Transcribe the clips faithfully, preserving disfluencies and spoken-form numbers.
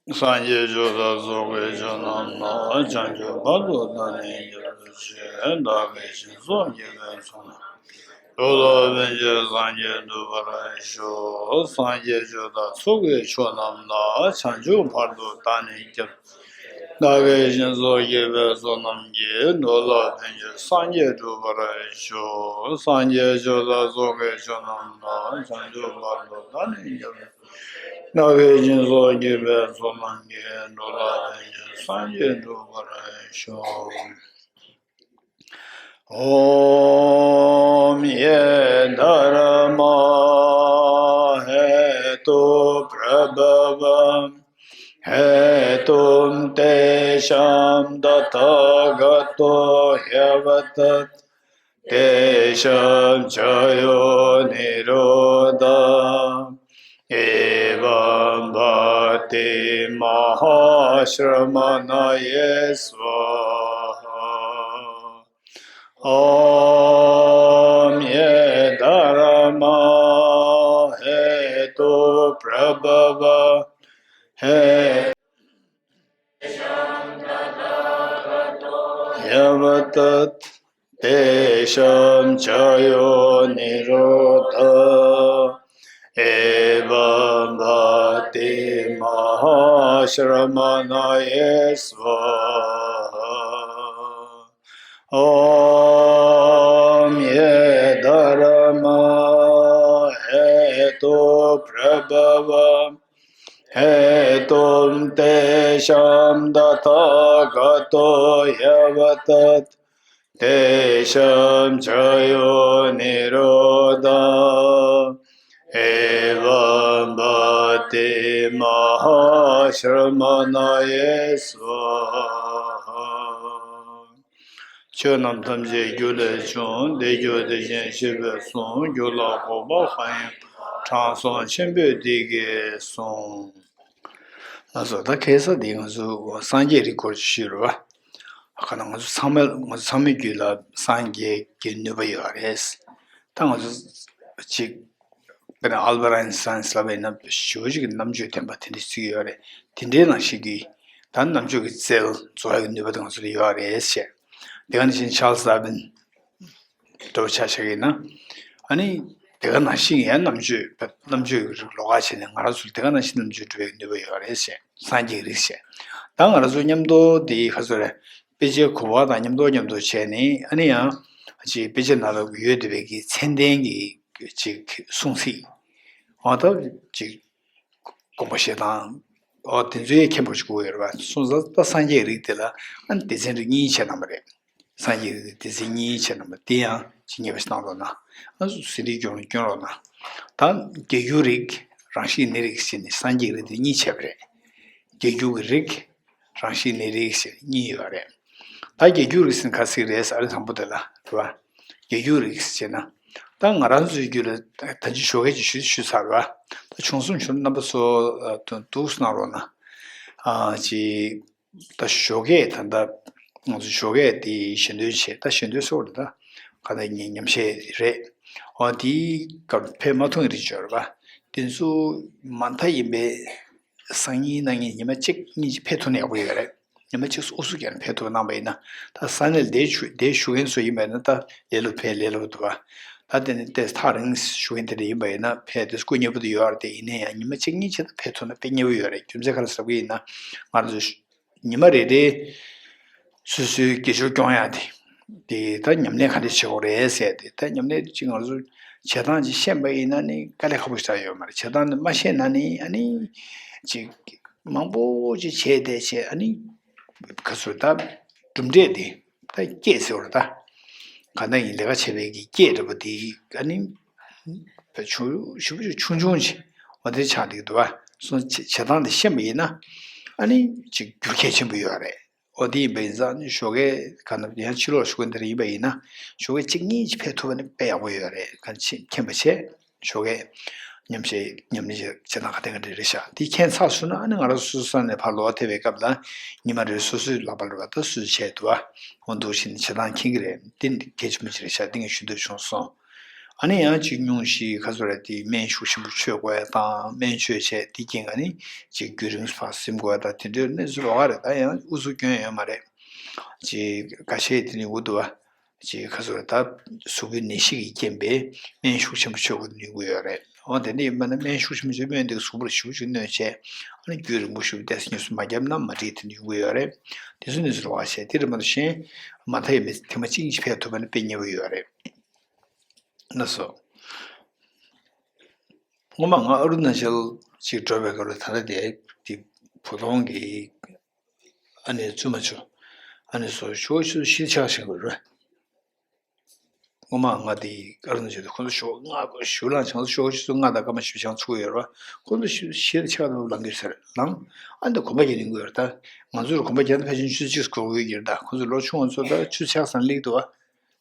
སངས་རྒྱས་ཆོས་དང་ཚོགས་ཀྱི་མཆོག་རྣམས་ལ། བྱང་ཆུབ་བར་དུ་བདག་ནི་སྐྱབས་སུ་མཆི། བདག་གིས་སྦྱིན་སོགས་བགྱིས་པའི་ཚོགས་རྣམས་ཀྱིས། འགྲོ་ལ་ཕན་ཕྱིར་སངས་རྒྱས་འགྲུབ་པར་ཤོག་སངས་རྒྱས་ཆོས་དང་ཚོགས་ཀྱི་མཆོག་རྣམས་ལ། བྱང་ཆུབ་བར་དུ་བདག་ནི་སྐྱབས། བདག་གིས་སྦྱིན་སོགས་བགྱིས་པའི་ཚོགས་རྣམས་ཀྱིས། འགྲོ་ལ་ཕན་ཕྱིར་སངས་རྒྱས་འགྲུབ་པར་ཤོག་སངས་རྒྱས་ཆོས་དང་ཚོགས་ཀྱི་མཆོག་རྣམས་ལ། བྱང་ཆུབ་བར་དུ་བདག་ནི་སྐྱབས། བདག་གིས་སྦྱིན་སོགས་བགྱིས་པའི་ཚོགས་རྣམས་ཀྱིས། འགྲོ་ལ་ཕན་ཕྱིར་སངས་རྒྱས་འགྲུབ་པར་ཤོག ॐ ये धर्मा हेतुप्रभव हेतुं तेषां तथागतो ह्यवदत्। तेषां च यो निरोध एवं भक्ति महाश्रमणये स्वाहा। ॐ ये धर्मा हेतु प्रभव हे यवतत् तेषां च यो निरोध एवं भक्ति महाश्रमणये स्वाहा। ॐ ये धर्मा हेतु प्रभव हेतुं तेषां तथागतो ह्यवदत्। तेषां च यो निरोध एवं भक्ति महाश्रमणये स्वाहा। ཆོས་རྣམས་ཐམས་ཅད་རྒྱུ་ལས་བྱུང་། དེ་རྒྱུ་དེ་བཞིན་གཤེགས་པས་གསུངས། རྒྱུ་ལ་འགོག་པ་གང་ཡིན་པ། དྲང་སྲོང་ཆེན་པོས་འདི་སྐད་གསུངས། ལགས་སོ། ད་ཁ་སང་དེ་ང་ཚོ་སངས་རྒྱས་རིགས་སྐོར་ཞུས་རེད་བ། ག་ན་ང་ཚོ་ཚང་མ་ང་ཚོ་ཚང་མའི་རྒྱུད་ལ་སངས་རྒྱས་ཀྱི་ནུས་པ་ཡོད་རེད། ད་ང་ཚོ་ཅིག་དཔེར་ན་ཨལ་བྷར་ཨན་སི་ཊེན་ལབ་པ་ཡིན་ན་ཞེ་པོ་ཅིག་གི་རྣམ་དཔྱོད་ལྡན་པ་དེ་འདྲ་ཞིག་ཡོད་རེད། དེ་འདྲའི་ནང་བཞིན་གྱི་ད་རྣམ་དཔྱོད་ཀྱི་རྩལ་རྫོགས་ཡག་གི་ནུས་པ་དེ་ང་ཚོ་ལ་ཡོད་རེད་ཞེས། དེ་ག་ནང་བཞིན་ཆཱལ་སི་ཌར་ཝིན་འདྲ་པོ་ཆ་བཞག་ཡིན་ན། ཨ་ནི་དེ་ག་ནང་བཞིན་ཡང་རྣམ་དཔྱོད་རྣམ་དཔྱོད་ཀྱི་རིགས་ལོགས་ཀ་བྱས་ནས་ང་རང་ཚོར་དེ་ག་ནང་བཞིན་རྣམ་དཔྱོད་སྒྲུབ་པའི་ནུས་པ་ཡོད་རེད་ཞེས། སངས་རྒྱས་རིགས་ཞེས། ད་ང་རང་ཚོ་མཉམ་དུ་དེ་ག་ཚོད་རེད། དཔེ་ཆའི་གོ་བ་དང་མཉམ་དུ་མཉམ་དུ་བྱས་ནས་ཨ་ནི་ཡང་ཅིག་དཔེ་ཆ་ནང་ལ་ཡོད་བསྡད་པའི་གི་མཚན་ལྡན་གྱི་ཅིག་གསུང་ཚིག་འོ་ད་ཅིག་དགོངས་པ་བཞེས་སྟངས། འོ་དེ་ཚོའི་མཁྱེན་པ་ཞིག་དགོས་ཡོད་རེད་བ། སོང་ཙང་ད་སངས་རྒྱས་རིགས་དེ་ལ་ཨ་ནི་སྡེ་ཚན་རིགས་གཉིས་བྱས་གནང་བ་རེད། སངས་རྒྱས་རིགས་དེ་སྡེ་ཚན་གཉིས་བྱས་གནང་བ་དེ་ཡང་ཅིག་ངེས་པ་ཞིག་གནང་རོགས་གནང་། ཨ་ཟིན་བྲིས་སྐྱོན་སྐྱོན་རོགས་གནང་། ད་རྒྱལ་འགྱུར་རིགས་རང་བཞིན་གནས་རིགས་ཟེར་ནས་སངས་རྒྱས་རིགས་དེ་གཉིས་བྱས་པ་རེད། རྒྱལ་འགྱུར་གྱི་རིགས་རང་བཞིན་གནས་རིགས་ཟེར་གཉིས་ཡོད་རེད། ད་རྒྱལ་འགྱུར་རིགས་ཟེར་ན་ག་ཟིག་རེད་ཟེར་ཨ་རི་དང་པོ་དེ་ལ་རེད་བ། རྒྱལ་འགྱུར་རིགས་ཟེར་ན། ད་ང་རང་ཚོའི་རྒྱུད་ལ་ད་ཅི་ཞོགས་ཀས་ཅིག་ཞུ་ཞུས་ཚར་བ། ད་བྱུང་སོང་བྱུང་རྣམ་པ་ཚོ་ཨ་ཏུ་འདུག་གནང་རོགས་གནང་། ཨ་ཅི་ད་ཞོགས་ཀས་ད་ད་ང་ཚོ་ཞོགས་ཀས་དེ་ཞལ་འདོན་བྱས། ད་ཞལ་འདོན་སོགས་ད་ག་ད་ཉིན་ཉམས་བཞེས་རེད། འོ་དེའི་སྐབས་ཕེབས་མ་ཐུབ་ཡག་རིགས་ཡོད་རེད་པ། དེ་ཚོ་མ་མཐའ་ཡིན་པའི་སང་ཉིན་གནངས་ཉིན་ཉི་མ་གཅིག་གཉིས་ཅིག་ཕེབས་ཐུབ་ན་ཡག་པོ་ཡོད་རེད། ཉི་མ་གཅིག་ཨུ་ཚུགས་རྒྱག་ནས་ཕེབས་ཐུབ་གནང་པ་ཡིན་ན། ད་ས་གནས་བསྡད་ཞུ་བསྡད་ཞུ་མཁན་ཚོ་ཡིན་པ་ཡིན་ན་ད་ལས་སླ་པོ་ཕེབས་ལས་སླ་པོ་འདུག་བ། ད་དེ་ནས་ཏོག་ཙམ་ཐག་རིང་ཞུ་མཁན་དེ་འདྲ་ཡིན་པ་ཡིན་ན་ཕེབས་དུས་སྐུ་མཉེལ་པོ་དེ་ཡོད་རེད་དེ། ཡིན་ན་ཡང་ཉི་མ་གཅིག་གཉིས་ཆེད་དུ་ཕེབས་ཐུབ་ན་དཔེ་མཉེལ་པོ་ཡོད་རེད། རྒྱུ་མཚན་ག་རེ་ཟེར་བ་ཡིན་ན། ང་ཚོ་ཉི་མ་རེ་རེ་སོ་སོའི་དགེ་སྦྱོར་སྐྱོང་ཡག་དེ། དེ་ད་ཉམས་ལེན་ག་འདྲ་བྱེད་དགོས་རེད་ཟེར་དེ། ད་ཉམས་ལེན་ཅིག་ང་ཚོ་བྱེད་སྟངས་ཅིག་ཤེས་པ་ཡིན་ན་ནི་དཀའ་ལས་ཁག་པོ་ཞིག་ཆགས་ཡོད་མ་རེད། བྱེད་སྟངས་དེ་མ་ཤེས་ན་ནི་ཨ་ནི་ཅིག་མང་པོ་ཅིག་བྱས་བསྡད་བྱས་ཨ་ནི་ག་ཚོད་ད་གྲུབ་འབྲས་དེ་ད་སྐྱེད་ཟེར་བ་རེད་ད། གང་ལྟར་ཡིན་ལས་ཀ་བྱས་པའི་གི་སྐྱེད་འདྲ་པོ་དེ་ཨ་ནི་ཆུང་ཞེ་པོ་ཅིག་ཆུང་ཆུང་ཅིག་འོ་དེ་ཆགས་འདུག་འདུག་བ། སོང་བྱེད་བྱེད་སྟངས་དེ་ཤེས་པ་ཡིན་ན་ཨ་ནི་ཅིག་འགྱུར་གལ་ཆེན་པོ་ཡོད་རེད། འོ་དེ་ཡིན་པ་ཡིན་ཙང་ནི་ཞོགས་ཀས་ག་ན་ཡང་ཕྱི་ལོགས་ཞུ་མཁན་དེ་འདྲ་ཡིན་པ་ཡིན་ན་ཞོགས་ཀས་གཅིག་གཉིས་ཅིག་ཕེབས་ཐུབ་པ་ནི་དཔེ་ཡག་པོ་ཡོད་རེད། གང་ཅི་མཁྱེན་པ་བྱས་ཞོགས་ཀས་ཉམས་བཞེས་ཉམས་ལེན་བྱེད་བྱེད་སྟངས་ག་དེ་ག་འདྲ་རེད་ཤག་དེ་མཁྱེན་ཚར་སོང་ན་ཨ་ནི་ང་རང་སོ་སོ་ས་ནས་ཕར་ལོག་ཐེབས་པའི་སྐབས་ལ་ཉི་མ་རེ་སོ་སོའི་ལག་པ་ལ་བ་ད་སུས་བྱས་འདུག་བ། འོ་འདུག་བྱས་ནས་བྱེད་སྟངས་མཁྱེན་གྱི་རེད། དེ་གལ་ཆེན་པོ་ཅིག་རེད་ཤག་དེ་ངས་ཞུ་འདོད་བྱུང་སོང་། ཨ་ནི་ཡང་ཅིག་སྙུང་གཞི་ག་ཚོད་རེད་དེ་སྨན་ཤུགས་ཆེན་པོ་མཆོད་དགོས་ཡ་དང་སྨན་མཆོད་བྱས་དེ་རྐྱེན་ག་ནི་ཅིག་རྒྱུན་རིང་སུ་ཕར་ཟིན་དགོས་ཡ་དང་དེ་འདྲའི་གནས་ཚུལ་ལོགས་ཀ་རེད། ད་ཡང་ཨུ་ཚུགས་སྐྱོན་ཡོད་མ་རེད། ཅིག་འགའ་ཤས་དེ་ནི་འུ་དུ་བ། ཅིག་ག་ཚོད་རེད་ད། གཟུགས་པོའི་ནད་གཞི་གི་རྐྱེན་པས་སྨན་ཤུགས་ཆེན་པོ་མཆོད་དགོས་ནུས་ཀྱི་ཡོད་རེད། འོ་དེ་འདྲ་ཡིན་པ་ན་སྨན་ཤུགས་ཆེན་པོ་མཆོད་སྨན་དེ་གཟུགས་པོར་ཞེ་པོ་ཅིག་གནོད་བྱས། ཨ་ནི་རྒྱུན་རིང་པོ་ཞིག་ཏོག་ཙམ་ཉམས་སུ་མ་བརྒྱབ་ན་མ་འགྲིག་དེ་ནུས་ཀྱི་ཡོད་རེད། དེ་ཚོ་གནས་ཚུལ་ལོགས་ཀ་བྱས་དེ་རེད་མ་གཏོགས་གཞན། མ་མཐའ་ཡས་མས་ཐེངས་མ་གཅིག་གཉིས་ཕེབས་ཐུབ་པ་ན་དཔེ་མཉེས་པོ་ཡོད་རེད། ལགས་སོ། སྔོན་མ་ང་ཨ་རུ་ན་ཅལ་ཅིག་འགྲོ་བའི་སྐབས་ལ་ད་ལྟ་དེ་དེ་བུ་སྟོན་གྱི་ཨ་ནེ་བཙུན་མ་ཆུང་ཨ་ནེ་སོ་ཞོ་ཆུ་ཤིལ་ཆགས་ཤིང་རུ། སྔོན་མ་ང་དེ་ཨ་རུ་ན་ཅལ་དུ་ཁོ་ཚོ་ཞོ་ལྔ་ཞོ་ལང་ཆང་ཞོ་ཆུ་ལྔ་དང་སྐར་མ་ཞིབ་ཆང་ཚུགས་ཡོད་ར། ཁོ་ཚོ་ཞོ་ཤིལ་ཆགས་དུ་ལང་གི་ཟེར་ལང་། ཨ་འདི་གོམ་པ་རྒྱག་ནི་དགོས་ར། ད་ང་ཚོར་གོམ་པ་རྒྱག་ན་ཕལ་ཆེར་ཆུ་ཚོད་གཅིག་འགོར་གི་ཡོད་ར། ད་ཁོ་ཚོ་ལོ་ཆུང་བ་ཚོ་ད་ཆུ་ཆགས་སང་སླེབས་འདུག་བ།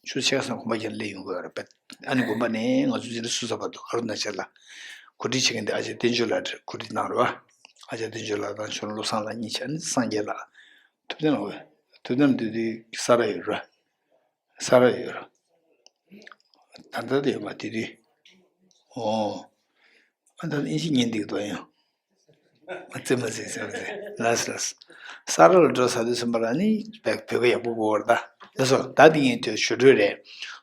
ཆུ་ཆགས་སང་གོམ་པ་རྒྱག་ནས་སླེབས་ཡོང་གི་ཡོད་རེད་པས། ཨ་ནི་དགོན་པ་ནས་ང་ཚོ་འཛིན་གྲྭ་སུ་ཚ་བར་དུ་ཨ་རུ་ན་ཅལ་ལ་གོ་སྒྲིག་བྱེད་མཁན་དེ་ཨ་ཅག་བསྟན་ཆོས་ལགས་རེད། གོ་སྒྲིག་གནང་རེད་བ། ཨ་ཅག་བསྟན་ཆོས་ལགས་དང་ཁྱོད་རང་བློ་བཟང་ལགས་གཉིས་ཆ་ནི་སངས་རྒྱས་ལགས། ཐུབ་བསྟན་ལགས། ཐུབ་བསྟན་དེ་དུས་ས་ར་ཡོད་རེད། ས་ར་ཡོད་རེད། ད་ལྟ་དེ་ཡོད་མ་དེ་དུས། ཨོ། ཨ་ད་ཨིན་ཇི་ཉན་འདུག་དོ་ཡང་། ཙི་མ་ཙི་ཙི་མ་ཙི། ལགས་སོ་ལགས་སོ། ས་ར་ལ་འགྲོ་ས་དུས་ཙམ་པ་ལ་ནི་བོད་སྐད་ཡག་པོ་གོ་བར་ད། ལགས་སོ་ད་འདི་ངའི་དུས་ཞུ་འགྲོས་རེད།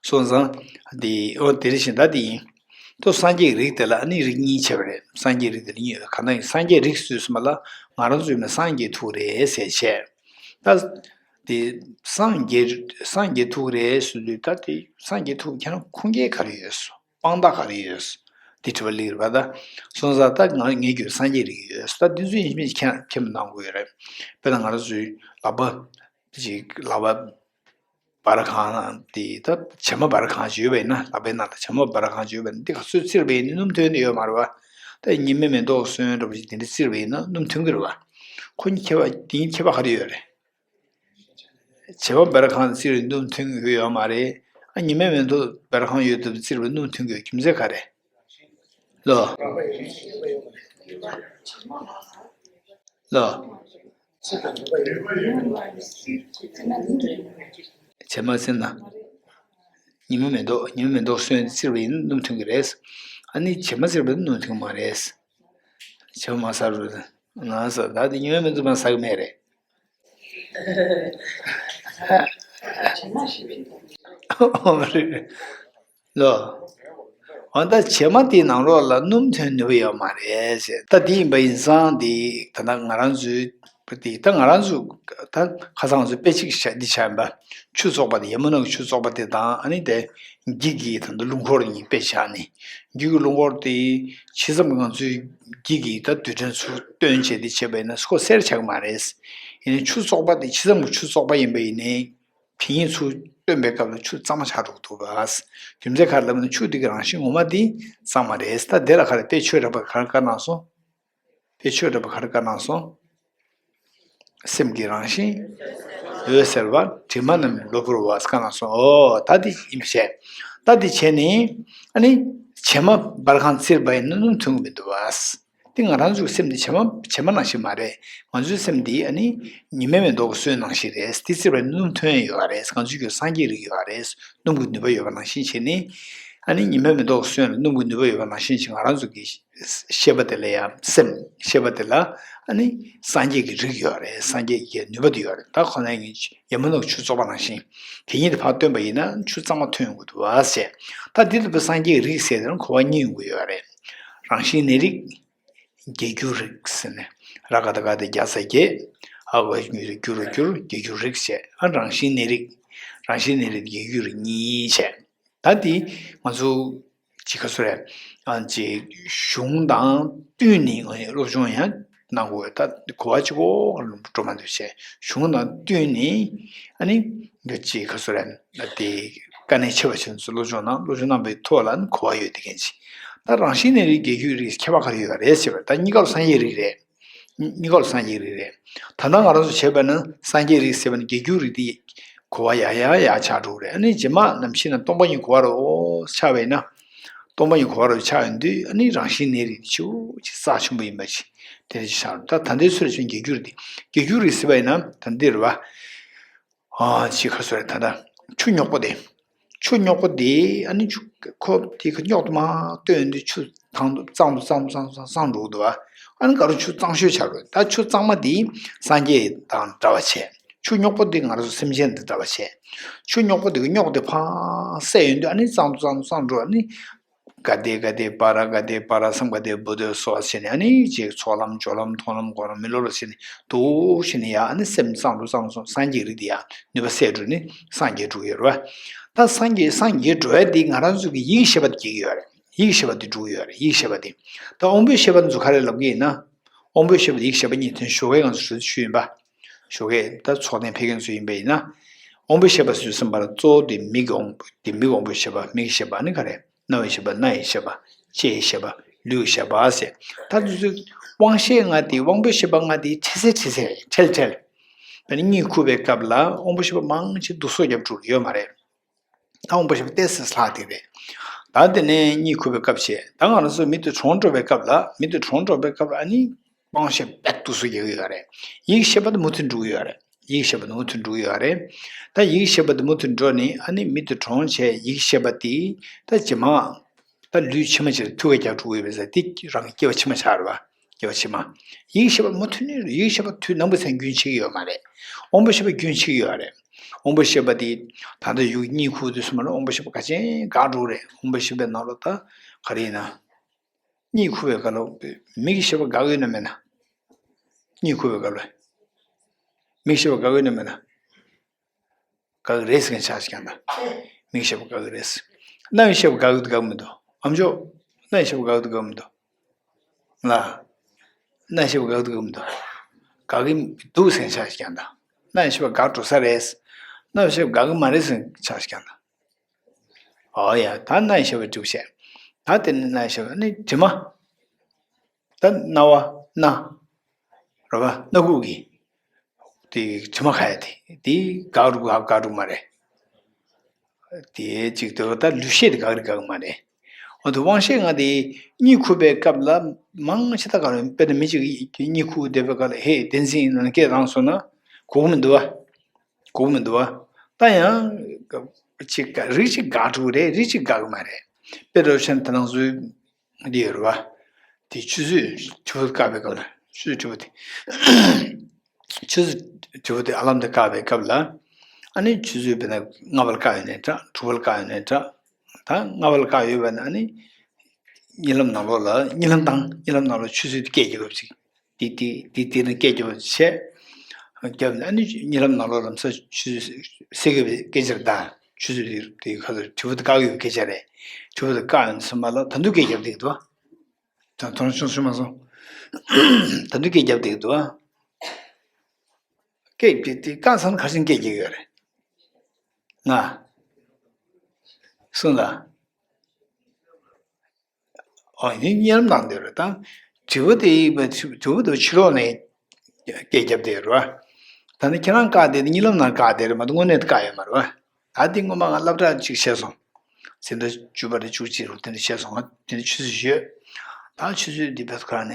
སོང་ཙང་། འདི་ཨོ་དེ་རེ་བཞིན་ད་འདི་ཡིན། ཏོ་སངས་རྒྱས་ཀྱི་རིགས་དེ་ལ་ནི་རིགས་གཉིས་ཕྱེ་བ་རེད། སངས་རྒྱས་རིགས་དེ་ལ་གཉིས་ཡོད། གང་ལྟར་ཡིན་སངས་རྒྱས་རིགས་སུ་ཙམ་པ་ལ་ང་རང་ཚོའི་མི་སངས་རྒྱས་ཐུགས་རེད་ཟེར་བྱས། ད། འདི་སངས་རྒྱས་སངས་རྒྱས་ཐུགས་རེད་ཟེར་དུས་ད་དེ་སངས་རྒྱས་ཐུགས་ཁྱེད་རང་ཁུངས་སྐྱེལ་ག་རེ་ཡོད་སོ། དཔང་རྟགས་ག་རེ་ཡོད། འདི་དྲི་བ་སླེབས་རེད་པ་ད། སོང་ཙང་ད་ང་ངའི་རྒྱུད་སངས་རྒྱས་རིགས་ཡོད་ད། འདི་ཚོ་ཡིན་མིན་མཁྱེན་མཁྱེན་པ་གནང་དགོས་ཡོད་རེད། དཔེར་ན་ང་རང་ཚོའི་ལག་པ། ཅིག་ལག་པ། སྦར་ཁང་དེ་ད་བྱེ་མ་སྦར་ཁང་ཞིག་ཡོད་པ་ཡིན་ན་ལག་པའི་ནང་ལ་བྱེ་མ་སྦར་ཁང་ཞིག་ཡོད་པ་ཡིན་ན་འདི་ག་ཚོད་བཙིར་བ་ཡིན་ན་སྣུམ་ཐོན་ནི་ཡོད་མ་རེད་པ། ད་ཉི་མའི་མེ་ཏོག་སོན་འདྲ་པོ་ཞིག་དེ་འདྲ་བཙིར་བ་ཡིན་ན་སྣུམ་ཐོན་གི་རེད་པ། ཁོ་གཉིས་ཁྱད་པར་དེ་གཉིས་ཁྱད་པར་ག་རེ་ཡོད་རེད། བྱེ་མ་སྦར་ཁང་བཙིར་བའི་སྣུམ་ཐོན་གྱི་ཡོད་མ་རེད། ཨ་ཉི་མའི་མེ་ཏོག་སྦར་ཁང་ཡོད་དུས་བཙིར་བའི་སྣུམ་ཐོན་གྱི་ཡོད་རྒྱུ་མཚན་ག་རེ། ལོ། ལོ། བྱེ་མ་བཙིར་ན། ཉི་མའི་མེ་ཏོག་ཉི་མའི་མེ་ཏོག་སོན་བཙིར་བ་ཡིན་ན་སྣུམ་ཐོན་གྱི་རེད། ཨ་ནི་བྱེ་མ་བཙིར་བ་ཡིན་ན་སྣུམ་ཐོན་གྱི་མ་རེད། བྱེ་མ་ཟ་རུ། ང་ཟ་ད་དེ་ཉི་མའི་མེ་ཏོག་མ་ཟ་གི་མེད་རེད། ལོ། འོ་ད་བྱེ་མ་དེའི་ནང་ལོགས་ལ་སྣུམ་ཐོན་ནུས་པ་ཡོད་མ་རེད་ཟེར། ད་དེ་ཡིན་པ་ཡིན་ཙང་དེ་ད་ལྟ་ང་རང་ཚོའི་དེ་ད་ང་རང་ཚོ་ད་ཁ་སང་ང་ཚོ་དཔེ་གཅིག་བྱ་འདི་བྱ་ཡིན་པ། ཆུ་བཙོག་པ་དེ་ཡ་མུ་ནའི་ཆུ་བཙོག་པ་དེ་དང་ཨ་ནི་དེ་འགྱིག་གི་ད་ལྟ་རླུང་འཁོར་གཉིས་དཔེ་བྱ་ནི། འགྱིག་གི་རླུང་འཁོར་དེ་ཕྱི་ཙམ་ང་ཚོའི་འགྱིག་གི་ད་རྡུལ་ཕྲན་ཚུར་བཏོན་བྱས་དེ་བྱས་པ་ཡིན་ན་ཁོ་སེལ་ཆགས་མ་རེད། ཡིན་ནའི་ཆུ་བཙོག་པ་དེ་ཕྱི་ཙམ་གྱི་ཆུ་བཙོག་པ་ཡིན་པ་ཡིན་ནའི། དེ་ཉིད་ཚུར་བཏོན་པའི་སྐབས་ལ་ཆུ་གཙང་མ་ཆགས་འགྲོ་གི་འདུག་ག་རྒྱུ་མཚན་ག་རེ་ལབ་ན་ཆུ་དེ་གི་རང་བཞིན་ངོ་མ་དེ་གཙང་མ་རེད། ད་དེ་ལ་ག་རེ་དཔེ་ཆོས་གྲགས་པ་ག་རེ་བཀའ་གནང་སོང་། དཔེ་ཆོས་གྲགས་པ་ག་རེ་བཀའ་གནང་སོང་། སེམས་ཀྱི་རང་བཞིན་འོད་གསལ་བ་དྲི་མ་རྣམས་གློ་བུར་བ་བཀའ་གནང་སོང་། ཨོ་ད་དེ་ཡིན་པ་བྱས། ད་དེ་བྱས་ནས་ཨ་ནི་བྱེ་མ་སྦར་ཁང་བཙིར་བ་ཡིན་ན་སྣུམ་ཐོན་གི་མི་འདུག་བ། དེ་ང་རང་ཚོའི་སེམས་འདི་བྱེ་མ་བྱེ་མ་ནང་བཞིན་མ་རེད། ང་ཚོའི་སེམས་འདི་ཨ་ནི་ཉི་མའི་མེ་ཏོག་གི་སོན་ནང་བཞིན་རེད། དེ་བཙིར་བའི་སྣུམ་ཐོན་ཡོད་རེད། ང་ཚོའི་རྒྱུད་སངས་རྒྱས་རིགས་ཡོད་རེད། སྣུམ་གྱི་ནུས་པ་ཡོད་པ་ནང་བཞིན་བྱས་ནས། ཨ་ནི་ཉི་མའི་མེ་ཏོག་གི་སོན་ལ་སྣུམ་གྱི་ནུས་པ་ཡོད་པ་ནང་བཞིན་བྱས་ང་རང་ཚོ་གི་ཤེས་པ་དེ་ལ་ཡང་སེམས་ཤེས་པ་དེ་ལ་ཨ་ནི་སངས་རྒྱས་ཀྱི་རིགས་ཡོད་རེད། སངས་རྒྱས་ཀྱི་ནུས་པ་དེ་ཡོད་རེད། ད་ཁོ་ན་ཡང་ཡ་མུ་ནའི་ཆུ་བཙོག་པ་ནང་བཞིན་དེ་ཉིད་དེ་ཕར་བཏོན་པ་ཡིན་ན་ཆུ་གཙང་མ་ཐོན་ཡོང་གི་འདུག་བ་ཟེར། ད་འདི་ལྟ་བུ་སངས་རྒྱས་ཀྱི་རིགས་ཟེར་དེ་ལ་གོ་བ་གཉིས་ཡོང་གི་ཡོད་རེད། རང་བཞིན་གནས་རིགས། རྒྱས་འགྱུར་རིགས་ཟེར་ནས། ར་ག་བཏགས་རྒ་དེ་རྒྱ་ས་རྒྱས། འ་ག་གི་གུ་རུ་འགྱུར་རོ་འགྱུར་རྒྱས་འགྱུར་རིགས་བྱས། ཨ་རང་བཞིན་གནས་རིགས། རང་བཞིན་གནས་རིགས་རྒྱས་འགྱུར་རིགས་གཉིས་བྱས། ད་འདི་ང་ཚོ་ཅིག་ག་ཚོད་རེད། ཨ་ཅིག་གཞུང་དང་བསྟུན་ནས་ང་ཡི་སློབ་སྦྱོང་ཡང་གནང་དགོས། ད་གོ་བ་གཅིག་པོ་འགྲོ་མ་འདུག་བྱས། གཞུང་དང་བསྟུན་ནས་ཨ་ནི་འདི་ཅིག་ག་ཚོད་རེད། ད་དེ་དཀའ་གནད་ཆེ་བ་ཆེ་ཚོ་སློབ་སྦྱོང་གནང་། སློབ་སྦྱོང་གནང་པའི་ཐོག་ལ་གོ་བ་ཡོད་དེ་གན་ཅིག་ད་རང་བཞིན་གནས་རིགས་རྒྱས་འགྱུར་རིགས་ཁྱད་པར་ག་རེ་ཡོད་རེད་ཟེར་བ། ད་གཉིས་ཀ་ལ་སངས་རྒྱས་རིགས་རེད། གཉིས་ཀ་ལ་སངས་རྒྱས་རིགས་རེད། ད་ལྟ་ང་རང་ཚོ་བྱས་པ་ན་སངས་རྒྱས་རིགས་ཟེར་བ་ནི་རྒྱས་འགྱུར་རིགས་དེ་གོ་བ་ཡག་ཡག་ཡག་ཆགས་འགྲོ་གི་རེད། ཨ་ནི་རྗེས་མ་ནམ་ཤི་ན་སྟོང་པ་ཉིད་གོ་བ་རུ་ཆགས་པས་ན། སྟོང་པ་ཉིད་གོ་བ་རུ་ཆགས་ཡོང་དུས་ཨ་ནི་རང་བཞིན་གནས་རིགས་ཆེ་བོ་ཅིག་རྩ་ཆེན་པོ་ཡིན་པ་ཞིག་དེ་འདྲ་ཅིག་ཆགས་འགྲོ། ད་ད་ལྟའི་ཚོད་ལ་ཆུ་རྒྱས་འགྱུར་དེ་རྒྱས་འགྱུར་རིགས་ཟེར་བ་ཡིན་ན་ད་འདི་རེད་བ། ཨ་ཅིག་ག་ཚོད་རེད། ད་ལྟ་ཆུ་རྙོག་པོ་དེ། ཆུ་རྙོག་པོ་དེ་ཨ་ནི་ཆུ་ཁོ་དེ་གི་རྙོག་དུ་མ་བཏོན་དུས་ཆུ་ཐང་དུ་གཙང་དུ་གཙང་དུ་གཙང་དུ་གཙང་འགྲོ་གི་འདུག་བ། ཨ་ནི་ག་རུ་ཆུ་གཙང་ཤོས་ཆགས་རེད། ད་ཆུ་གཙང་མ་དེ་སངས་རྒྱས་དང་འདྲ་བ་བྱས། ཆུ་རྙོག་པོ་དེ་ང་རང་ཚོ་སེམས་ཅན་དང་འདྲ་བ་བྱས། ཆུ་རྙོག་པོ་དེ་གི་རྙོག་དེ་ཕར་བསལ་ཡོང་དུས་ཨ་ནི་གཙང་དུ་གཙང་དུ་གཙང་འགྲོ། ཨ་ནི་ག་དེ་ག་དེ་པ་ར་ག་དེ་པ་ར་སམ་ག་དེ་བུ་དེ་སོགས་བྱས་ནས་ཨ་ནི་ཅིག་ཚོགས་ལམ་སྦྱོར་ལམ་མཐོང་ལམ་སྒོམ་ལམ་མི་སློབ་ལ་བྱས་ནས་འདུག་བྱས་ནས་ཡ་ཨ་ནི་སེམས་གཙང་དུ་གཙང་དུ་སངས་རྒྱས་རིགས་དེ་ཡ་ནུས་པ་གསལ་འགྲུབ་ནས་སངས་རྒྱས་འགྲུབ་ཡོད་རེད་བ། ད་སངས་རྒྱས་སངས་རྒྱས་འགྲོ་ཡ་དེ་ང་རང་ཚོ་གི་ཡིད་ཤེས་པ་དེ་སྐྱེ་གི་ཡོད་རེད། ཡིད་ཤེས་པ་དེ་འགྲུབ་ཡོད་རེད། ཡིད་ཤེས་པ་དེ། ད་དབང་པོའི་ཤེས་པ་ཚོ་ག་རེ་ལབ་ཀྱི་ཡིན་ན། དབང་པོའི་ཤེས་པ་དེ་ཡིད་ཤེས་པ་གཉིས་དེ་ཞོགས་ཀས་ང་ཚོ་ཞུ་ཞུ་ཡིན་པ། ཞོགས་ཀས་ད་ཚོགས་གཏན་ཕེབས་མཁན་ཚོ་ཡིན་པ་ཡིན་ན། དབང་པོའི་ཤེས་པ་ཟེར་ཙམ་པ་ལ་གཙོ་བོ་དེ་མིག་གི་དབང་པོ་དེ་མིག་དབང་པོའི་ཤེས་པ་མིག་གི་ཤེས་པ་ནི་ག་རེ། རྣ་བའི་ཤེས་པ་རྣ་ཡི་ཤེས་པ། ལྕེའི་ཤེས་པ། ལུས་ཀྱི་ཤེས་པ་ཟེར། ད་དུས་ཚོད་དབང་ཤེས་ལྔ་དེ་དབང་པོའི་ཤེས་པ་ལྔ་དེ་ཁྲེལ་སེ་ཁྲེལ་སེ་ཁྲེལ་ཁྲེལ། ད་ནི་གཉིད་ཁུག་པའི་སྐབས་ལ་དབང་པོའི་ཤེས་པ་མང་ཆེ་བསྡུ་གསོག་རྒྱབ་འགྲོ་གི་ཡོད་མ་རེད། ད་དབང་པོ་ཤེས་པ་ཏོག་ཙམ་ལྷག་དེ་རེད། ད་དེ་ནས་གཉིད་ཁུག་པའི་སྐབས་བྱས། ད་ང་རང་ཚོ་མི་དེ་གྲོངས་འགྲོ་བའི་སྐབས་ལ་མི་དེ་གྲོངས་འགྲོ་བའི་སྐབས་ལ་ཨ་ནི་དབང་ཤེས་པ་རྦད་དེ་བསྡུ་གསོག་རྒྱག་གི་ཡོད་རེད། ཡིད་ཤེས་པ་དེ་མུ་མཐུད་འགྲོ་གི་ཡོད་རེད། ཡིད་ཤེས་པ་དེ་མུ་མཐུད་འགྲོ་གི་ཡོད་རེད། ད་ཡིད་ཤེས་པ་དེ་མུ་མཐུད་འགྲོ་ནས་ཨ་ནི་མི་དེ་གྲོངས་བྱས་ཡིད་ཤེས་པ་དེ་ད་རྗེས་མ་ད་ལུས་ཕྱི་མ་ཕྱིར་ཐུག་ག་རྒྱག་འགྲོ་གི་ཡོད་པའི་ཟེར་དེ་རང་གི་སྐྱེ་བ་ཕྱི་མ་ཆགས་རེད་བ། སྐྱེ་བ་ཕྱི་མ། ཡིད་ཤེས་པ་མུ་མཐུད་ནས་ཡིད་ཤེས་པ་དུས་ནམ་བུ་ཚན་རྒྱུན་ཆད་ཀྱི་ཡོད་མ་རེད། དབང་པོ་ཤེས་པ་རྒྱུན་ཆད་ཀྱི་ཡོད་རེད། དབང་པོ་ཤེས་པ་དེ་ད་ལྟ་ཡུལ་གཉིད་ཁུག་དུས་སུ་མ་ལ་དབང་པོ་ཤེས་པ་ག་ཅན་འགག་འགྲོ་རེད། དབང་པོ་ཤེས་པའི་ནང་ལོགས་ད་ག་རེ་ཡིན་ན། གཉིད་ཁུག་པའི་སྐབས་ལ་མིག་གི་ཤེས་པ་འགག་ཡོད་ན་མེད་ན། གཉིད་ཁུག་པའི་སྐབས་ལ་མིག་ཤེས་པ་འགག་ཡོད་ན་མེད་ན། དགའ་གི་རེད་ཟེར་མཁན་ཆགས་ཤིག་ཀྱང་ད། མིག་ཤེས་པ་དགའ་གི་རེད་ཟེར། རྣ་བའི་ཤེས་པ་དགའ་གི་འདུག་དགའ་གི་མི་འདུག་ཨམ་ཅོག་རྣ་བའི་ཤེས་པ་དགའ་གི་འདུག་དགའ་གི་མི་འདུག་ལ། རྣ་བའི་ཤེས་པ་དགའ་གི་འདུག་དགའ་གི་མི་འདུག་དགའ་གི་འདུག་ཟེར་མཁན་ཆགས་ཤིག་ཀྱང་ད། རྣ་བའི་ཤེས་པ་དགའ་འགྲོ་ས་རེད། རྣ་བའི་ཤེས་པ་དགའ་གི་མ་རེད་ཟེར་མཁན་ཆགས་ཤིག་ཀྱང་ད། ཨོ་ཡ་ད་རྣ་བའི་ཤེས་པ་འགྲུབ་བྱས། ད་དེ་ནི་རྣ་བའི་ཤེས་པ་ནི་དྲི་མ། ད་རྣ་བ་སྣ། རེད་བ། སྣ་ཁུག་གི་དེ་དྲི་མ་ཁ་ཡ་དེ་དེ་དགག་རུ་དགག་དགག་རུ་མ་རེད། དེ་གཅིག་དེ་ད་ལུས་ཤེས་དེ་དགག་རེད་དགག་མ་རེད། འོ་དེ་དབང་ཤེས་ལྔ་དེ་གཉིད་ཁུག་པའི་སྐབས་ལ་མང་ཆེ་ད་ག་རེ་དཔེར་ན་མི་གཅིག་གཉིད་ཁུག་བསྡད་པའི་སྐབས་ལ་ཧེ་བདེན་འཛིན་ཡིན་ན་སྐད་བཏང་སོང་ན་གོ་གི་མི་འདུག་བ། གོ་གི་མི་འདུག་བ། ད་ཡང་གཅིག་རིགས་གཅིག་དགག་འགྲོ་གི་རེད། རིགས་གཅིག་དགག་གི་མ་རེད། དཔེ་འདྲ་བཤད་ན་ད་ནང་ཚུལ། འདི་ཡོད་རེད་བ། དེ་ཆུ་ཚོད་དྲིལ་བུ་བཀག་པའི་སྐབས་ལ་ཆུ་ཚོད་དྲིལ་བུ་དེ། ཆུ་ཚོད་དྲིལ་བུ་དེ་ཨ་ལམ་དེ་བཀག་པའི་སྐབས་ལ། ཨ་ནི་ཆུ་ཚོད་དཔེར་ན་ལྔ་པ་ལ་བཀག་ཡོད་ནའི་འདྲ། དྲུག་པ་ལ་བཀག་ཡོད་ནའི་འདྲ། ད་ལྔ་པ་ལ་བཀག་ཡོད་པ་ན་ཨ་ནི། གཉིད་ལམ་ནང་ལོགས་ལ་གཉིད་ལམ་དང་གཉིད་ལམ་ནང་ལོགས་ཆུ་ཚོད་དེ་སྐད་རྒྱག་སྐབས་ཅིག་དེ་དེ་དེ་དེ་ནི་སྐད་རྒྱབ་བྱས། རྒྱབ་ནས་ཨ་ནི་གཉིད་ལམ་ནང་ལོགས་ལམ་སང་ཆུ་ཚོད་སེ་གི་བའི་སྐད་ཆར་ད་ཆུ་ཚོད་དེ་དེ་ག་ཚོད་དྲིལ་བུ་དེ་བཀག་ཡོད་སྐད་ཆ་རེད། དྲིལ་བུ་དེ་བཀག་ཡོད་ཟིན་པ་ལ་ད་དུང་སྐད་རྒྱབ་བསྡད་འདུག་ད་དུང་ཆུང་ཆུང་མ་སོང་། ད་དུང་སྐད་རྒྱབ་བསྡད་འདུག་སྐད་དེ་དེ་བཀག་ཚར་ན་ག་ཚོད་སྐད་རྒྱག་ཡོད་རེད། ང་། གསུངས་ལ། ཨོ་ཡིན་གཉིད་ལམ་ནང་དེ་རེད་ད། དྲིལ་བུ་དེ་ཡིན་པ་དྲིལ་བུ་དེ་ཕྱི་ལོགས་ནས་སྐད་རྒྱབ་དེ་རེད་བ། ད་ནི་ཁྱེད་རང་བཀག་དེ་གཉིད་ལམ་ནང་བཀག་དེ་རེད་མ་གཏོགས་དངོས་གནས་དེ་བཀག་ཡོད་མ་རེད་བ། ད་འདི་སྔོན་མ་ང་སློབ་གྲྭ་ཅིག་བྱས་སོང་། ཟིན་ཐོ་བཅུ་པ་རེད་བཅུ་གཅིག་རེད་དེ་འདྲ་བྱས་སོང་ང་དེ་འདྲ་ཆུ་ཚོད་ཡོད། ད་ཆུ་ཚོད་འདི་བེད་ཁ་ནས་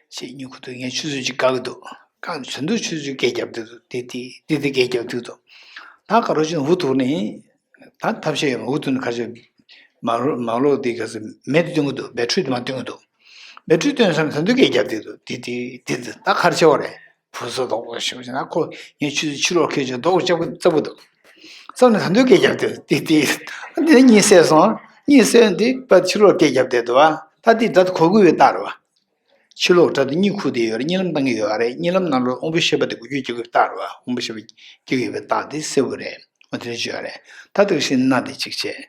ཆེས་སྨྱུ་གུ་དུ་ངས་ཆུ་ཚོད་ཅིག་བཀག་གི་འདུག་བཀག་ཟིན་དུས་ཆུ་ཚོད་སྐད་རྒྱབ་དེ་འདུག་དེ་དེ་དེ་དེ་སྐད་རྒྱབ་དེ་འདུག་ད་ག་རོ་ཅིག་འུ་ཐུག་ནས། ད་ཐབས་ཤེས་ཡོད་མ་འུ་ཐུག་ནས་ཁ་ཤས། མ་རོ་མ་ལོག་དེ་ག་ཟེ་མེ་དེ་བཏོན་གི་འདུག་བེ་ཊི་རི་དེ་མ་བཏོན་གི་འདུག་བེ་ཊི་རི་བཏོན་སོང་ན་ད་དུང་སྐད་རྒྱབ་དེ་འདུག་དེ་དེ་དེ་དེ་ད་ག་རེ་བྱེད་པ་རེད། བུ་གསོ་དོག་པོ་ཞིག་བྱས་ན་ཁོ་ངས་ཆུ་ཚོད་ཕྱི་ལོགས་ཁྱེར་བྱས་རྡོག་རྩེ་པོ་རྩེ་པོ་འདུག་རྩེ་ནས་ད་དུང་སྐད་རྒྱབ་དེ་དེ་དེ་དེ་གཉིད་སད་སོང་། གཉིད་སད་དེ་པ་ཕྱི་ལོགས་སྐད་རྒྱབ་དེ་འདུག་བ། ད་དེ་ད་གོ་གི་ཡོད་རྟགས་རེད་བ། ཕྱི་ལོགས་དགྲ་དེ་གཉིད་ཁུག་དེ་ཡོད་རེད། གཉིད་ལམ་བཏང་གི་ཡོད་རེད། གཉིད་ལམ་ནང་ལོགས་དབང་པོའི་ཤེས་པ་དེ་འགུལ་སྐྱོད་སྐྱེ་གི་ཡོད་པའི་རྟགས་རེད་བ། དབང་པོའི་ཤེས་པ་སྐྱེ་གི་ཡོད་པའི་རྟགས་དེ་གསལ་པོ་རེད། འོ་དེ་འདྲ་བརྗོད་ཡ་རེད། ད་དེ་བཞིན་སྣ་དེ་གཅིག་བྱས།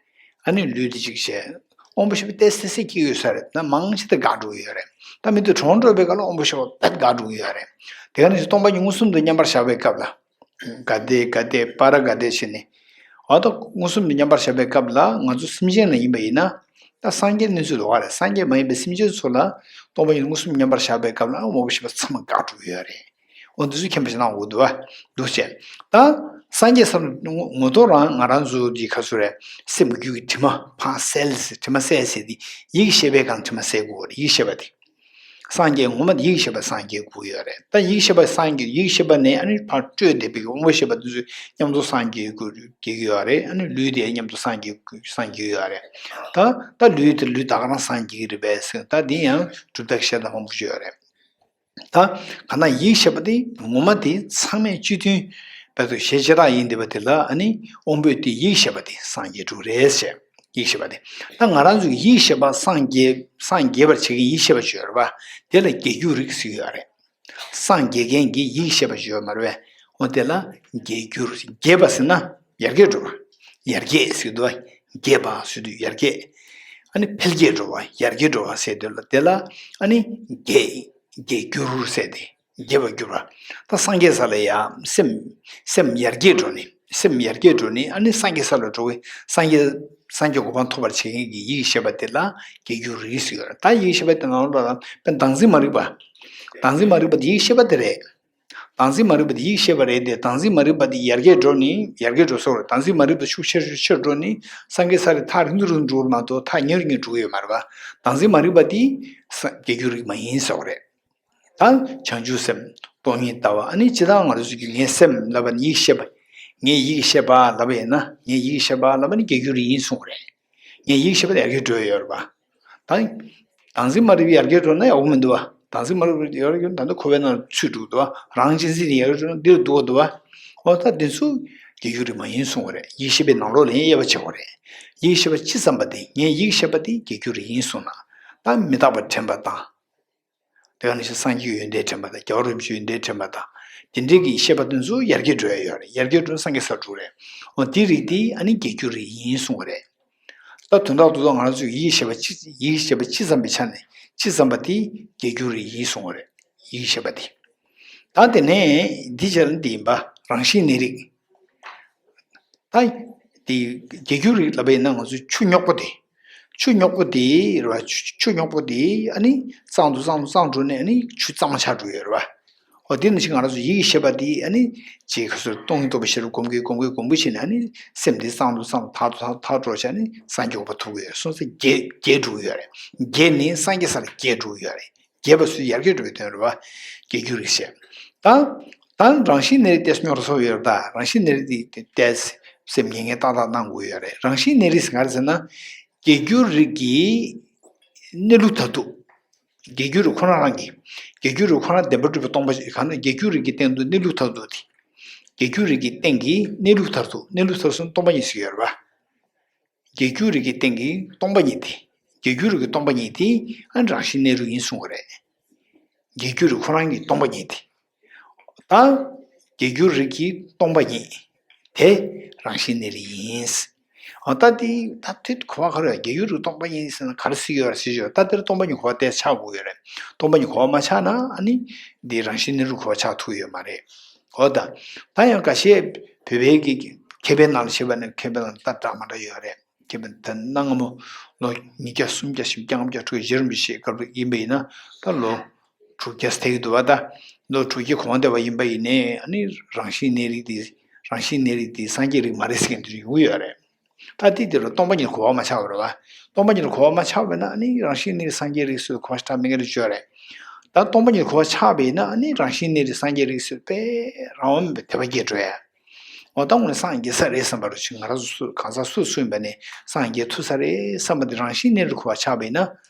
ཨ་ནི་ལུས་དེ་གཅིག་བྱས། དབང་པོའི་ཤེས་པ་ཏོག་ཙམ་ཏོག་ཙམ་སྐྱེ་གི་ཡོད་ས་རེད། ད་མང་ཆེ་དེ་འགག་འགྲོ་གི་ཡོད་རེད། ད་མི་དེ་གྲོངས་འགྲོ་བའི་སྐབས་ལ་དབང་པོའི་ཤེས་པ་རྦད་འགག་འགྲོ་གི་ཡོད་རེད། དེ་ག་ནང་བཞིན་སྟོང་པ་ཉིད་མངོན་སུམ་དུ་མཉམ་པར་བཞག་པའི་སྐབས་ལ། ག་དེ་ག་དེ་པ་ར་ག་དེ་བྱས་ནས། འོ་ད་མངོན་སུམ་དུ་མཉམ་པར་བཞག་པའི་སྐབས་ལ་ང་ཚོ་སེམས་ཅན་ལ་ཡིན་པ་ཡིན་ན། ད་སངས་རྒྱས་གནས་ཚུལ་ལོགས་ཀ་རེད། སངས་རྒྱས་མ་ཡིན་པའི་སེམས་ཅན་ཚོ་ལ་སྟོང་པ་ཉིད་མངོན་སུམ་མཉམ་པར་བཞག་པའི་སྐབས་ལ་དབང་པོ་ཤེས་པ་ཚང་མ་འགག་འགྲོ་གི་ཡོད་རེད། འོ་འདི་ཚོ་མཁྱེན་པ་ཞིག་གནང་དགོས་འདུག་བ། འདུག་བྱས། ད་སངས་རྒྱས་སམ་ངོ་ངོ་ཐོག་རང་ང་རང་ཚོ་འདི་ག་ཚོད་རེད། སེམས་ཀྱི་རྒྱུད་ཀྱི་དྲི་མ་ཕར་སེལ་ཟེར། དྲི་མ་སེལ་ཟེར་དེ་ཡིད་ཀྱི་ཤེས་པའི་སྒང་དྲི་མ་སེལ་དགོས་རེད། ཡིད་ཀྱི་ཤེས་པ་དེ། སངས་རྒྱས་ངོ་མ་དེ་ཡིད་ཤེས་པ་སངས་རྒྱས་དགོས་ཡོད་རེད། ད་ཡིད་ཤེས་པ་སངས་རྒྱས། ཡིད་ཤེས་པ་ནས་ཨ་ནི་ཕར་སྤྲོས་བསྡད་པའི་དབང་པོ་ཤེས་པ་དེ་ཚོ་མཉམ་དུ་སངས་རྒྱས་དགོས་རྒྱུ་ཡོད་རེད། ཨ་ནི་ལུས་དེ་མཉམ་དུ་སངས་རྒྱས་དགོས། སངས་རྒྱས་ཡོད་རེད། ད་ད་ལུས་དེ་ལུས་ད་ག་རང་སངས་རྒྱས་ཀྱི་རེད་པས་ཟེར། ད་དེ་ཡང་གྲུབ་མཐའ་བཤད་སྟངས་མང་པོ་ཅིག་ཡོད་རེད། ད་ག་ན་ཡིད་ཤེས་པ་དེ་ངོ་མ་དེ་ཚང་མས་སྤྱི་མཐུན་བར་དུ་ཞེ་ཆེ་དག་ཡིན་བསྡད་པ་དེ་ལ་ཨ་ནི་དབང་པོས་དེ་ཡིད་ཤེས་པ་དེ་སངས་རྒྱས་འགྲོ་རེད་ཟེར། ཡིད་ཤེས་པ་དེ། ད་ང་རང་ཚོའི་ཡིད་ཤེས་པ་སངས་རྒྱས། སངས་རྒྱས་པར་བྱེད་མཁན་ཡིད་ཤེས་པ་ཅིག་ཡོད་རེད་པ། དེ་ལ་རྒྱས་འགྱུར་རིག་ཟེར་གྱི་ཡོད་རེད། སངས་རྒྱས་མཁན་གྱི་ཡིད་ཤེས་པ་ཅིག་ཡོད་མ་རེད་པས། འོ་དེ་ལ་རྒྱས་འགྱུར། རྒྱས་པ་ཟེར་ན་ཡར་རྒྱས་འགྲོ་བ། ཡར་རྒྱས་ཟེར་གྱི་འདུག་པ། རྒྱས་པ་ཟེར་དུས་ཡར་རྒྱས། ཨ་ནི་འཕེལ་རྒྱས་འགྲོ་བ། ཡར་རྒྱས་འགྲོ་བ་ཟེར་དུས་ལ་དེ་ལ་ཨ་ནི་རྒྱས། རྒྱས་འགྱུར་ཟེར་ཏེ། རྒྱས་པར་གྱུར་པ། ད་སངས་རྒྱས་ས་ལ་ཡ་སེམས། སེམས་ཡར་རྒྱས་འགྲོ་ནི། སེམས་ཡར་རྒྱས་འགྲོ་ནི་ཨ་ནི་སངས་རྒྱས་ས་ལ་འགྲོ་བའི་སངས་རྒྱས། སངས་རྒྱས་གོ་འཕང་ཐོབ་པར་བྱེད་མཁན་གྱི་ཡིད་ཤེས་པ་དེ་ལ་རྒྱས་འགྱུར་རིག་ཟེར་ཡོད་རེད། ད་ཡིད་ཤེས་པ་དེ་ནང་ལོགས་ལ་དཔེ་བདག་འཛིན་མ་རིག་པ། བདག་འཛིན་མ་རིག་པ་དེ་ཡིད་ཤེས་པ་དེ་རེད། བདག་འཛིན་མ་རིག་པ་དེ་ཡིད་ཤེས་པ་རེད་དེ། བདག་འཛིན་མ་རིག་པ་དེ་ཡར་རྒྱས་འགྲོ་ནི། ཡར་རྒྱས་འགྲོ་སོགས་རེད། བདག་འཛིན་མ་རིག་པ་ཤུགས་ཆེར་ཤུགས་ཆེར་འགྲོ་ནི་སངས་རྒྱས་ས་རེད། ཐག་རིང་དུ་རིང་དུ་འགྲོ་བ་མ་གཏོགས་ཐག་ཉེ་རུ་ཉེ་རུ་འགྲོ་གི་ཡོད་མ་རེད་པ། བདག་འཛིན་མ་རིག་པ་དེ་ས་རྒྱས་འགྱུར་རིག་མ་ཡིན་སོགས་རེད། ད་བྱང་ཆུབ་སེམས། སྟོང་ཉིད་ལྟ་བ། ཨ་ནི་ཇི་ལྟར་ང་ཚོ་ཚོ་གི་ངའི་སེམས་ལབ་པ་ནི་ཡིད་ཤེས་པ། ངའི་ཡིད་ཤེས་པ་ལབ་པ་ཡིན་ན། ངའི་ཡིད་ཤེས་པ་ལབ་པ་ནི་རྒྱས་འགྱུར་ཡིན་གསུངས་པ་རེད། ངའི་ཡིད་ཤེས་པ་དེ་ཡར་རྒྱས་འགྲོ་ཡི་ཡོད་རེད་པ། ད་བདག་འཛིན་མ་རིག་པ་ཡར་རྒྱས་འགྲོ་ན་ཡག་པོ་མི་འདུག་པ། བདག་འཛིན་མ་རིག་པ་ཡར་རྒྱས་འགྲོ་ན་ད་ལྟ་འཁོར་བའི་ནང་ཚུད་འགྲོ་གི་འདུག་པ། རང་གཅེས་འཛིན་དེ་ཡར་རྒྱས་འགྲོ་ན་འདིར་འདུག་གི་འདུག་པ། འོ་ད་འདི་ཚོ་རྒྱས་འགྱུར་རིག་མ་ཡིན་གསུངས་པ་རེད། ཡིད་ཤེས་པའི་ནང་ལོགས་ལ་ཡང་དབྱེ་བ་ཕྱེ་དགོས་རེད། ཡིད་ཤེས་པ་ཅི་ཙམ་པ་དེ། ངའི་ཡིད་ཤེས་པ་དེ་རྒྱས་འགྱུར་རིག་ཡིན་གསུངས་ན། ད་མི་རྟག་པ་དྲན་པ་དང་། དེ་ག་ནང་བཞིན་སངས་རྒྱས་ཀྱི་ཡོན་ཏན་དྲན་པ་དང་། རྒྱལ་བ་རིན་པོ་ཆེའི་ཡོན་ཏན་དྲན་པ་དང་། དེ་འདྲའི་གི་ཤེས་པ་དེ་ཚོ་ཡར་རྒྱས་འགྲོ་ཡ་ཡོད་རེད། ཡར་རྒྱས་འགྲོ་ན་སངས་རྒྱས་སར་འགྲོ་རེད། འོ་དེ་རིགས་དེ་ཨ་ནི་རྒྱས་འགྱུར་རིག་ཡིན་གསུངས་པ་རེད། ད་དོན་དག་ཏུ་ང་རང་ཚོས་ཡིད་ཤེས་པ་ཅི། ཡིད་ཤེས་པ་ཅི་ཙམ་པའི་ཆ་ནས་ཅི་ཙམ་པ་དེ་རྒྱས་འགྱུར་རིག་ཡིན་གསུངས་པ་རེད། ཡིད་ཤེས་པ་དེ། ད་དེ་ནས་འདི་བྱས་ན་འདི་ཡིན་པ། རང་བཞིན་གནས་རིགས། ད་དེ་རྒྱས་འགྱུར་རིག་ལབ་པ་ཡིན་ན་ང་ཚོའི་ཆུ་རྙོག་པོ་དེ། ཆུ་རྙོག་པོ་དེ་རེད་པ། ཆུ་ཆུ་རྙོག་པོ་དེ་ཨ་ནི་གཙང་དུ་གཙང་དུ་གཙང་འགྲོ་ནས་ཨ་ནི་ཆུ་གཙང་མ་ཆགས་འགྲོ་ཡོད་རེད་པ། འོ་དེ་ནང་བཞིན་ང་རང་ཚོ་ཡིད་ཤེས་པ་དེ་ཨ་ནི་ཅིག་ག་ཚོད་སྟོང་ཉིད་རྟོགས་པའི་ཤེས་རབ་སྒོམ་གྱིན་སྒོམ་གྱིན་སྒོམ་གྱིན་བྱས་ནས་ཨ་ནི་སེམས་དེ་གཙང་དུ་གཙང་དུ་དག་ཏུ་དག་དག་འགྲོ་བྱས་ནས་སངས་རྒྱས་གོ་འཕང་ཐོབ་ཀྱི་ཡོད། སོང་ཙང་རྒྱས་རྒྱས་འགྲོ་གི་ཡོད་རེད། རྒྱས་ནས་སངས་རྒྱས་ས་ལ་རྒྱས་འགྲོ་གི་ཡོད་རེད། རྒྱས་པ་ཚོས་ཡར་རྒྱས་འགྲོ་བའི་དོན་རེད་པ། རྒྱས་འགྱུར་རིག་བཤད། ད་ད་རང་བཞིན་གནས་རིགས་ཏོག་ཙམ་རྙོག་དྲ་ཚ་པོ་ཡོད་རེད། ད་རང་བཞིན་གནས་རིགས་དེ་ཏོག་ཙམ་སེམས་ངེས་ངེས་ཏག་ཏག་གནང་དགོས་ཡོད་རེད། རང་བཞིན་གནས་རིགས་ཟེར་ག་རེ་ཟེར་ན། རྒྱས་འགྱུར་རིག་གི་གནས་ལུགས་མཐར་ཐུག་རྒྱས་འགྱུར་རིག་ཁོ་རང་རང་གི། རྒྱས་འགྱུར་རིག་ཁོ་རང་བདེན་པར་གྲུབ་པའི་སྟོང་པ་ཞིག་གང་ན་རྒྱས་འགྱུར་རིག་གི་སྟེང་དུ་གནས་ལུགས་མཐར་ཐུག་དེ། རྒྱས་འགྱུར་རིག་གི་སྟེང་གི་གནས་ལུགས་མཐར་ཐུག་གནས་ལུགས་མཐར་ཐུག་སྟོང་པ་ཉིད་ཟེར་ཡོད་རེད་པ། རྒྱས་འགྱུར་རིག་གི་སྟེང་གི་སྟོང་པ་ཉིད་དེ། རྒྱས་འགྱུར་རིག་གི་སྟོང་པ་ཉིད་དེ་ཨ་རང་བཞིན་གནས་རིགས་ཡིན་གསུངས་པ་རེད། རྒྱས་འགྱུར་རིག་ཁོ་རང་གི་སྟོང་པ་ཉིད་དེ། ད་རྒྱས་འགྱུར་རིག་གི་སྟོང་པ་ཉིད་དེ་རང་བཞིན་གནས་རིགས་ཡིན། འོ་ད་དེ་ད་དེ་གོ་བ་ག་རེ། རྒྱས་འགྱུར་རིག་སྟོང་པ་ཉིད་ཟེར་ན་ག་རེ་ཟེར་གྱི་ཡོད་རེད་ཟེར་ཞོར། ད་དེར་སྟོང་པ་ཉིད་གོ་བ་དེ་ཆགས་དགོས་ཡོད་རེད། སྟོང་པ་ཉིད་གོ་བ་མ་ཆགས་ན་ཨ་ནི་འདི་རང་བཞིན་གནས་རིགས་གོ་བ་ཆགས་ཐུབ་ཡོད་མ་རེད། འོ་ད། ད་ཡང་འགའ་ཤས་བོད་པའི་གི་མཁས་པའི་ནང་ལ་བཤད་པ་ནི་མཁས་པའི་ནང་ལ་ལྟ་འདྲ་མ་འདྲ་ཡོད་རེད། མཁས་པའི་ད་གནའ་སྔ་མོ་ལོ་ཉིས་བརྒྱ་སུམ་བརྒྱ་བཞི་བརྒྱ་ལྔ་བརྒྱ་དྲུག་བརྒྱ་རིན་པོ་ཆེ་སྐབས་ཡིན་པ་ཡིན་ན། ད་ལོ་དྲུག་བརྒྱ་ཟེར་གྱི་འདུག་པ། ད་ལོ་དྲུག་བརྒྱ་གོང་དེ་བ་ཡིན་པ་ཡིན་ནའི་ཨ་ནི་རང་བཞིན་གནས་རིགས་དེ། རང་བཞིན་གནས་རིགས་དེ་སངས་རྒྱས་རིགས་མ་རེད་ཟེར་མཁན་དེ་ཡོང་གི་ཡོད་རེད། ད་དེ་དེ་ལ་སྟོང་པ་ཉིད་གོ་བ་མ་ཆགས་པ་རེད་པ། སྟོང་པ་ཉིད་གོ་བ་མ་ཆགས་པས་ན་ཨ་ནི་རང་བཞིན་གནས་རིགས་སངས་རྒྱས་རིགས་སུ་གོ་བ་ཞེ་དྲག་མེད་མཁན་རེད་བརྗོད་རེད། ད་སྟོང་པ་ཉིད་གོ་བ་ཆགས་པས་ན་ཨ་ནི་རང་བཞིན་གནས་རིགས་སངས་རྒྱས་རིགས་སུ་དཔེ་རང་དབང་མེད་པའི་དད་པ་སྐྱེ་འགྲོ་ཡ། འོ་ད་དངོས་གནས་སངས་རྒྱས་ས་རེད་བསམ་པ་རུ་ཅིག་ང་རང་ཚོ་སུ་གང་ཟག་སུ་སུ་ཡིན་པ་ནས་སངས་རྒྱས་ཐུབ་ས་རེད་བསམ་པ་དེ་རང་བཞིན་གནས་རིགས་གོ་བ་ཆགས་པས་ན།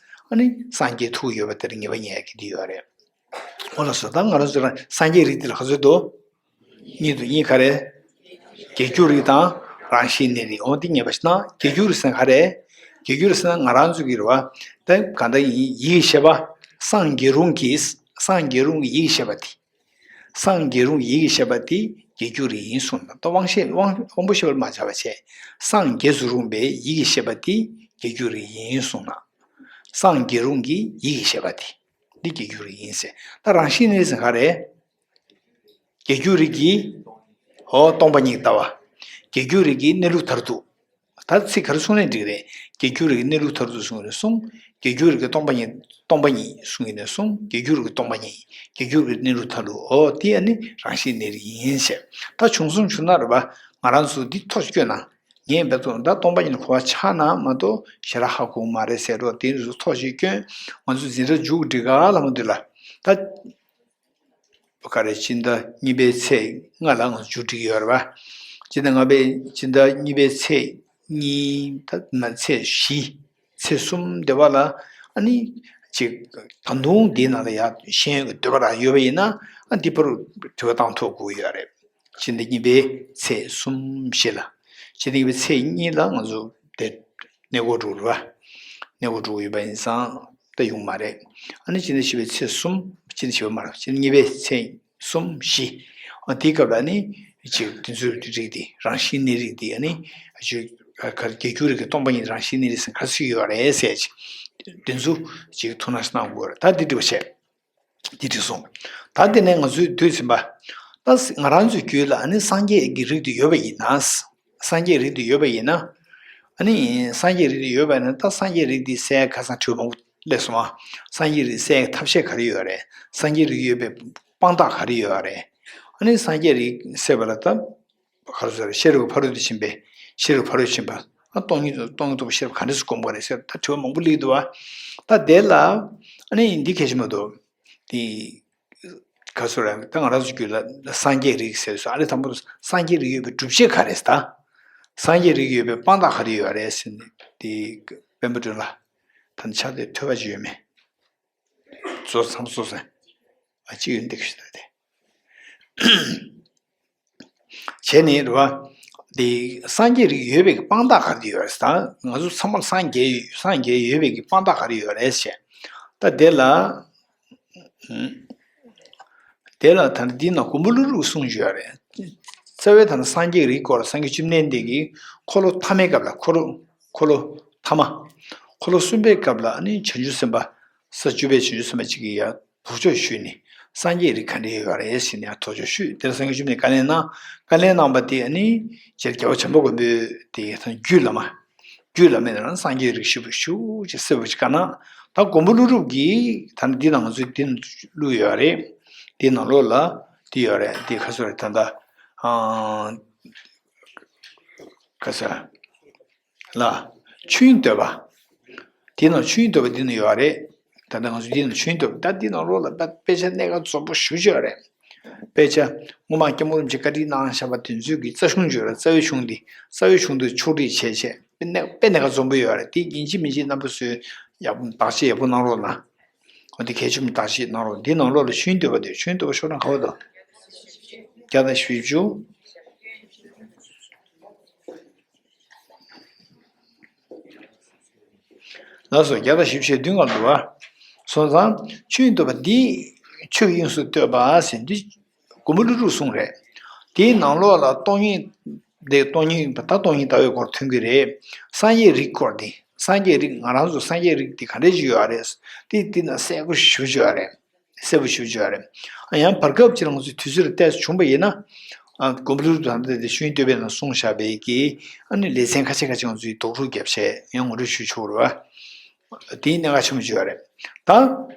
ཨ་ནི་སངས་རྒྱས་ཐུབ་ཡོད་པ་དེར་ངེས་པ་རྙེད་ཡ་གི་དེ་ཡོད་རེད། འོ་ལགས་སོ། ད་ང་རང་ཚོ་རང་སངས་རྒྱས་རིགས་དེ་ལ་ག་ཚོད་འདུག་གཉིས་འདུག་གཉིས་ག་རེ། རྒྱས་འགྱུར་རིགས་དང་རང་བཞིན་གནས་རིགས། འོ་འདི་ངེས་པ་ཞིག་ན། རྒྱས་འགྱུར་རིགས་ཟེར་ན་ག་རེ། རྒྱས་འགྱུར་རིགས་ཟེར་ན་ང་རང་ཚོ་གི་རེད་པ། ད་གང་ལྟར་ཡིད་ཤེས་པ། སངས་རྒྱས་རུང་གི། སངས་རྒྱས་རུང་གི་ཡིད་ཤེས་པ་དེ། སངས་རྒྱས་རུང་གི་ཡིད་ཤེས་པ་དེ་རྒྱས་འགྱུར་རིགས་ཡིན་གསུངས་ན། ད་དབང་ཤེས་དབང་དབང་པོ་ཤེས་པ་ལ་མ་ཆགས་པ་བྱས། སངས་རྒྱས་སུ་རུང་བའི་ཡིད་ཤེས་པ་དེ་རྒྱས་འགྱུར་རིགས་ཡིན་གསུངས་ན། སངས་རྒྱས་རུང་གི་ཡིད་ཤེས་པ་དེ། འདི་རྒྱས་འགྱུར་རིགས་ཡིན་ཟེར། ད་རང་བཞིན་གནས་ཟེར་ག་རེ། རྒྱས་འགྱུར་རིགས་ཀྱི། འོ་སྟོང་པ་ཉིད་ལྟ་བ། རྒྱས་འགྱུར་རིགས་ཀྱི་གནས་ལུགས་མཐར་ཐུག་ད་ཚིག་ག་རེ་གསུངས་ནའི་འགྲིག་རེད། རྒྱས་འགྱུར་རིགས་ཀྱི་གནས་ལུགས་མཐར་ཐུག་གསུངས་ནས་གསུངས། རྒྱས་འགྱུར་རིགས་ཀྱི་སྟོང་པ་ཉིད། སྟོང་པ་ཉིད་གསུངས་ནས་གསུངས། རྒྱས་འགྱུར་རིགས་ཀྱི་སྟོང་པ་ཉིད། རྒྱས་འགྱུར་རིགས་ཀྱི་གནས་ལུགས་མཐར་ཐུག་འོ་དེ་ཨ་ནི་རང་བཞིན་གནས་རིགས་ཡིན་ཟེར། ད་བྱུང་སོང་བྱུང་ན་རེད་པ། ང་རང་ཚོ་འདི་ཐོག་བཀོད་ན། ངས་བལྟས་ཚོ་ད་སྟོང་པ་ཉིད་གོ་བ་ཆགས་ན་མ་གཏོགས་ཞེ་དྲག་ཧ་གོ་མ་རེད་ཟེར་རོ། དེ་ཚོ་ཐོག་ཞིག་སྐྱོན། ང་ཚོ་འཛིན་གྲྭ་མཇུག་སྒྲིལ་ག་ལ་མ་འདུག་ལ། ད་ག་རེ་སྤྱི་ཟླ་གཉིས་པའི་ཚེས་ལྔ་ལ་ང་ཚོ་མཇུག་སྒྲིལ་གྱི་ཡོད་རེད་པ། སྤྱི་ཟླ་ལྔ་པའི་སྤྱི་ཟླ་གཉིས་པའི་ཚེས་གཉིས་ད་ན་ཚེས་བཞི། ཚེས་གསུམ་དེ་བ་ལ་ཨ་ནི་ཅིག་ད་དུང་འདིའི་ནང་ལ་ཡ་ཤེས་ཡོན་གྱི་འདོད་པ་རང་ཡོད་པ་ཡིན་ན་ཨ་འདི་བར་དྲི་བ་བཏང་ཐུབ་དགོས་ཡོད་རེད། ཕྱི་ཟླ་གཉིས་པའི་ཚེས་གསུམ་བཞི་ལ། ཕྱི་ཟླ་གཉིས་པའི་ཚེས་གཉིས་ལ་ང་ཚོ་དེ་གནས་སྐོར་འགྲོ་རེད་པ། གནས་སྐོར་འགྲོ་ཡོད་པ་ཡིན་ཙང་ད་ཡོང་མ་རེད། ཨ་ནི་ཕྱི་ཟླ་བཞི་པའི་ཚེས་གསུམ། ཕྱི་ཟླ་བཞི་པ་མ་རེད། ཕྱི་ཟླ་གཉིས་པའི་ཚེས་གསུམ་བཞི། ཨ་དེའི་སྐབས་ལ་ནི་ཅིག་དེ་ཚོའི་རིགས་དེ་རང་བཞིན་གནས་རིགས་དེ་ཨ་ནི་ཅིག་ཨ་ག་རྒྱལ་འགྱུར་རིགས་ཀྱི་སྟོང་པ་ཉིད་རང་བཞིན་གནས་རིགས་ཟེར་ག་ཚོད་ཡོད་རེད་ཟེར་ཅིག་དེ་ཚོ་ཅིག་ཐུགས་སྣང་གནང་དགོས་རེད། ད་འདི་འདྲི་བ་བྱས། འདི་འདྲི་སོང་། ད་དེ་ནས་ང་ཚོས་འདོད་ཟིན་པ། ད་ང་རང་ཚོའི་རྒྱུད་ལ་ཨ་ནི་སངས་རྒྱས་ཀྱི་རིགས་དེ་ཡོད་པ་ཡིན་ན། སངས་རྒྱས་རིགས་དེ་ཡོད་པ་ཡིན་ན། ཨ་ནི་སངས་རྒྱས་རིགས་དེ་ཡོད་པ་ཡིན་ན་ད་སངས་རྒྱས་རིགས་དེ་གསལ་ཁ་སང་དྲི་བ་མང་པོ་སླེབས་སོང་ཨ། སངས་རྒྱས་རིགས་གསལ་ཐབས་ཤེས་ག་རེ་ཡོད་རེད། སངས་རྒྱས་རིགས་ཡོད་པའི་དཔང་རྟགས་ག་རེ་ཡོད་རེད། ཨ་ནི་སངས་རྒྱས་རིགས་གསལ་བ་ལ་ད། ག་རེ་ཟེར་ཤེས་རབ་ཕ་རོལ་ཏུ་ཕྱིན་པའི་ཤེས་རབ་ཕ་རོལ་ཕྱིན་པ། ཨ་སྟོང་ཉིད་སྟོང་ཉིད་རྟོགས་པའི་ཤེས་རབ་ག་འདྲས་སུ་སྒོམ་དགོས་རེད་ཟེར་ད་དྲི་བ་མང་པོ་སླེབས་འདུག་བ། ད་དེ་ལ་ཨ་ནི་འདི་གལ་ཆེན་པོ་འདུག་དེ་ག་ཚོད་རེད། ད་ང་རང་ཚོ་རྒྱུད་ལ་སངས་རྒྱས་རིགས་ཟེར་སོང་ཨ་ནི་དང་པོ་སངས་རྒྱས་རིགས་ཡོད་པའི་སྒྲུབ་བྱེད་ག་རེ་ཟེར་ད། སངས་རྒྱས་རིགས་ཡོད་པའི་དཔང་རྟགས་ག་རེ་ཡོད་རེད་ཟེར་ནས་དེ་དཔལ་མོ་སྒྲོན་ལ་ད་ནི་ཆ་དེ་ཐོས་པ་ཅིག་ཡོད་མེད། ཚོ་ཚང་མ་ཚོ་ཟེར། ཨ་ཅིག་ཡོད་འདུག་ཞེས་ད་དེ། བྱས་ནས་རེད་བ། འདི་སངས་རྒྱས་རིགས་ཡོད་པའི་གི་དཔང་རྟགས་ག་རེ་ཡོད་རེད་ཟེར། ང་ཚོ་ཚང་མར་སངས་རྒྱས་ཡོད་སངས་རྒྱས་ཡོད་པའི་གི་དཔང་རྟགས་ག་རེ་ཡོད་རེད་ཟེར། ད་དེ་ལ། དེ་ལ་ད་ནི་འདི་ན་མགོན་པོ་ཀླུ་སྒྲུབ་གསུང་བརྗོད་རེད། རྩ་བའི་ད་ནི་སངས་རྒྱས་རིགས་སྐོར་སངས་རྒྱས་བཅོམ་ལྡན་འདས་ཀྱིས་འཁོར་ལོ་ཐ་མའི་སྐབས་ལ་འཁོར་ལོ་འཁོར་ལོ་ཐ་མ། འཁོར་ལོ་གསུམ་པའི་སྐབས་ལ་ནི་བྱང་ཆུབ་སེམས་དཔའ། ས་བཅུ་པའི་བྱང་ཆུབ་སེམས་དཔའ་གཅིག་གིས་ཡ། དོགས་གཅོད་ཞུས་ནས་སངས་རྒྱས་རིགས་ག་འདྲས་ཡོད་རེད་ཟེར་ནས་དོགས་གཅོད་ཞུས། དེར་སངས་རྒྱས་བཅོམ་ལྡན་བཀའ་ལན་གནང་། བཀའ་ལན་གནང་བ་དེ་ནི་སྤྱིར་རྒྱལ་བ་བྱམས་པ་མགོན་པོས་དེ་ཡང་རྒྱུད་བླ་མ། རྒྱུད་བླ་མའི་ནང་སངས་རྒྱས་རིགས་ཞིབ་པོ་ཞུ་ཅེས་གསལ་པོ་ཅིག་བཀའ་གནང་། ད་མགོན་པོ་ཀླུ་སྒྲུབ་ཀྱིས་ད་ནི་འདི་ནང་ང་ཚོས་འདི་ནང་བླུགས་ཡོད་རེད། འདི་ནང་ལོགས་ལ་འདི་ཡོད་རེད། འདི་ཁ་སོ་རེད་ད་ལྟ། ཁ་སོ། ལ། ཆོས་དབྱིངས་བསྟོད་པ། དེ་ནང་ཆོས་དབྱིངས་བསྟོད་པ་འདི་ནང་ཡོད་རེད། ད་ལྟ་ང་ཚོ་འདི་ནང་ཆོས་དབྱིངས་བསྟོད་པ་ད་འདི་ནང་ལོགས་ལ་དཔེ་དཔེ་ཆ་གནད་འགག་འཛོམས་པོ་ཞེ་པོ་ཅིག་ཡོད་རེད། དཔེ་ཆ་སྔོན་མ་སྐྱབས་མགོན་རིན་པོ་ཆེས་བཀའ་ཁྲིད་གནང་བཞག་པ་དེ་ཚོའི་གི་རྩ་གཞུང་ཅིག་ཡོད་རེད། རྩ་བའི་གཞུང་འདི་རྩ་བའི་གཞུང་འདི་ཕྱོགས་སྒྲིག་བྱས་བྱས་དཔེ་གནད་དཔེ་གནད་འགག་འཛོམས་པོ་ཡོད་རེད། དེ་ཡིན་གཅིག་མིན་གཅིག་རྣམ་པ་ཚོས་ཡག་པོ་བརྟག་དཔྱད་ཡག་པོ་གནང་རོགས་གནང་། འོ་དེ་གལ་ཆེན་པོ་བརྟག་དཔྱད་གནང་རོགས། འདི་ནང་ལོགས་ལ་ཆོས་དབྱིངས་བསྟོད་པ་དེ་ཆོས་དབྱིངས་བསྟོད་པ་ཤོག་གྲངས་ག་པར་འདུག་བརྒྱ་དང་བཞི་བཅུ། ལགས་སོ། བརྒྱ་དང་བཞི་བཅུ་ཞེ་བདུན་ལ་འདུག་བ། སོང་ཙང་ཆོས་དབྱིངས་བསྟོད་པ་འདི་ཆོས་ཀྱི་དབྱིངས་སུ་བསྟོད་པ་ཟེར་འདི་མགོན་པོ་ཀླུ་སྒྲུབ་གསུང་རེད། དེའི་ནང་ལོགས་ལ་སྟོང་ཉིད་དེ་སྟོང་ཉིད་ད་སྟོང་ཉིད་ལྟ་བའི་སྐོར་ཐོན་གྱི་རེད། སངས་རྒྱས་རིགས་སྐོར་འདི་སངས་རྒྱས་རིགས་ང་རང་ཚོ་སངས་རྒྱས་རིགས་འདི་ག་འདྲས་ཅིག་ཡོད་རེད། དེ་འདི་ན་གསལ་པོ་ཞེ་པོ་ཅིག་ཡོད་རེད། གསལ་པོ་ཞེ་པོ་ཅིག་ཡོད་རེད། ཨ་ཡང་བར་སྐབས་ཅིག་ལ་ང་ཚོས་དུས་ཚོད་ལ་ལྟས་བྱུང་བ་ཡིན་ན། ཨ་མགོན་པོ་ཀླུ་སྒྲུབ་དང་འདི་ཆོས་དབྱིངས་བསྟོད་པའི་ནང་གསུངས་བཞག་པའི་གི་ཨ་ནི་ལེ་ཚན་ཁ་ཤས་ཁ་ཤས་ང་ཚོས་རྡོག་རོལ་བརྒྱབ་བྱས་ཡང་ངོ་སྤྲོད་ཞུ་ཆོག་རེད་བ། དེའི་གནད་འགག་ཆེན་པོ་ཅིག་ཡོད་རེད། ད།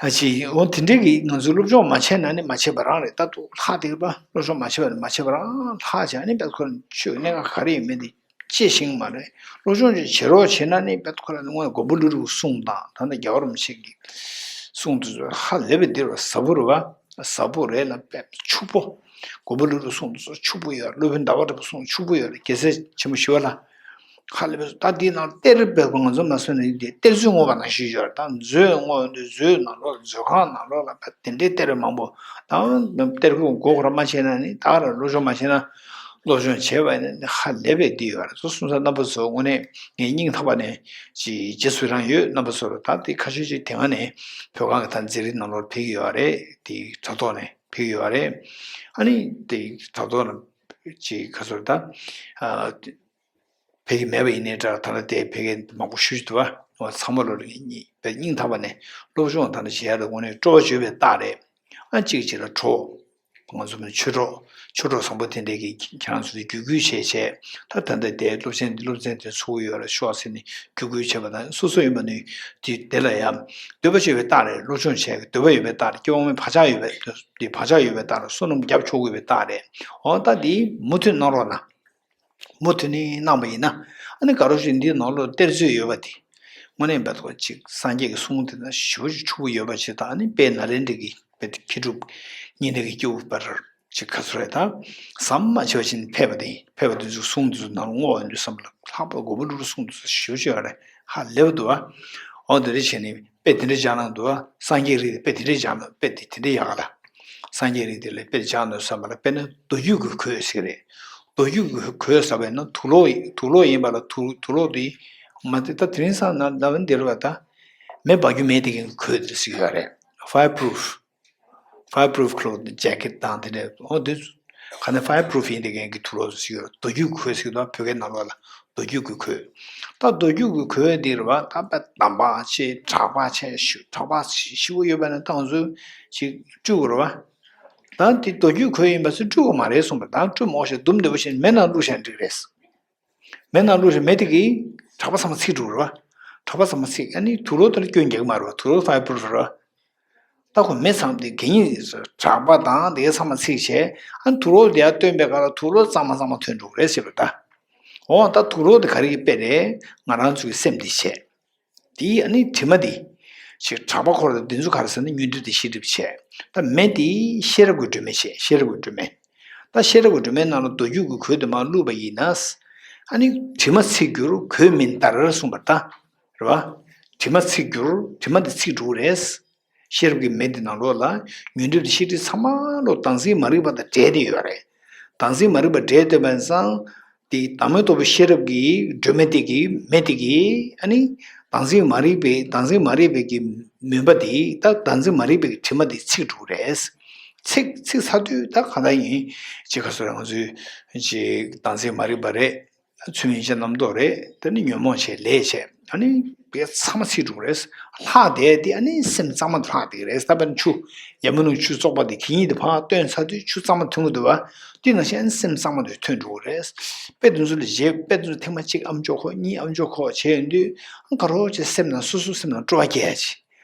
ཨ་ཅི་འོ་དེ་འདྲའི་གི་ང་ཚོས་སློབ་སྦྱོང་མ་བྱས་ན་ནི་མ་བྱས་པ་རང་རེད། ད་དུ་ལྷག་བསྡད་པ་སློབ་སྦྱོང་མ་བྱས་པ་ནི་མ་བྱས་པ་རང་ལྷག་བྱས་ཨ་ནི་བེད་ཁོ་ཆོས་གནད་འགག་ག་རེ་ཡིན་མིན་དེ། ཅེས་ཤིང་མ་རེད། སློབ་སྦྱོང་ཅིག་བྱེད་རོགས་བྱེད་ན་ནི་དཔེ་ཁོ་རང་ནི་དངོས་མགོན་པོ་ཀླུ་སྒྲུབ་གསུང་དང་ད་ལྟ་རྒྱལ་བ་རིན་པོ་ཆེ་གི་གསུང་དེ་ཚོ་ཧ་ལས་པའི་འདིར་བ་ཟབ་པོ་རེད་བ། ཟབ་པོ་རེད་ལ་དཔེ་ཕྱུག་པོ། མགོན་པོ་ཀླུ་སྒྲུབ་གསུང་དེ་ཚོ་ཕྱུག་པོ་ཡོད་རེད། སློབ་དཔོན་ཟླ་བ་གྲགས་པའི་གསུང་ཕྱུག་པོ་ཡོད་རེད། རྒྱལ་སྲས་ཆེན་པོ་ཞི་བ་ལྷ། ཧ་ལས་པའི་ད་འདི་ནང་གཏེར་དཔེ་ང་ཚོ་མ་སོན་ནས་འདི་གཏེར་མཛོད་བསྔོགས་པ་ནང་བཞིན་ཡོད་རེད། ད་མཛོད་བསྔོགས་འདི་མཛོད་ནང་ལོགས་ལ་མཛོད་ཁང་ནང་ལོགས་ལ་དཔེ་དེ་འདྲའི་གཏེར་མང་པོ། ད་གཏེར་ཁུག་མགོ་སྐོར་མ་བྱས་ན་ནི་ད་ག་རང་སློབ་སྦྱོང་མ་བྱས་ན། སློབ་སྦྱོང་བྱས་པ་ནི་ཧ་ལས་པའི་འདི་ཡོད་རེད། སོ་སོ་ས་རྣམ་པ་ཚོ་དངོས་གནས་ངས་སྙིང་ཐག་པ་ནས་ཅིག་རྗེས་སུ་རང་ཡོད། རྣམ་པ་ཚོར་ད་དེ་ཁ་ཤས་ཅིག་དེ་སྔ་ནས་བོད་ཁང་གི་ད་མཛད་རིམ་ནང་ལོགས་ཕེབས་ཀྱི་ཡོད་རེད། དེ་དྲ་ཐོག་ནས་ཕེབས་ཀྱི་ཡོད་རེད། ཨ་ནི་དེ་དྲ་ཐོག་ནས་ཅིག་ཁ་ཚོར་ད་ཕེབས་ཀྱི་མེད་པ་ཡིན་ནའི་འདྲ། ད་ལྟ་དེ་ཕེབས་མཁན་མང་པོ་ཞེ་པོ་འདུག་བ། ཚང་མ་ལོ་ལ་ངས་སྙིང་ཐག་པ་ནས་སློབ་སྦྱོང་ད་ལྟ་བྱེད་ཡ་ལ་དངོས་གནས་སྤྲོ་བ་བརྗོད་པའི་རྟགས་རེད། ཨ་གཅིག་གཅིག་ལ་གྲོགས། ང་ཚོ་ནི་ཆོས་གྲོགས་ཆོས་གྲོགས་བཟང་པོ་དེ་འདྲས་ཀྱིས་ཁྱེད་རང་ཚོ་ལ་བརྒྱུད་སྐུལ་བྱས་བྱས། ད་ད་ལྟ་དེ་སློབ་ཚན་འདི་སློབ་ཚན་དེ་ཚུགས་ཡོད་རེད་ཤོག་ཟེར་ནས་བརྒྱུད་སྐུལ་བྱས་པ་དང་། སོ་སོ་ཡིན་པ་ནི་དེ་དེ་ལ་ཡང་འདོད་པ་ཆེ་བའི་རྟགས་རེད། སློབ་སྦྱོང་བྱས་འདོད་པ་ཡོད་པའི་རྟགས་རེད། སྐྱེ་བ་སྔོན་མའི་བག་ཆགས་ཡོད་པའི་དེ་བག་ཆགས་ཡོད་པའི་རྟགས་རེད། བསོད་ནམས་རྒྱབ་ཆོག་དགོས་པའི་རྟགས་རེད། འོ་ད་དེ་མུ་མཐུད་གནང་རོགས་གནང་། མུ་མཐུད་ནས་གནང་པ་ཡིན་ན། ཨ་ནི་ག་རོ་ཞིག་འདིའི་ནང་ལོགས་གཏེར་མཛོད་ཡོད་པ་དེ། དངོས་གནས་འབད་ཐོག་ཅིག་སངས་རྒྱས་ཀྱི་གསུང་དེ་ན་ཞེ་པོ་ཅིག་ཕྱུག་པོ་ཡོད་པ་ཞིག་དང་། ཨ་ནི་དཔལ་ནཱ་ལེནྡྲ་གི་དཔེ་དེ་མཁས་གྲུབ་གཉིས་ལྡན་གྱི་སྐྱེ་བོ་པར་ཅིག་ག་ཚོད་རེད་ད། ཟམ་མ་ཆད་པ་ཞིག་ཕེབས་པ་དེ། ཕེབས་པ་དེ་ཚོའི་གསུང་དེ་ཚོ་ནང་ལ་བསྔོ་བ་འདུག་བསམ་ལ། ལྷག་པར་དགོས་པ་འདུག་གསུང་དེ་ཚོ་ཞེ་པོ་ཅིག་ཡོད་རེད། ཧ་ལས་པ་འདུག་བ། འོ་དེ་འདྲ་བྱས་ནས། དཔེ་དེ་འདྲ་སྦྱར་གནང་འདུག་བ། སངས་རྒྱས་རིགས་དེ་དཔེ་དེ་འདྲ་སྦྱར་གནང་། དཔེ་དེ་དེ་འདྲ་ཡག་ག་ལ། སངས་རྒྱས་རིགས་དེ་ལ་དཔེ་སྦྱར་གནང་བསམ་པ་ལ། དཔེར་ན་མདོ་རྒྱུད་ཀྱི་གོས་ཟེར་གི་རེད། མདོ་རྒྱུད་ཀྱི་གོས་ཟེར་བས་ན་དུག་ལོག་དུག་ལོག་ཡིན་པ་ལ། དུག་དུག་ལོག་དེ་མ་དེ་ད་དེ་རིང་སང་ན་ལབ་འདིར་བ་ད། མེ་འབར་རྒྱུ་མེད་དེ་གི་གོས་དེ་ཟེར་གི་ཡོད་རེད། Fireproof། Fireproof cloth jacket དང་དེ་འདྲ། འོ་དེ་ག་ནས་fireproof ཡིན་དེ་གན་གི་དུག་ལོག་ཟེར་གི་ཡོད། མདོ་རྒྱུད་གོས་ཟེར་གི་འདུག་བོད་སྐད་ནང་ལོགས་ལ། མདོ་རྒྱུད་ཀྱི་གོས། ད་མདོ་རྒྱུད་ཀྱི་གོས་འདི་རེད་བ། ད་དཔེ་དམ་པ་ཆེ། གྲགས་པ་ཆེ་ཞུ། གྲགས་པ་ཞེ་པོ་ཡོད་པ་ན་ད་ང་ཚོས་ཅིག་སྤྲུལ་དགོས་རེད་བ། ད་འདི་མདོ་རྒྱུད་གོས་ཡིན་པ་ཚོས་སྤྲུལ་དགོས་མ་རེད་གསུངས་པ། ད་སྤྲུལ་མོ་ཞེས་དུམ་བདེ་པོ་ཞིག་མེ་ནང་བླུགས་བཞག་འགྲིག་རེད། མེ་ནང་བླུགས་བཞག་མེ་དེ་གིས་གྲགས་པ་ཚང་མ་ཚིག་འགྲོ་རེད་བ། གྲགས་པ་ཚང་མ་ཚིག་ཨ་ནི་དུག་ལོག་དེ་ལ་སྐྱོན་རྒྱག་གི་མ་རེད་བ། དུག་ལོག་fireproof རེད་བ། ད་ཁོ་མེ་ཚང་དེ་གད་སྙིགས་གྲགས་པ་དང་དེ་ག་ཚང་མ་ཚིག་བྱས། ཨ་ནི་དུག་ལོག་དེ་ཡར་བཏོན་པའི་སྐབས་ལ་དུག་ལོག་གཙང་མ་གཙང་མ་ཐོན་འགྲོ་གི་རེད་ཟེར་བ་ད། འོ་ད་དུག་ལོག་དེ་ག་རེ་གི་དཔེ་རེད། ང་རང་ཚོའི་སེམས་དེ་བྱས། དེ་ཨ་ནི་དྲི་མ་དེ་ཞིག་གྲགས་པ་འཁོར་བ་དེ་ཚོ་ག་རེ་ཟེར་ན་ཉོན་སྒྲིབ་དེ་ཤེས་སྒྲིབ་བྱས། ད་མེ་དེ་ཤེས་རབ་ཀྱི་སྒྲོན་མེ་བྱས། ཤེས་རབ་ཀྱི་སྒྲོན་མེ། ད་ཤེས་རབ་ཀྱི་སྒྲོན་མེའི་ནང་ལ་མདོ་རྒྱུད་ཀྱི་གོས་དེ་མར་བླུགས་པ་ཡིན་ན། ཨ་ནི་དྲི་མ་ཚིག་འགྱུར་གོས་མིན་འདར་གསུངས་པ་ད། རེད་བ། དྲི་མ་ཚིག་འགྱུར། དྲི་མ་དེ་ཚིག་འགྲོ་གི་རེད། ཤེས་རབ་ཀྱི་མེ་འདི་ནང་ལོགས་ལ་ཉོན་སྒྲིབ་དང་ཤེས་སྒྲིབ་ཚང་མ་ལོ་བདག་འཛིན་མ་རིག་པ་དང་འདྲེས་ཏེ་ཡོད་རེད། བདག་འཛིན་མ་རིག་པ་འདྲེས་ཏེ་ཡོད་པ་ཡིན་ཙང་། དེ་བདག་མེད་རྟོགས་པའི་ཤེས་རབ་ཀྱི་སྒྲོན་མེ་དེ་གིས། མེ་དེ་གིས་ཨ་ནི་བདག་འཛིན་མ་རིག་པའི། བདག་འཛིན་མ་རིག་པའི་གི་མུན་པ་དེ། ད་བདག་འཛིན་མ་རིག་པའི་གི་དྲི་མ་དེ་ཚིག་འགྲོ་གི་རེད། ཚིག་ཚིག་ཚར་དུས་ད་གང་ལྟར་ཡིན། ཅིག་ག་ཚོད་རེད། ང་ཚོའི་ཅིག་བདག་འཛིན་མ་རིག་པ་རེད། ཚུལ་མིན་ཅན་རྣམ་རྟོག་རེད། དེ་ནི་ཉོན་མོངས་བྱས་ལས་བྱས། ཨ་ནི་དེ་ཚང་མ་ཚིག་འགྲོ་གི་རེད། ལྷག་བསྡད་དེ་ཨ་ནི་སེམས་གཙང་མ་ལྷག་བསྡད་ཀྱི་རེད། ད་དཔེར་ན་ཆུ། ཡ་མུ་ནུ་ཆུ་བཙོག་པ་དེ་གད་སྙིགས་དེ་ཕར་བཏོན་ཚར་དུས་ཆུ་གཙང་མ་ཐོན་གྱི་འདུག་བ། དེ་ནང་བཞིན་ཨ་ནི་སེམས་གཙང་མ་དེ་ཐོན་འགྲོ་གི་རེད། དཔེ་དེ་ཚོ་ལ་རྗེས། དཔེ་དེ་ཚོ་ཐེངས་མ་གཅིག་ཨམ་ཅོག་ཁོག་གཉིས་ཨམ་ཅོག་ཁོག་བྱས་ཡོང་དུས། ཨ་ག་རོ་བྱས་སེམས་ནང་སོ་སོ་སེམས་ནང་སྤྲོ་བ་སྐྱེ་ཡ་ཅིག་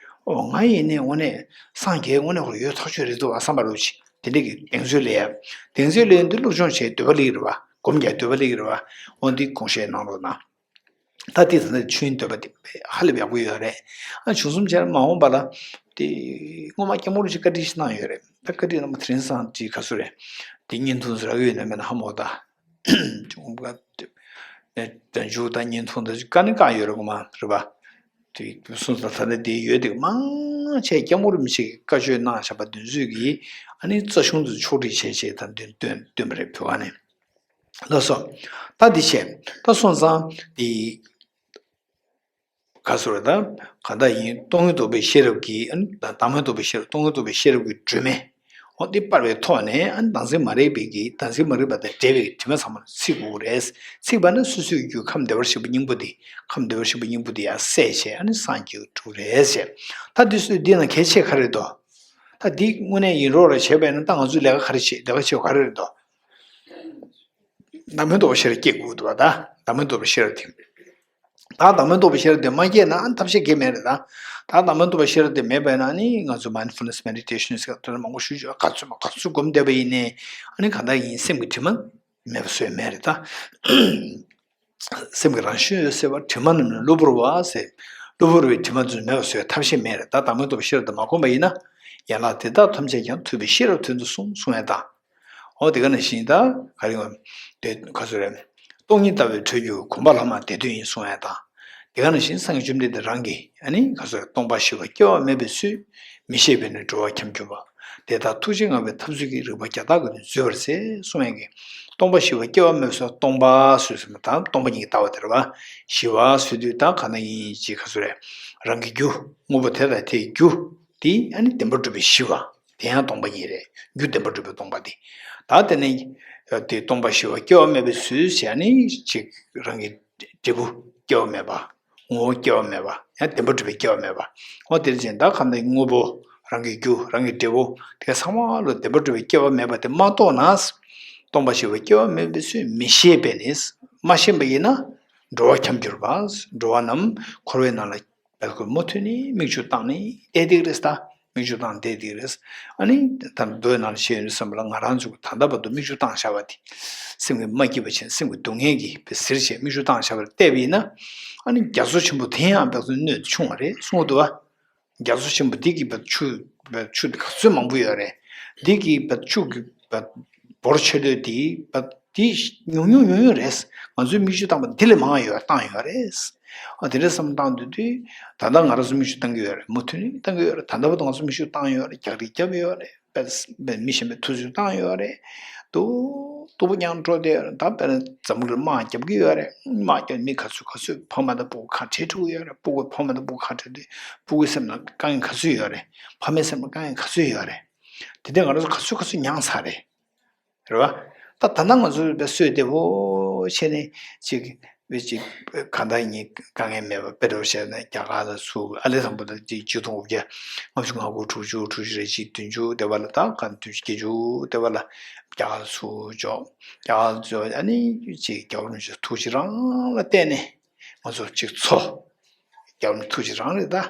ཨོ་ང་ཡིན་ནའི་དངོས་གནས་སངས་རྒྱས་དངོས་གནས་ཁོ་ཡོད་ཐག་ཆོད་རེད་འདུག་བ་བསམ་པ་རོ་ཅིག་དེ་འདྲ་གི་གདེང་ཚོད་སླེབས་ཡ། གདེང་ཚོད་སླེབས་ཡོང་དུས་སློབ་སྦྱོང་བྱས་འདོད་པ་སླེབས་ཀྱི་རེད་བ། སྒོམ་རྒྱག་འདོད་པ་སླེབས་ཀྱི་རེད་བ། འོ་འདི་དགོངས་བཞེས་གནང་རོགས་གནང་། ད་དེ་ཚོ་ནི་ཆོས་འདོད་པ་དེ་ཧ་ལས་པ་ཡག་པོ་ཡོད་རེད། ཨ་བྱུང་སོང་བྱས་ན་མ་འོངས་པ་ལ། དེ་སྔོན་མ་སྐྱབས་མགོན་རིན་པོ་ཆེས་བཀའ་འདྲི་ཞིག་གནང་ཡོད་རེད། ད་བཀའ་འདྲི་གནང་བ་དེ་རིང་སང་ཅིག་ག་ཚོད་རེད། དེ་བརྙན་ཐུང་ཚོ་རག་གི་ཡོད་ན་མེད་ན་ཧ་མ་གོ་ད། བྱུང་བ་དེ་ནས་བྱུང་ད་བརྙན་ཐུང་ད་བཀའ་ནི་བཀའ་ཡོད་རེད། ངོ་མ་རེད་པ། དེ་སོང་ཙང་ད་ལྟ་དེ་ཡོད་དེ་མང་ཆེ་སྐྱབས་མགོན་རིན་པོ་ཆེ་གིས་བཀའ་ཆོས་གནང་བཞག་པ་དེ་ཚོས་ཀྱིས་ཨ་ནི་རྩ་གཞུང་དུ་ཕྱོགས་སྒྲིག་བྱས་བྱས་ད་འདོན་འདོན་འདོན་པ་རེད། བོད་ཁ་ནས། ལགས་སོ། ད་འདི་བྱས། ད་སོང་ཙང་འདི་ག་ཚོད་རེད་ད། གང་ལྟར་ཡིན། སྟོང་ཉིད་རྟོགས་པའི་ཤེས་རབ་ཀྱི། ཨ་ནི་བདག་མེད་རྟོགས་པའི་ཤེས་རབ། སྟོང་ཉིད་རྟོགས་པའི་ཤེས་རབ་ཀྱི་སྒྲོན་མེ། འོ་དེ་སྤར་བའི་ཐོག་ནས་ཨ་ནི་བདག་འཛིན་མ་རིག་པའི་གི། བདག་འཛིན་མ་རིག་པ་དང་འདྲེས་པའི་དྲི་མ་ཚང་མ་ཚིག་དགོས་རེད། ཚིག་པ་ན་སོ་སོའི་རྒྱུད་ཁམས་བདེ་བར་གཤེགས་པའི་སྙིང་པོ་དེ། ཁམས་བདེ་བར་གཤེགས་པའི་སྙིང་པོ་དེ་ཡར་གསལ་བྱས་ཨ་ནི་སངས་རྒྱས་འགྲོ་རེད་ཟེར། ད་འདི་སུས་འདི་ན་གལ་ཆེ་ག་རེ་འདུག་ད་འདི་དངོས་གནས་ཡིན་རོགས་རེ་བྱས་པས་ན་ད་ང་ཚོས་ལས་ཀ་ག་རེ་བྱེད། ལས་ཀ་བྱེད་པ་ག་རེ་རེད་འདུག་བདག་མེད་རྟོགས་པའི་ཤེས་རབ་སྐྱེ་དགོས་འདུག་བ། ད་བདག་མེད་རྟོགས་པའི་ཤེས་རབ་དེ། ད་བདག་མེད་རྟོགས་པའི་ཤེས་རབ་དེ་མ་སྐྱེས་ན་ཨ་ཐབས་ཤེས་གང་ཡང་མེད་རེད་ད། ད་བདག་མེད་རྟོགས་པའི་ཤེས་རབ་དེ་མེད་པས་ན་ནི་ང་ཚོ་mindfulness meditation ཟེར་དེ་མང་པོ་ཞུ་ཞུ་ག་ཚོད་མ་ག་ཚོད་སྒོམ་བསྡད་པ་ཡིན་ནའི་ཨ་ནི་གང་ལྟར་ཡིན་སེམས་ཀྱི་དྲི་མ་མེད་པ་བཟོས་མེད་རེད་ད། སེམས་ཀྱི་རང་བཞིན་འོད་གསལ་བ། དྲི་མ་རྣམས་ནི་གློ་བུར་བ་ཟེར། གློ་བུར་བའི་དྲི་མ་ཚོ་མེད་པ་བཟོས་ཐབས་ཤེས་མེད་རེད་ད། བདག་མེད་རྟོགས་པའི་ཤེས་རབ་དེ་མ་བསྒོམས་པ་ཡིན་ན། ཡན་ལག་དེ་དག་ཐམས་ཅད་ཀྱང་ཐུབ་པའི་ཤེས་རབ་དོན་དུ་གསུངས་གསུང་ཡང་དང་། འོ་དེ་ག་ནང་བཞིན་ད་ག་རེ་ཡོང་། དེ་ག་ཚོད་རེད། སྟོང་ཉིད་ལྟ་བས་གྲོལ་འགྱུར། གོམས་པ་ལྷག་མ་དེ་དོན་ཡིན་གསུང་ཡང་དང་། དེ་ག་ནང་བཞིན་སངས་རྒྱས་བཅོམ་ལྡན་འདས་རང་གིས་ཨ་ནི་ག་ཚོད་རེད། སྟོང་པ་ཞི་བ་སྐྱེ་བ་མེད་པའི་ཚུལ། མི་ཤེས་པས་ནི་འགྲོ་བ་འཁྱམས་གྱུར་པ། དེ་ལྟར་ཐུགས་རྗེ་མངའ་བའི་ཐབས་ཚུལ་གྱིས། རིག་པ་བརྒྱ་དག་གིས་ནི་འཛོལ་བར་མཛད་གསུང་ཡང་གི། སྟོང་པ་ཞི་བ་སྐྱེ་བ་མེད་པའི་ཚུལ། སྟོང་པ་ཟེར་ཟེར་ན་ད་སྟོང་པ་ཉིད་ཀྱི་ལྟ་བ་དེ་རེད་བ། ཞི་བ་ཟེར་དུས་ད་ག་ནང་བཞིན་ཅིག་ག་ཚོད་རེད། རང་གི་རྒྱུ་དངོས་པོ་དེ་དང་དེའི་རྒྱུ་དེ་ཨ་ནི་བདེན་པར་གྲུབ་པའི་ཞི་བ། དེ་ཡང་སྟོང་པ་ཉིད་རེད། རྒྱུ་བདེན་པར་གྲུབ་པའི་སྟོང་པ་དེ། ད་དེ་ནས་དེ་སྟོང་པ་ཞི་བ་སྐྱེ་བ་མེད་པའི་ཚུལ་ཟེར་ནི་ཅིག་རང་གི་འབྲས་བུ་སྐྱེ་བ་མེད་པ། ངོ་བོ་སྐྱེ་བ་མེད་པ། ཡང་བདེན་པར་གྲུབ་པའི་སྐྱེ་བ་མེད་པ། འོ་དེར་ཅན་ད་ག་འདི་དངོས་པོ། རང་གི་རྒྱུ། རང་གི་འབྲས་བུ་དེ་ཚང་མ་ལ་བདེན་པར་གྲུབ་པའི་སྐྱེ་བ་མེད་པ་དེ་མ་རྟོགས་ན། སྟོང་པ་ཞི་བ་སྐྱེ་བ་མེད་པའི་ཚུལ་མི་ཤེས་པས་ནི། མ་ཤེས་པ་ཡིན་ན། འགྲོ་བ་འཁྱམས་གྱུར་པ། འགྲོ་བ་རྣམས་འཁོར་བའི་ནང་ལ་བལ་སྐོར་མུ་མཐུད་ནས་མིག་ཆུ་བཏང་ནས་བསྡད་དེ་རེད་ད། མིག་ཆུ་བཏང་བསྡད་དེ་རེད། ཨ་ནི་ད་མདོའི་ནང་བཤད་ཡོད་བསམ་པ་ལ། ང་རང་ཚོ་ད་ལྟ་བར་དུ་མིག་ཆུ་བཏང་བཞག་པ་དེ། སེམས་ཀྱི་མ་སྐྱིད་པ་བྱས། སེམས་ཀྱི་སྡུག་བསྔལ་གྱིས་བེད་ཟེར་བྱས་མིག་ཆུ་བཏང་བཞག་པ་ལ་བལྟས་པ་ཡིན་ན། ཨ་ནི་རྒྱ་མཚོ་ཆེན་པོ་དེ་ཡང་བེད་ཚོ་སྣོད་དུ་ཆུང་བ་རེད་གསུངས་འདུག་བ། རྒྱ་མཚོ་ཆེན་པོ་འདི་གི་བེད་ཆུ་བེད་ཆུ་དེ་ག་ཚོད་མང་པོ་ཡོད་རེད། འདི་གི་བེད་ཆུ་གི་བེད་འབོར་ཆེ་ལོས་དེ་བེད་དེ་ཉུང་ཉུང་ཉུང་ཉུང་རེད། ང་ཚོའི་མིག་ཆུ་བཏང་བ་འདི་ལས་མང་ཡོད་བཏང་ཡོད་རེད། ཨ་དེ་འདྲ་བསམ་བཏང་དུས་དུས། ད་ལྟ་ང་རང་ཚོ་མིག་ཆུ་བཏང་གི་ཡོད་རེད། མུ་མཐུད་ནས་བཏང་གི་ཡོད་རེད། ད་ལྟ་བར་དུ་ང་ཚོ་མིག་ཆུ་བཏང་ཡོད་རེད། རྒྱག་རེས་བརྒྱབ་ཡོད་རེད། དཔེ་དཔེ་མི་གཞན་པའི་ཐུགས་རྗེ་བཏང་ཡོད་རེད། སྡུག་སྡུག་པོ་མྱངས་འགྲོ་བསྡད་ཡོད་རེད། ད་དཔེར་ན་འཛམ་བུ་གླིང་དམག་རྒྱབ་ཀྱི་ཡོད་རེད། དམག་རྒྱབ་མི་ག་ཚོད་ག་ཚོད་ཕ་མ་དང་སྤུ་གུ་ཁ་བྲལ་འགྲོ་གི་ཡོད་རེད། སྤུ་གུ་ཕ་མ་དང་སྤུ་གུ་ཁ་བྲལ་དུས་སྤུ་གུའི་སེམས་ལ་དཀའ་ངལ་ག་ཚོད་ཡོད་རེད། ཕ་མའི་སེམས་ལ་དཀའ་ངལ་ག་ཚོད་ཡོད་རེད། དེ་དུས་ང་རང་ཚོ་ག་ཚོད་ག་ཚོད་མྱངས་ཚར་རེད། རེད་བ། ད་ད་ལྟ་ང་ཚོ་དཔེ་སོས་བདེ་བོ་བྱས་ནས་ཅིག་དཔེ་ཅིག་གང་ལྟར་ཡིན་དཀའ་ངལ་མེད་པ། དཔེ་འདྲ་བོ་བཤད་ན་རྒྱ་གར་ལ་ཚུར། ཨ་ལེ་དང་པོ་ལ་ཅིག་ཆིག་སྟོང་དགུ་བརྒྱ་ལྔ་བཅུ་ང་དགུ། དྲུག་ཅུ། དྲུག་ཅུ་རེ་གཅིག་བདུན་ཅུ་དེ་བ་ལ། ད་ག་བདུན་ཅུ་བརྒྱད་ཅུ་དེ་བ་ལ་རྒྱ་གར་ལ་ཚུར་འབྱོར། རྒྱ་གར་ལ་འབྱོར། ཨ་ནི་ཅིག་རྒྱལ་བ་རིན་པོ་ཆེ་ཐུགས་རྗེ་རང་ལ་བརྟེན་ནས་ང་ཚོ་ཅིག་འཚོ། རྒྱལ་བ་རིན་པོ་ཆེ་ཐུགས་རྗེ་རང་རེད་ད།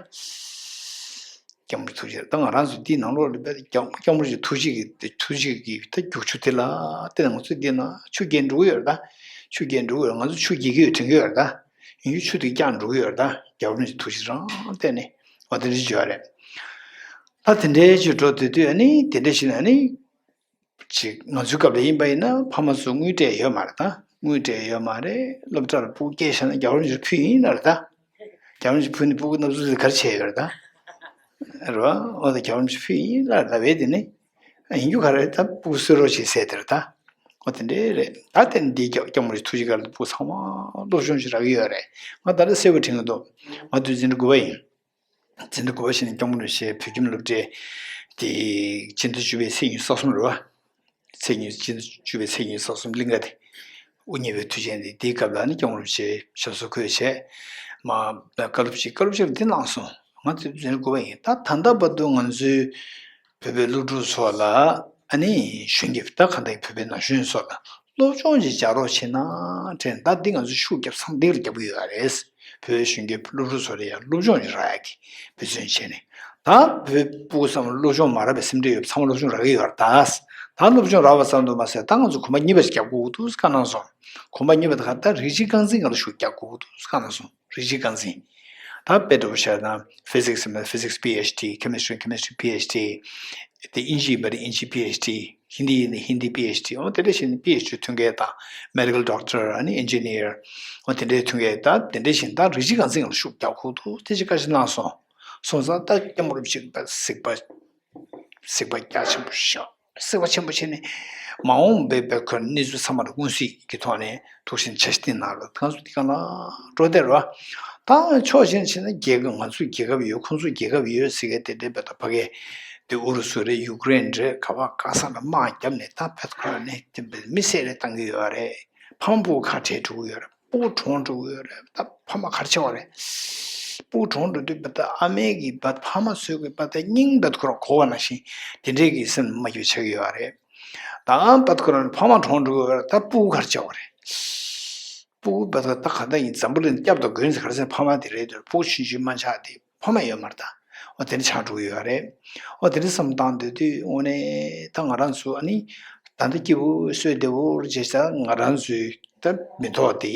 སྐྱབས་མགོན་ཐུགས་རྗེ། ད་ང་རང་ཚོ་འདིའི་ནང་ལོགས་ལ་དཔེ་སྐྱབས་སྐྱབས་མགོན་རིན་པོ་ཆེ་ཐུགས་རྗེ་གི་ཐུགས་རྗེ་གི་ད་རྒྱུག་ཆུ་དེ་ལ་བརྟེན་ནས་ང་ཚོ་འདི་ན་ཆུ་རྐྱེན་འགྲོ་གི་ཡོད་རེད་ད། ཆུ་རྐྱེན་འགྲོ་གི་ཡོད་རེད། ང་ཚོ་ཆུ་རྐྱེན་གྱི་དྲན་གྱི་ཡོད་རེད་ད། ཡིན་རྒྱུ་ཆུ་དེ་རྐྱང་འགྲོ་གི་ཡོད་རེད་ད། རྒྱལ་བ་རིན་པོ་ཆེ་ཐུགས་རྗེ་རང་བརྟེན་ནས་འོ་དེ་འདྲ་ཞིག་བརྗོད་ཡ་རེད། ད་དེ་འདྲའི་ཅིག་འགྲོ་དུས་དུས་ཨ་ནི་དེ་འདྲ་ཞིག་ན་ཨ་ནི། ཅིག་ང་ཚོའི་སྐབས་ལ་ཡིན་པ་ཡིན་ན་ཕ་མ་ཚོ་དངུལ་སྤྲད་ཡོད་མ་རེད་ད། དངུལ་སྤྲད་ཡོད་མ་རེད། སློབ་གྲྭ་ལ་སྤུ་གུ་སྐྱེལ་བཞག་ན་རྒྱལ་བ་རིན་པོ་ཆེར་ཕུལ་ཡིན་ལབ་རེད་ད། རྒྱལ་བ་རིན་པོ་ཆེ་ཕུལ་ནས་སྤུ་གུ་སྣབས་ཚུལ་དེ་ག་རེ་བྱས་ཡོད་རེད་ད། རེད་བ། འོ་ད་རྒྱལ་བ་རིན་པོ་ཆེ་ཕུལ་ཡིན་ལབ་རེད་ད། བས་དེ་ནི་ཡིན་རྒྱུ་ག་རེ་རེད་ད། སྤུ་གུ་གསོད་རོགས་བྱེད་ཟེར་དེ་རེད་ད། འོ་དེ་འདྲས་རེད་ད། དེ་ནི་འདིའི་སྐྱབས་སྐྱབས་མགོན་རིན་པོ་ཆེ་ཐུགས་རྗེ་ཁག་ལ་སྤུ་གུ་ཚང་མ་སློབ་སྦྱོང་ཞིག་རག་གི་ཡོད་རེད། ང་ད་ལྟ་གསལ་པོ་དྲན་གྱི་འདུག་ང་དུས་འཛིན་གྲྭ་དགུ་པ་ཡིན། འཛིན་གྲྭ་དགུ་པ་ཞིག་ནས་སྐྱབས་མགོན་རིན་པོ་ཆེ་བོད་ཁྱིམ་སློབ་གྲྭའི་དེ་སྤྱི་ཟླ་བཅུ་པའི་ཚེས་ཉི་ཤུ་རྩ་གསུམ་རེད་བ། ཚེས་ཉི་སྤྱི་ཟླ་བཅུ་པའི་ཚེས་ཉི་ཤུ་རྩ་གསུམ་གླིང་ག་དེ་དབུ་བརྙེས་པའི་དུས་ཆེན་དེ། དེའི་སྐབས་ལ་ནི་སྐྱབས་མགོན་རིན་པོ་ཆེ་ཞབས་སོར་འཁོད་བྱས། མ་བཀའ་སློབ་ཅིག་བཀའ་སློབ་ཅིག་འདི་གནང་སོང་། ང་དེ་འཛིན་གྲྭ་དགུ་པ་ཡིན། ད་ད་ལྟ་བར་དུ་ང་ཚོའི་བོད་པའི་སློབ་ཕྲུག་ཚོ་ལ་ཨ་ནི་གཞོན་སྐྱེས་ད་གང་ལྟར་བོད་པའི་ན་གཞོན་ཚོ་ལ་སློབ་སྦྱོང་ཅིག་བྱ་རོགས་བྱེད་ན་དྲན། ད་འདི་ང་ཚོས་ཤུགས་རྒྱབ་མཚམས་འདི་ལ་རྒྱབ་ཀྱི་ཡོད་རེད། བོད་གཞོན་སྐྱེས་སློབ་ཕྲུག་ཚོ་ལ་ཡང་སློབ་སྦྱོང་ཅིག་རག་ཡག་གི་འབད་བརྩོན་བྱས་ནས། ད་བོད་སྤུ་གུ་ཚང་མ་སློབ་སྦྱོང་མ་རག་པའི་སེམས་ཁྲལ་ཡོད་པ་ཚང་མ་སློབ་སྦྱོང་རག་གི་ཡོད་རེད་ད། ད་སློབ་སྦྱོང་རག་པ་ཙམ་དུ་མ་ཟད་ད་ང་ཚོ་གོམ་པ་གཉིས་པ་ཞིག་རྒྱག་དགོས་ཀྱི་འདུག་བཀའ་གནང་སོང་། གོམ་པ་གཉིས་པ་དེ་ག་ད་རིགས་གཅིག་རྐང་འཛིན་སྒང་ལ་ཤུགས་རྒྱག་དགོས་ཀྱི་འདུག་བཀའ་གནང་སོང་། རིགས་གཅིག་རྐང་འཛིན། ད་དཔེ་འདྲ་བོ་བཤད་ན་ཕི་ཟིག་སི་ཡིན་ན་ཕི་ཟིག་སི་པི་ཨེཆ་ཌི། ཁེ་མི་སི་ཊི་རི་ཁེ་མི་སི་ཊི་རི་པི་ཨེཆ་ཌི། དེ་དབྱིན་ཇི་ཡིན་པ་ན་དབྱིན་ཇི་པི་ཨེཆ་ཌི། ཧིན་དི་ཡིན་ན་ཧིན་དི་པི་ཨེཆ་ཌི། འོ་དེ་འདྲ་བྱས་ནས་པི་ཨེཆ་ཌི་ཐོན་མཁན་དང་མེ་ཌི་ཀལ་ཌོག་ཊར། ཨ་ནི་ཨིན་ཇི་ནི་ཡར། འོ་དེ་འདྲའི་ཐོན་མཁན་དང་དེ་འདྲ་བྱས་ནས་ད་རིགས་གཅིག་རྐང་འཛིན་ལ་ཤུགས་རྒྱག་དགོས་འདུག་དེ་ཅིག་བཀའ་ཆད་གནང་སོང་། སོང་ཙང་ད་སྐྱབས་མགོན་རིན་པོ་ཆེ་གིས་གཟིགས་པ་གཟིགས་པ་རྒྱ་ཆེན་པོ་ཞིག་གཟིགས་པ་ཆེན་པོ་བྱས་ནས་མ་འོངས་པའི་བོད་ཁུལ་གནས་ཚུལ་ཚང་མ་ལ་མངོན་གསལ་གྱི་ཐོག་ནས་ཐུགས་བཞེད་ཆ་ཤས་བསྟན་གནང་རོགས། ང་ཚོ་འདི་ག་ལ་འགྲོ་བསྡད་རོགས། ད་ཕྱོགས་གཞན་ཕྱིན་ན་རྒྱལ་ཁབ་ང་ཚོའི་རྒྱལ་ཁབ་ཡོད། ཁོང་ཚོའི་རྒྱལ་ཁབ་ཡོད་ཟེར་མཁན་དེ་འདྲའི་བོད་དང་ཕ་གི་དེ་ཨུ་རུ་སུ་རེད། ཡུཀ་རེན་རེད། ག་བ་ག་ས་ལ་དམག་བརྒྱབ་ནས་ད་བོད་ཁུལ་ནས་དེ་མི་བསད་རེས་བཏང་གི་ཡོད་རེད། ཕ་མ་སྤུ་གུ་ཁ་བྲལ་འགྲོ་གི་ཡོད་རེད། སྤུ་གུ་གྲོངས་འགྲོ་གི་ཡོད་རེད། ད་ཕ་མ་ག་རེ་བྱེད་པ་རེད། སྤུ་གུ་གྲོངས་འགྲོ་དུས་བ་ད་ཨ་མའི་གི་བ་ཕ་མ་ཚོའི་གི་བ་ད་སྙིང་བ་ད་ཁོ་རང་གོ་བ་ནང་བཞིན་དེ་འདྲའི་གི་སེམས་མ་སྐྱིད་པ་ཆགས་ཀྱི་ཡོད་རེད། ད་བ་ད་ཁོ་རང་ཕ་མ་གྲོངས་འགྲོ་གི་ཡོད་རེད། ད་སྤུ་གུ་ག་རེ་བྱེད་པ་རེད། སྤུ་གུ་བ་ད་ད་ག་ད་ཡིན་འཛམ་བུ་གླིང་སྐྱབས་དང་མགོན་ཟེར་ག་རེ་ཟེར་ཕ་མ་དེ་རེད་འདུག་སྤུ་གུ་ཆུང་ཆུང་མ་ཆགས་དེ། ཕ་མ་ཡོད་མ་རེད་ད། འོ་དེ་འདྲ་ཆགས་འགྲོ་གི་ཡོད་རེད། འོ་དེ་འདྲ་བསམ་བཏང་སྡོད་དུས་དངོས་གནས་ད་ང་རང་ཚོ་ཨ་ནི་ད་ལྟ་སྐྱིད་པོ་སོས་བདེ་བོར་བྱས་ཙང་ང་རང་ཚོའི་ད་མི་ཐོག་དེ་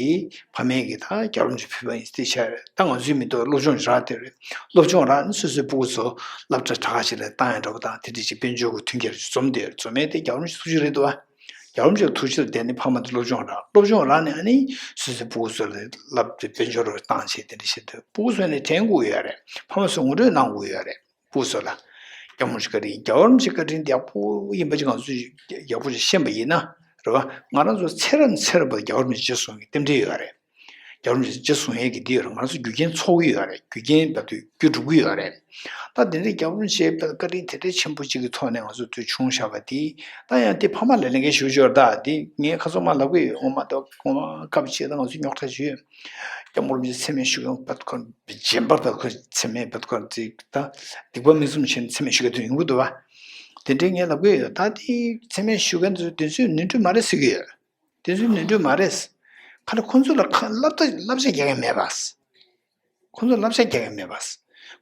ཕ་མས་ཀྱི་ད་རྒྱལ་བ་རིན་པོ་ཆེ་ཕུལ་བ་ཡིན་ཟེར་བཤད་རེད། ད་ང་ཚོའི་མི་ཐོག་སློབ་སྦྱོང་རག་དེ་རེད། སློབ་སྦྱོང་རག་ནས་སོ་སོའི་སྤུ་གུ་ཚོ་སློབ་གྲྭ་དྲག་ཞིག་ལ་བཏང་ཡ་འདྲ་པོ་དང་དེ་འདྲ་ཞིག་དཔལ་འབྱོར་གྱི་མཐུན་རྐྱེན་འཛོམས་དེ་རེད། འཛོམས་ཡས་དེ་རྒྱལ་བ་རིན་པོ་ཆེ་ཐུགས་རྗེ་རེད་འདུག་ཨ། རྒྱལ་བ་རིན་པོ་ཆེའི་ཐུགས་རྗེ་ལ་བརྟེན་ནས་ཕ་མ་དེ་སློབ་སྦྱོང་རག་སློབ་སྦྱོང་རག་ནས་ཨ་ནི་སོ་སོའི་སྤུ་གུ་ཚོ་ལ་བསླབ་སྟེ་དཔལ་འབྱོར་བཏང་བྱས་དེ་འདྲ་བྱེད་དུས་སྤུ་གུ་ཚོ་ནས་དྲན་དགོས་ཡོད་རེད། ཕ་མ་ཚོས་ངོ་སྤྲོད་གནང་དགོས་ཡོད་རེད། སྤུ་གུ་ཚོ་ལ་སྐྱབས་མགོན་ཆེ་བཀའ་དྲིན། རྒྱལ་བ་རིན་པོ་ཆེའི་བཀའ་དྲིན་ཡག་པོ་ཡིན་པ་ཅིག་ང་ཚོས་ཡག་པོ་ཅིག་ཤེས་པ་ཡིན་ན་རེད་བ། ང་རང་ཚོ་ཚེ་རབས་ཚེ་རབས་བར་རྒྱལ་བ་རིན་པོ་ཆེ་རྗེས་བཟུང་གི་རྟེན་འབྲེལ་ཡོད་རེད། རྒྱལ་བ་རིན་པོ་ཆེ་རྗེས་བཟུང་ཡས་ཀྱི་འདི་ཡོད་རེད། ང་ཚོ་རྒྱུ་རྐྱེན་ཚོགས་ཀྱི་ཡོད་རེད། རྒྱུ་རྐྱེན་བར་དུ་རྒྱུ་འགྲུབ་ཀྱི་ཡོད་རེད། ད་དེ་འདྲའི་རྒྱལ་བ་རིན་པོ་ཆེའི་བཀའ་དྲིན་དེ་འདྲའི་ཆེན་པོ་གཅིག་གི་ཐོག་ནས་ང་ཚོ་དུས་བྱུང་བཞག་པ་དེ། ད་ཡང་དེ་ཕ་མ་ལ་ལས་འགན་ཞུ་ཞོར་ད་དེ་ངས་ཁ་སང་མ་ལབ་ཀྱི་ཡོད། ངོ་མ་ད་ངོ་མ་སྐབས་ཅིག་ད་ང་ཚོ་རྙོག་དྲ་ཞུ་ཡོད། སྐྱབས་མགོན་རིན་པོ་ཆེ་མཚན་སྨད་ཞུ་མཁན་བར་དུ་ཁོ་རྗེན་པ་བར་དུ་ཁོ་མཚན་སྨད་བར་དུ་ཁོ་ཅིག་ད་སྡིག་པ་མིག་བཙུམ་བྱས་ནས་མཚན་སྨད་ཞུ་མཁན་དེ་ཡོང་གི་འདུག་བ། དེ་འདྲའི་ངས་ལབ་ཀྱི་ཡོད། ད་དེ་མཚན་སྨད་ཞུ་མཁན་དེ་ཚོ་དེ་ཚོས་ནོར་འཁྲུལ་མ་རེད་ཟེར་གྱི་ཡོད། དེ་ཚོའི་ནོར་འཁྲུལ་མ་རེད། ཁ་ལ་ཁོ་ཚོ་ལ་ཁ་བསླབ་བྱ་བསླབ་བྱ་རྒྱག་ཡ་མེད་པ། ཁོ་ཚོ་བསླབ་བྱ་རྒྱག་ཡ་མེད་པ།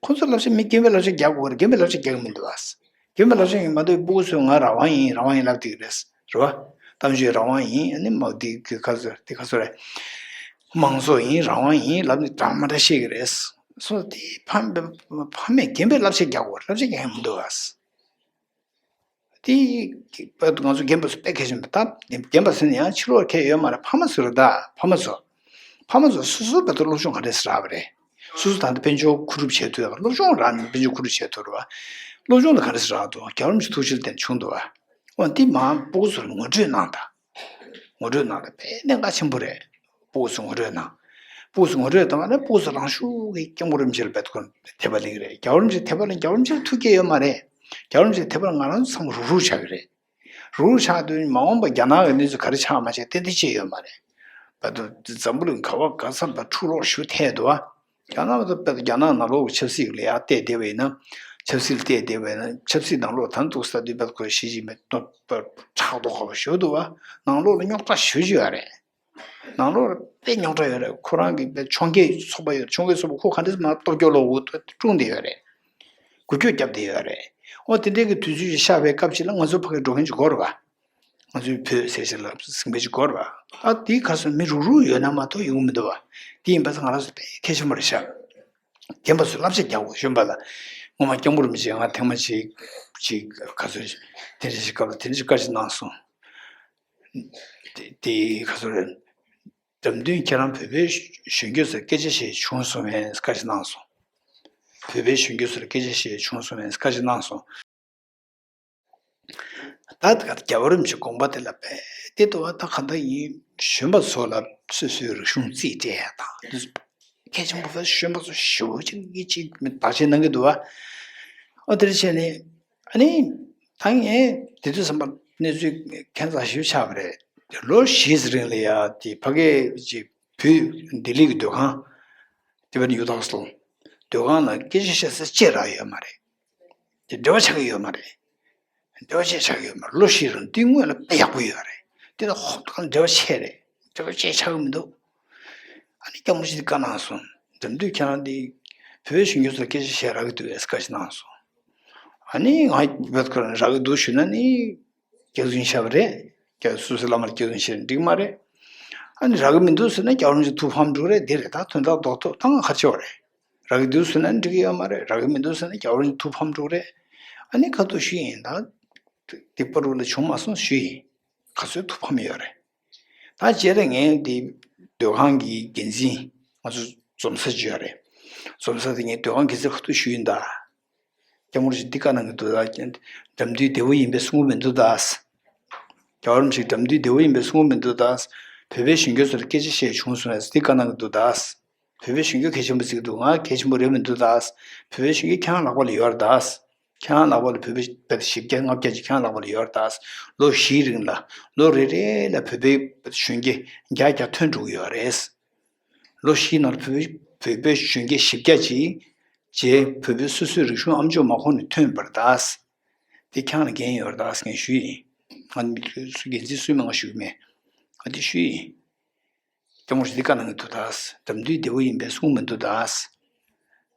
ཁོ་ཚོ་བསླབ་བྱ་མི་རྒན་པའི་བསླབ་བྱ་རྒྱག་དགོས་རེད། རྒན་པའི་བསླབ་བྱ་རྒྱག་གི་མི་འདུག་ཨ། རྒན་པའི་བསླབ་བྱ་ཡིན་མ་གཏོགས་སྤུ་གུ་ཚོས་ང་རང་དབང་ཡིན་རང་དབང་ཡིན་ལབ་བསྡད་ཀྱི་རེད། རེད་བ། གཏམ་བརྗོད་རང་དབང་ཡིན། ཨ་ནི་མ་འདི་གི་ཁ་ཚོད་འདི་ཁ་ཚོད་རེད། དམངས་གཙོ་ཡིན་རང་དབང་ཡིན་ལབ་ནས་འདྲ་མ་འདྲ་བཤད་ཀྱི་རེད། སོ་དེ་ཕ་མ་ཕ་མས་རྒན་པའི་བསླབ་བྱ་རྒྱག་དགོས་རེད། བསླབ་བྱ་རྒྱག་གི་མི་འདུག་ཨ། དེ་ང་ཚོ་རྒན་པ་ཚོ་དཔེ་གལ་ཆེན་པོ། ད་རྒན་པ་ཟེར་ན་ཡང་ཕྱི་ལོགས་ཁྱད་ཡོད་མ་རེད། ཕ་མ་ཚོ་རེད། ད་ཕ་མ་ཚོ་ཕ་མ་ཚོ་སོ་སོ་བོད་དུ་སློབ་སྦྱོང་ག་འདྲས་རག་པ་རེད། སོ་སོ་ད་ལྟ་དཔལ་འབྱོར་བསྐོ་སྒྲུབ་བྱེད་ཐུབ་ཡག་སློབ་སྦྱོང་རག་ནས་དཔལ་འབྱོར་བསྐོ་སྒྲུབ་བྱེད་ཐུབ་རེད་བ། སློབ་སྦྱོང་དེ་ག་འདྲས་རག་འདུག་རྒྱལ་བ་རིན་པོ་ཆེ་ཐུགས་རྗེ་ལ་བརྟེན་བྱུང་འདུག་བ། འོ་འདི་མ་སྤུ་གུ་ཚོར་ངོ་སྤྲོད་གནང་དང་། ངོ་སྤྲོད་གནང་དང་། དཔེ་གནད་འགག་ཆེན་པོ་རེད། སྤུ་གུ་ཚོ་ངོ་སྤྲོད་གནང་། སྤུ་གུ་ཚོ་ངོ་སྤྲོད་གཏོང་བ་ནི་སྤུ་གུ་ཚོ་རང་ཤུགས་ཀྱིས་སྐྱབས་མགོན་རིན་པོ་ཆེ་ལ་བེད་ཁོ་དད་པ་སླེབས་ཀྱི་རེད། རྒྱལ་བ་རིན་པོ་ཆེ་དད་པ་ལ་རྒྱལ་བ་རིན་པོ་ཆེ་ལ་ཐུགས་བསྐྱེད་ཡོད་མ་རེད། རྒྱལ་བ་རིན་པོ་ཆེ་དད་པ་ལ་ང་རང་ཚོ་ཚང་མ་རུག་རུག་ཆགས་ཀྱི་རེད། རུག་རུག་ཆགས་དུས་མ་འོངས་པ་རྒྱ་ནག་གི་གནས་ཚུལ་ག་རེ་ཆགས་མ་ཆགས་ཏན་ཏན་ཤེས་ཡོད་མ་རེད། བར་དུ་འཛམ་བུ་གླིང་ག་བ་ག་ས་བར་འཁྲུག་རོགས་ཞུ་ཐལ་འདུག་ཨ། རྒྱ་ནག་ད་དཔེ་རྒྱ་ནག་ནང་ལོགས་ཀྱི་ཆབ་སྲིད་ལ་ཡར་བལྟས་བསྡད་པ་ཡིན་ན། ཆབ་སྲིད་ལ་བལྟས་བསྡད་པ་ཡིན་ན་ཆབ་སྲིད་ནང་ལོགས་ད་འདུག་ས་དུས་བར་ཁོས་ཞི་ཅིན་ཕིང་ཕྲག་དོག་ཁ་པོ་ཞེ་པོ་འདུག་བ། ནང་ལོགས་ལ་རྙོག་དྲ་ཞེ་པོ་ཅིག་ཡོད་རེད། ནང་ལོགས་ལ་དཔེ་རྙོག་དྲ་ཡོད་རེད། ཁོ་རང་གི་དཔེ་ཕྱོགས་འགལ་ཚོགས་པ་ཡོད། ཕྱོགས་འགལ་ཚོགས་པ་ཁོ་ག་འདྲས་མར་སྟོབས་སྐྱོ་ལོག་འུ་ཐུག་སྒྲུང་བསྡད་ཡོད་རེད། འགུལ་སྐྱོད་བརྒྱབ་བསྡད་ཡོད་རེད། འོ་དེ་འདྲའི་གི་དུས་ཚོད་ཅིག་ཤར་བའི་སྐབས་ཅིག་ལ་ང་ཚོ་ཕ་གིར་འགྲོ་མཁན་ཅིག་དགོས་རེད་བ། ང་ཚོའི་བོད་ཟེར་ཞིག་ལ་ཟིང་པའི་ཅིག་དགོས་རེད་བ། ད་དེའི་ཁར་སོང་མི་རུག་རུག་ཡོད་ན་མ་གཏོགས་ཡོང་གི་མི་འདུག་བ། དེ་ཡིན་པ་ཚོ་ང་རང་ཚོ་དཔེ་གལ་ཆེན་པོ་རེད་ཤག་རྒན་པ་ཚོས་བསླབ་བྱ་རྒྱག་དགོས། གཞོན་པ་ལ་སྔོན་མ་སྐྱབས་མགོན་རིན་པོ་ཆེ་ང་ཐེངས་མ་གཅིག་ཅིག་ག་ཚོད་དེ་འདྲ་ཞིག་སྐབས་ལ་དེ་འདྲ་ཞིག་བཀའ་ཞིག་གནང་སོང་། དེ་དེ་ག་ཚོད་རེད། འགྲམ་མཐུན་ཁྱེད་རང་བོད་པའི་གཞོན་སྐྱེས་ཚོར་སྐད་ཆ་བཤད་བྱུང་སོང་བས་བཀའ་ཞིག་གནང་སོང་། བོད་པའི་གཞོན་སྐྱེས་ཚོར་སྐད་ཆ་བཤད་བྱུང་སོང་བས་བཀའ་ཞིག་གནང་སོང་། ད་ད་ག་རྒྱལ་བ་རིན་པོ་ཆེའི་དགོངས་པ་དེ་ལ་དཔེ་དེ་ལྟ་བ་ད་ག་འདྲ་ཡིན། གཞོན་པ་ཚོ་ལ་སོ་སོའི་རིག་གཞུང་རྩིས་སྤྲད་ཡ་དང་། གལ་ཆེན་པོ་ཕལ་གཞོན་པ་ཚོ་ཞེ་པོ་ཅིག་གིས་ཅིག་བདག་གཅེས་གནང་གི་འདུག་བ། ཨོ་དེར་བྱས་ནས་ཨ་ནི་ད་ངས་དེ་དུས་ཙམ་པ་གནས་ཚུལ་ཁྱད་མཚར་ཞིག་ཆགས་པ་རེད། ལོ་བཞིའི་རིང་ལ་ཡ་དེ་ཕ་གིའི་ཅིག་བོད་ལྡི་ལི་གི་སྡོད་ཁང་། དེ་བར་ཡུ་ཐོག་སོང་། སྡོད་ཁང་ལ་སྐད་ཆ་བཤད་ས་ཅིག་རག་ཡོད་མ་རེད། དེ་འབྲེལ་བ་ཆགས་ཀྱི་ཡོད་མ་རེད། འབྲེལ་བ་ཅིག་ཆགས་ཀྱི་ཡོད་མ་རེད། ལོ་བཞི་རིང་དེ་སྔོན་ལ་དཔེ་ཡག་པོ་ཡོད་རེད། དེ་ལ་ཧོབ་ཏེ་འབྲེལ་བ་ཆད་རེད། འབྲེལ་བ་ཅིག་ཆགས་ཀྱི་མི་འདུག་ཨ་ནི་སྐྱབས་མགོན་ཆེན་པོས་བཀའ་གནང་སོང་། འགྲམ་མཐུན་ཁྱེད་རང་དེ་བོད་པའི་གཞོན་སྐྱེས་ཚོར་སྐད་ཆ་བཤད་རག་གི་འདུག་ཨེ་བཀའ་ཞིག་གནང་སོང་། ཨ་ནི་ང་བོད་ཁོ་རང་རག་གི་འདུག་ཞུས་ན་ནི། སྐྱག་རྫུན་བཤད་པ་རེད། སྐྱག་སོ་སོའི་བླ་མར་སྐྱག་རྫུན་བཤད་ན་འགྲིག་མ་རེད། ཨ་ནི་རག་གི་མི་འདུག་ཟེར་ན་རྒྱལ་བ་རིན་པོ་ཆེ་ཐུགས་ཕམ་འགྲོ་རེད། འདི་རེད། ད་དོན་དག་རྡོག་རྡོག་ད་ང་ག་རེ་བྱེད་དགོས་རེད། རག་གི་འདུག་ཟེར་ན་འགྲིག་གི་ཡོད་མ་རེད། རག་གི་མི་འདུག་ཟེར་ན་རྒྱལ་བ་རིན་པོ་ཆེ་ཐུགས་ཕམ་འགྲོ་རེད། ཨ་ནི་ཁ་ཐུག་ཞུས་ཡིན། ད་སྡིག་པ་རུ་ལ་བྱུང་མ་སོང་ཞུས་ཡིན། ག་ཚོད་ཐུགས་ཕམ་ཡོད་རེད། ད་རྗེས་ལ་ངས་འདི་སྡོད་ཁང་གི་འགན་འཛིན་ང་ཚོ་འཛོམས་ས་ཅིག་ཡོད་རེད། འཛོམས་ས་དེ་ངས་སྡོད་ཁང་འགན་འཛིན་ཁ་ཐུག་ཞུས་ཡིན་ད། སྐྱབས་མགོན་རིན་པོ་ཆེ་འདི་བཀའ་གནང་གི་འདུག་ད། འགྲམ་མཐུན་བདེ་བོ་ཡིན་པའི་གསུང་གི་མི་འདུག་ད། རྒྱལ་བ་རིན་པོ་ཆེ་འགྲམ་མཐུན་བདེ་བོ་ཡིན་པའི་གསུང་གི་མི་འདུག་ད། བོད་པའི་གཞོན་སྐྱེས་ཚོར་སྐད་ཆ་བཤད་བྱུང་སོང་ངས་འདི་བཀའ་གནང་གི་འདུག་ད། བོད་པའི་གཞོན་སྐྱེས་གལ་ཆེན་པོ་བརྩི་གི་འདུག་ང་གལ་ཆེན་པོ་རེད་མི་འདུག་ད། བོད་པའི་གཞོན་སྐྱེས་ཁྱེད་རང་ལག་པ་ལ་ཡོད་རེད་ད། ཁྱེད་རང་ལག་པ་ལ་བོད་པའི་བོད་པའི་བཞི་བརྒྱ་ལྔ་བརྒྱ་ཅིག་ཁྱེད་རང་ལག་པ་ལ་ཡོད་རེད་ད། ལོ་བཞིའི་རིང་ལ་ལོ་རེ་རེ་ལ་བོད་པའི་གཞོན་སྐྱེས་བརྒྱ་བརྒྱ་ཐོན་འགྲོ་གི་ཡོད་རེད། ལོ་བཞིའི་ནང་ལ་བོད་པའི་བོད་པའི་གཞོན་སྐྱེས་བཞི་བརྒྱ་ཅིག་རྗེས་བོད་པའི་སོ་སོའི་རིག་གཞུང་ཨ་མཆོག་མ་གོ་ནས་ཐོན་པར་གདའ། དེ་ཁྱེད་རང་ལ་འགན་ཡོད་རེད་གདའ་ངས་ཞུས་ཡིན། ང་འགན་འཛིན་སུས་མིན་ང་ཞུ་གི་མེད། ང་དེ་ཞུས་ཡིན། སྐྱབས་མགོན་རིན་པོ་ཆེ་འདི་བཀའ་གནང་གི་འདུག་གདའ། འགྲམ་མཐུན་བདེ་བོ་ཡིན་པའི་གསུང་མི་འདུག་གདའ།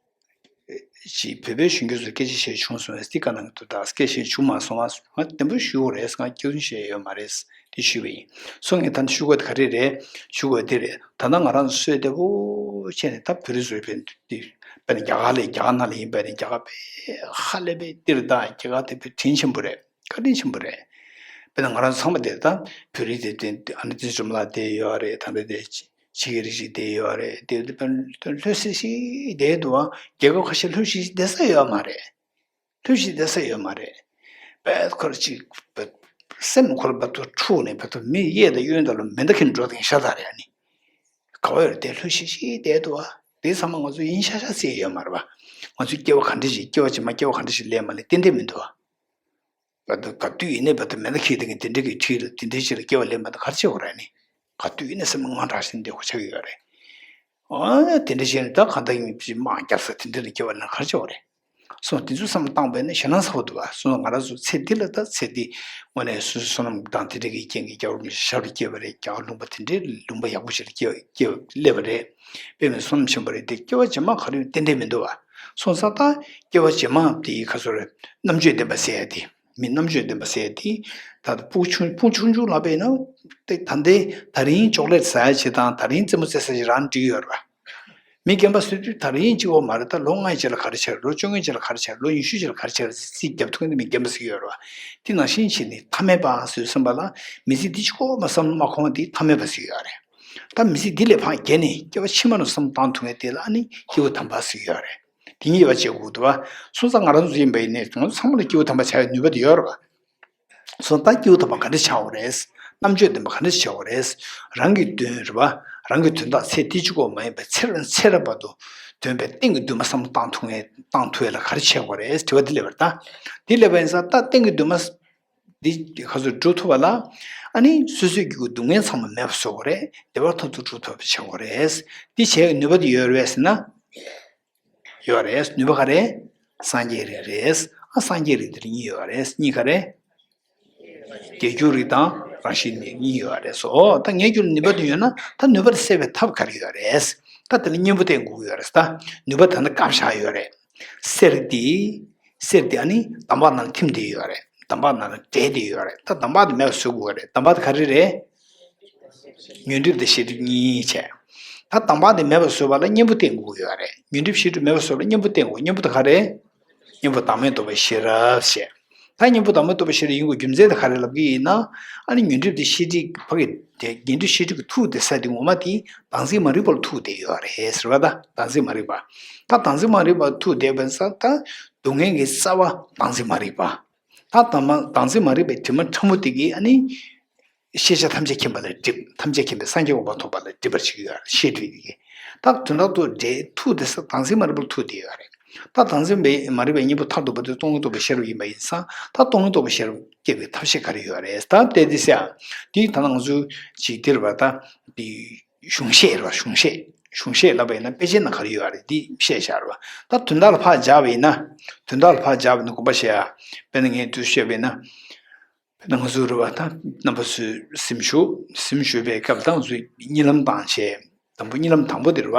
ཅིག་བོད་པའི་གཞོན་སྐྱེས་ཚོར་སྐད་ཆ་བཤད་བྱུང་སོང་བས་འདི་བཀའ་གནང་གི་འདུག་གདའ། སྐད་བཤད་བྱུང་མ་སོང་བ་ང་བདེ་པོ་ཞུ་དགོས་རེད། ང་སྐྱག་རྫུན་བཤད་ཡོད་མ་རེད། དེ་ཞུས་པ་ཡིན། སོ་ངས་ད་ནི་ཞུ་དགོས་དེ་ག་རེ་རེད། ཞུ་དགོས་དེ་རེད། ད་ལྟ་ང་རང་ཚོ་སོས་བདེ་པོ་བྱས་ནས་ད་བོད་རིགས་ཚོའི་བན་དེ་དཔེར་ན་རྒྱ་གར་ལ་རྒྱ་གར་ནང་ལ་ཡིན་པ་ནི་རྒྱ་གར་དཔེ་ཧ་ལས་པའི་འདིར་ད་རྒྱ་གར་དེ་དཔེ་དྲིན་ཆེན་པོ་རེད། བཀའ་དྲིན་ཆེན་པོ་རེད། དཔེར་ན་ང་རང་ཚོ་ཚང་མ་དེ་ད་བོད་རིགས་དེ་དེ་ཨ་ནི་དེ་འཛོམས་ལ་དེ་ཡོད་རེད། ད་འདི་དེ་ཕྱི་རྒྱལ་རིགས་ཤིག་དེ་ཡོད་རེད། དེ་དེ་དཔེར་ན་ལྷོད་སི་སི་དེ་འདུག་ཨ། རྒྱལ་ཁབ་ཁ་ཤས་ལྷོད་སི་སི་བསྡད་ས་ཡོད་མ་རེད། ལྷོད་སི་སི་བསྡད་ས་ཡོད་མ་རེད། དཔེ་ཁོར་ཅིག་སེམས་ཁོར་བར་དུ་འཁྲུག་ནས་བར་དུ་མི་གཡས་དང་གཡོན་དང་ལ་མེ་མདའ་འཁྱེར་འགྲོ་དེང་ཤ་སྟག་རེད། ཨ་ནི་ག་བ་ཡོད་རེད། དེ་ལྷོད་སི་སི་བསྡད་འདུག་ཨ། དེ་ཚང་མ་ང་ཚོ་ཡིན་ཤག་ཤག་བརྩི་ཡོད་མ་རེད་པ། ང་ཚོའི་སྐྱེ་བ་ག་འདྲ་ཞིག་སྐྱེ་བ་ཕྱི་མ་སྐྱེ་བ་ག་འདྲ་ཞིག་སླེབས་མ་སླེབས་ཏན་ཏན་མི་འདུག་ཨ། བར་དུ་ག་དུས་ཡིན་ནའི་བར་དུ་མེ་མདའ་འཁྱེར་དེ་གི་དེ་འདྲ་གི་འཁྲིས་ལ་དེ་འདྲའི་ཅིག་ལ་སྐྱེ་བ་སླེབས་མ་ཐག་ག་རེ་བྱེད་དགོས་རེད། ཨ་ནི་ག་དུས་ཡིན་ནའི་སེམས་ངང་དྲག་ཞིག་བསྡད་དགོས་ཆགས་ཀྱི་ཡོད་རེད། ཨ་དེ་འདྲ་བྱས་ནས་ད་གང་ལྟར་ཡིན་ཕྱི་དམག་རྒྱབ་ས་དེ་འདྲ་ལ་སྐྱེ་བ་ལེན་ག་རེ་བྱེད་དགོས་རེད། སོང་དེ་ཚོ་བསམ་བློ་བཏང་པས་ན་ཞེད་སྣང་ཚ་པོ་འདུག་བ། སོང་ང་རང་ཚོ་ཚེ་འདི་ལ་ད་ཚེ་འདི་དངོས་གནས་སོ་སོའི་བསོད་ནམས་དང་དེ་འདྲ་གི་རྐྱེན་གྱིས་རྒྱལ་བ་རིན་པོ་ཆེ་ཞབས་ལ་སྐྱེས་པ་རེད། རྒྱལ་བ་ལུང་པ་དེ་འདྲའི་ལུང་པ་ཡག་པོ་ཞིག་ལ་སྐྱེས་སྐྱེས་སླེབས་པ་རེད། དཔེ་མི་བསོད་ནམས་ཆེན་པོ་རེད། དེ་སྐྱེ་བ་རྗེས་མ་ག་རེ་ཡོད་ཏན་ཏན་མི་འདུག་བ། སོང་ཙང་ད་སྐྱེ་བ་རྗེས་མ་དེ་ག་ཚོད་རེད། རྣམ་དཔྱོད་ལྡན་པ་ཟེར་ཡ་དེ། མི་རྣམ་དཔྱོད་ལྡན་པ་ཟེར་ཡ་དེ། ད་ལྟ་སྤུ་ཆུང་སྤུ་ཆུང་ཆུང་ལ་བས་ན། ད་ལྟའི་ད་རིང་ཅོག་ལེ་ཊི་ཟ་ཡ་ཆེ་དང་ད་རིང་རྩེད་མོ་རྩེ་ས་ཞིག་རང་འགྲིག་ཡོད་རེད་པ། མི་རྒན་པ་ཟེར་དུས་ད་རིང་གཅིག་པོ་མ་རེད། ད་ལོ་ལྔ་ཡི་རྗེས་ལ་ག་རེ་བྱས་རེད། ལོ་བཅོ་ལྔའི་རྗེས་ལ་ག་རེ་བྱས་རེད། ལོ་ཉི་ཤུའི་རྗེས་ལ་ག་རེ་བྱས་རེད། རྩིས་རྒྱབ་ཐུབ་མཁན་དེ་མི་རྒན་པ་ཟེར་གྱི་ཡོད་རེད་པ། དེ་ནང་བཞིན་བྱས་ནས་ཐ་མལ་པ་ཟེར་བསམ་པ་ལ། མི་ཚེ་འདི་གཅིག་པོ་མ་བསམ་བློ་མ་འཁོར་བ་དེ་ཐ་མལ་པ་ཟེར་གྱི་ཡོད་རེད། ད་མི་ཚེ་འདི་ལས་ཕར་བརྒལ་ནས་སྐྱེ་བ་ཕྱི་མ་ལ་བསམ་བློ་བཏང་ཐུབ་མཁན་དེ་ལ་ཨ་ནི་སྐྱེས་བུ་དམ་པ་ཟེར་གྱི་ཡོད་རེད། དེ་གཉིས་ཡོད་པ་བྱེད་དགོས་འདུག་པ། སོང་ཙང་ང་རང་ཚོ་ཡིན་པ་ཡིན་ནའི་ང་ཚོ་ཚང་མ་ལ་སྐྱེས་བུ་དམ་པ་བྱ་བའི་ནུས་པ་དེ་ཡོད་རེད་པ། སོང་ཙང་སྐྱེས་བུ་དམ་པ་ག་འདྲ་བྱ་དགོས་རེད། རྣམ་དཔྱོད་ལྡན་པ་ག་འདྲ་བྱ་དགོས་རེད། རང་གི་དོན་རེད་པ། རང་གི་དོན་དག་ཚེ་འདི་གཅིག་པོ་མ་ཡིན་པའི་ཚེ་རབས་ཚེ་རབས་བར་དུ་དོན་པའི་གཏན་གྱི་འདུན་མ་བསམ་བློ་བཏང་ཐུབ་ངེས་བཏང་ཐུབ་ཡ་ལ་ག་རེ་བྱེད་དགོས་རེད། དྲི་བ་འདི་སླེབས་པ་རེད་ད། འདི་སླེབས་པ་ཡིན་ཙང་ད་གཏན་གྱི་འདུན་མ་འདི་ག་ཚོད་སྒྲུབ་ཐུབ་པ་ལ། ཨ་ནི་སོ་སོའི་རྒྱུད་ཀྱི་སྡུག་བསྔལ་ཚང་མ་མེད་པ་བཟོ་དགོས་རེད། བདེ་བ་མཐར་ཐུག་སྒྲུབ་ཐུབ་པ་བྱེད་དགོས་རེད། འདི་བྱེད་ཡ་ནུས་པ་འདི་ཡོད་རེད་ཟེར་ན། ཡོད་རེད། ནུས་པ་ག་རེ། སངས་རྒྱས་རིགས་རེད། ཨ་སངས་རྒྱས་རིགས་དེ་ལ་གཉིས་ཡོད་རེད། གཉིས་ག་རེ། རྒྱས་འགྱུར་རིགས་དང་རང་བཞིན་རིགས་གཉིས་ཡོད་རེད་སོ། ད་རྒྱས་འགྱུར་ནུས་པ་དེ་ཡོད་ན་ད་ནུས་པ་དེ་སེལ་བའི་ཐབས་ག་རེ་ཡོད་རེད། ད་དེ་ལ་གཉེན་པོ་བསྟེན་དགོས་ཀྱི་ཡོད་རེད། ད་ནུས་པ་དེ་ནི་བཀབ་བཞག་ཡོད་རེད། གསེར་དེ། གསེར་དེ་ཨ་ནི་འདམ་བག་ནང་ལ་ཐིམ་བསྡད་ཡོད་རེད། འདམ་བག་ནང་ལ་འདྲེས་བསྡད་ཡོད་རེད། ད་འདམ་བག་དེ་མེད་པ་བཟོ་དགོས་རེད། འདམ་བག་དེ་ག་རེ་རེད། ཉོན་སྒྲིབ་དང་ཤེས་སྒྲིབ་གཉིས་བྱས། ད་དམ་པ་དེ་མེད་པར་བཟོ་བ་ལ་གཉེན་པོ་བསྟེན་དགོས་ཀྱི་ཡོད་རེད། ཉོན་སྒྲིབ་ཤེས་སྒྲིབ་མེད་པར་བཟོ་བ་ལ་གཉེན་པོ་བསྟེན་དགོས། གཉེན་པོ་དེ་ག་རེ། གཉེན་པོ་བདག་མེད་རྟོགས་པའི་ཤེས་རབ་ཞེས། ད་གཉེན་པོ་བདག་མེད་རྟོགས་པའི་ཤེས་རབ་ཡིན་དགོས་རྒྱུ་མཚན་དེ་ག་རེ་ལབ་ཀྱི་ཡིན་ན། ཨ་ནི་ཉོན་སྒྲིབ་དེ་ཤེས་སྒྲིབ་ཕ་གི་དེ་ཉོན་སྒྲིབ་ཤེས་སྒྲིབ་ཀྱི་མཐུ་དེ་ས་དེ་ངོ་མ་དེ་བདག་འཛིན་མ་རིག་པ་ལ་ཐུག་བསྡད་ཡོད་རེད་ཟེར་བ། ད་བདག་འཛིན་མ་རིག་པ། ད་བདག་འཛིན་མ་རིག་པ་ལ་ཐུག་བསྡད་པ་ཡིན་ཙང་ད་སྡུག་བསྔལ་གྱི་རྩ་བ་བདག་འཛིན་མ་རིག་པ། ད་དམ་པ་བདག་འཛིན་མ་རིག་པའི་དྲི་མ་ཕྲ་མོ་དེ་གིས་ཨ་ནི། ཤེས་བྱ་ཐམས་ཅད་མཁྱེན་པ་ལ་སྒྲིབ། ཐམས་ཅད་མཁྱེན་པའི་སངས་རྒྱས་གོ་འཕང་ཐོབ་པ་ལ་སྒྲིབ་པར་བྱེད་ཀྱི་ཡོད་རེད། ཤེས་སྒྲིབ་ཀྱིས། ད་དོན་དག་ཏུ་འདྲེ་མཐུ་དེ་ས་བདག་འཛིན་མ་རིག་པ་ལ་ཐུག་བསྡད་ཡོད་རེད། ད་བདག་འཛིན་པའི་མ་རིག་པའི་གཉེན་པོ་མཐར་ཐུག་པ་དེ་སྟོང་ཉིད་རྟོགས་པའི་ཤེས་རབ་ཡིན་པ་ཡིན་ཙང་ད་སྟོང་ཉིད་རྟོགས་པའི་ཤེས་རབ་སྐྱེ་བའི་ཐབས་ཤེས་ག་རེ་ཡོད་རེད། ད་དེ་དེ་ཟེར་ཡ། དེ་ད་ང་ཚོ་ཅིག་འདིར་བ་ད་དེ་གཞུང་བཤད་རེད་བ། གཞུང་བཤད། གཞུང་བཤད་ལབ་པ་ཡིན་ན་དཔེ་ཆའི་ནང་ག་རེ་ཡོད་རེད་དེ་བཤད་བཞག་རེད་བ། ད་དོན་དག་ལ་ཕར་སྦྱར་བ་ཡིན་ན། དོན་དག་ལ་ཕར་སྦྱར་བ་ཡིན་ན་དགོངས་པ་བཞེས་ཡ། དཔེར་ན་ངས་དུས་བཤད་པ་ཡིན་ན། དཔེར་ན་ང་ཚོ་རེད་བ། ད་རྣམ་པ་ཚོས་གཟིམ་ཞུགས་གཟིམ་ཞུགས་པའི་སྐབས་ལ་ང་ཚོས་གཉིད་ལམ་བཏང་བྱས། དང་པོ་གཉིད་ལམ་དང་པོ་དེ་རེད་བ།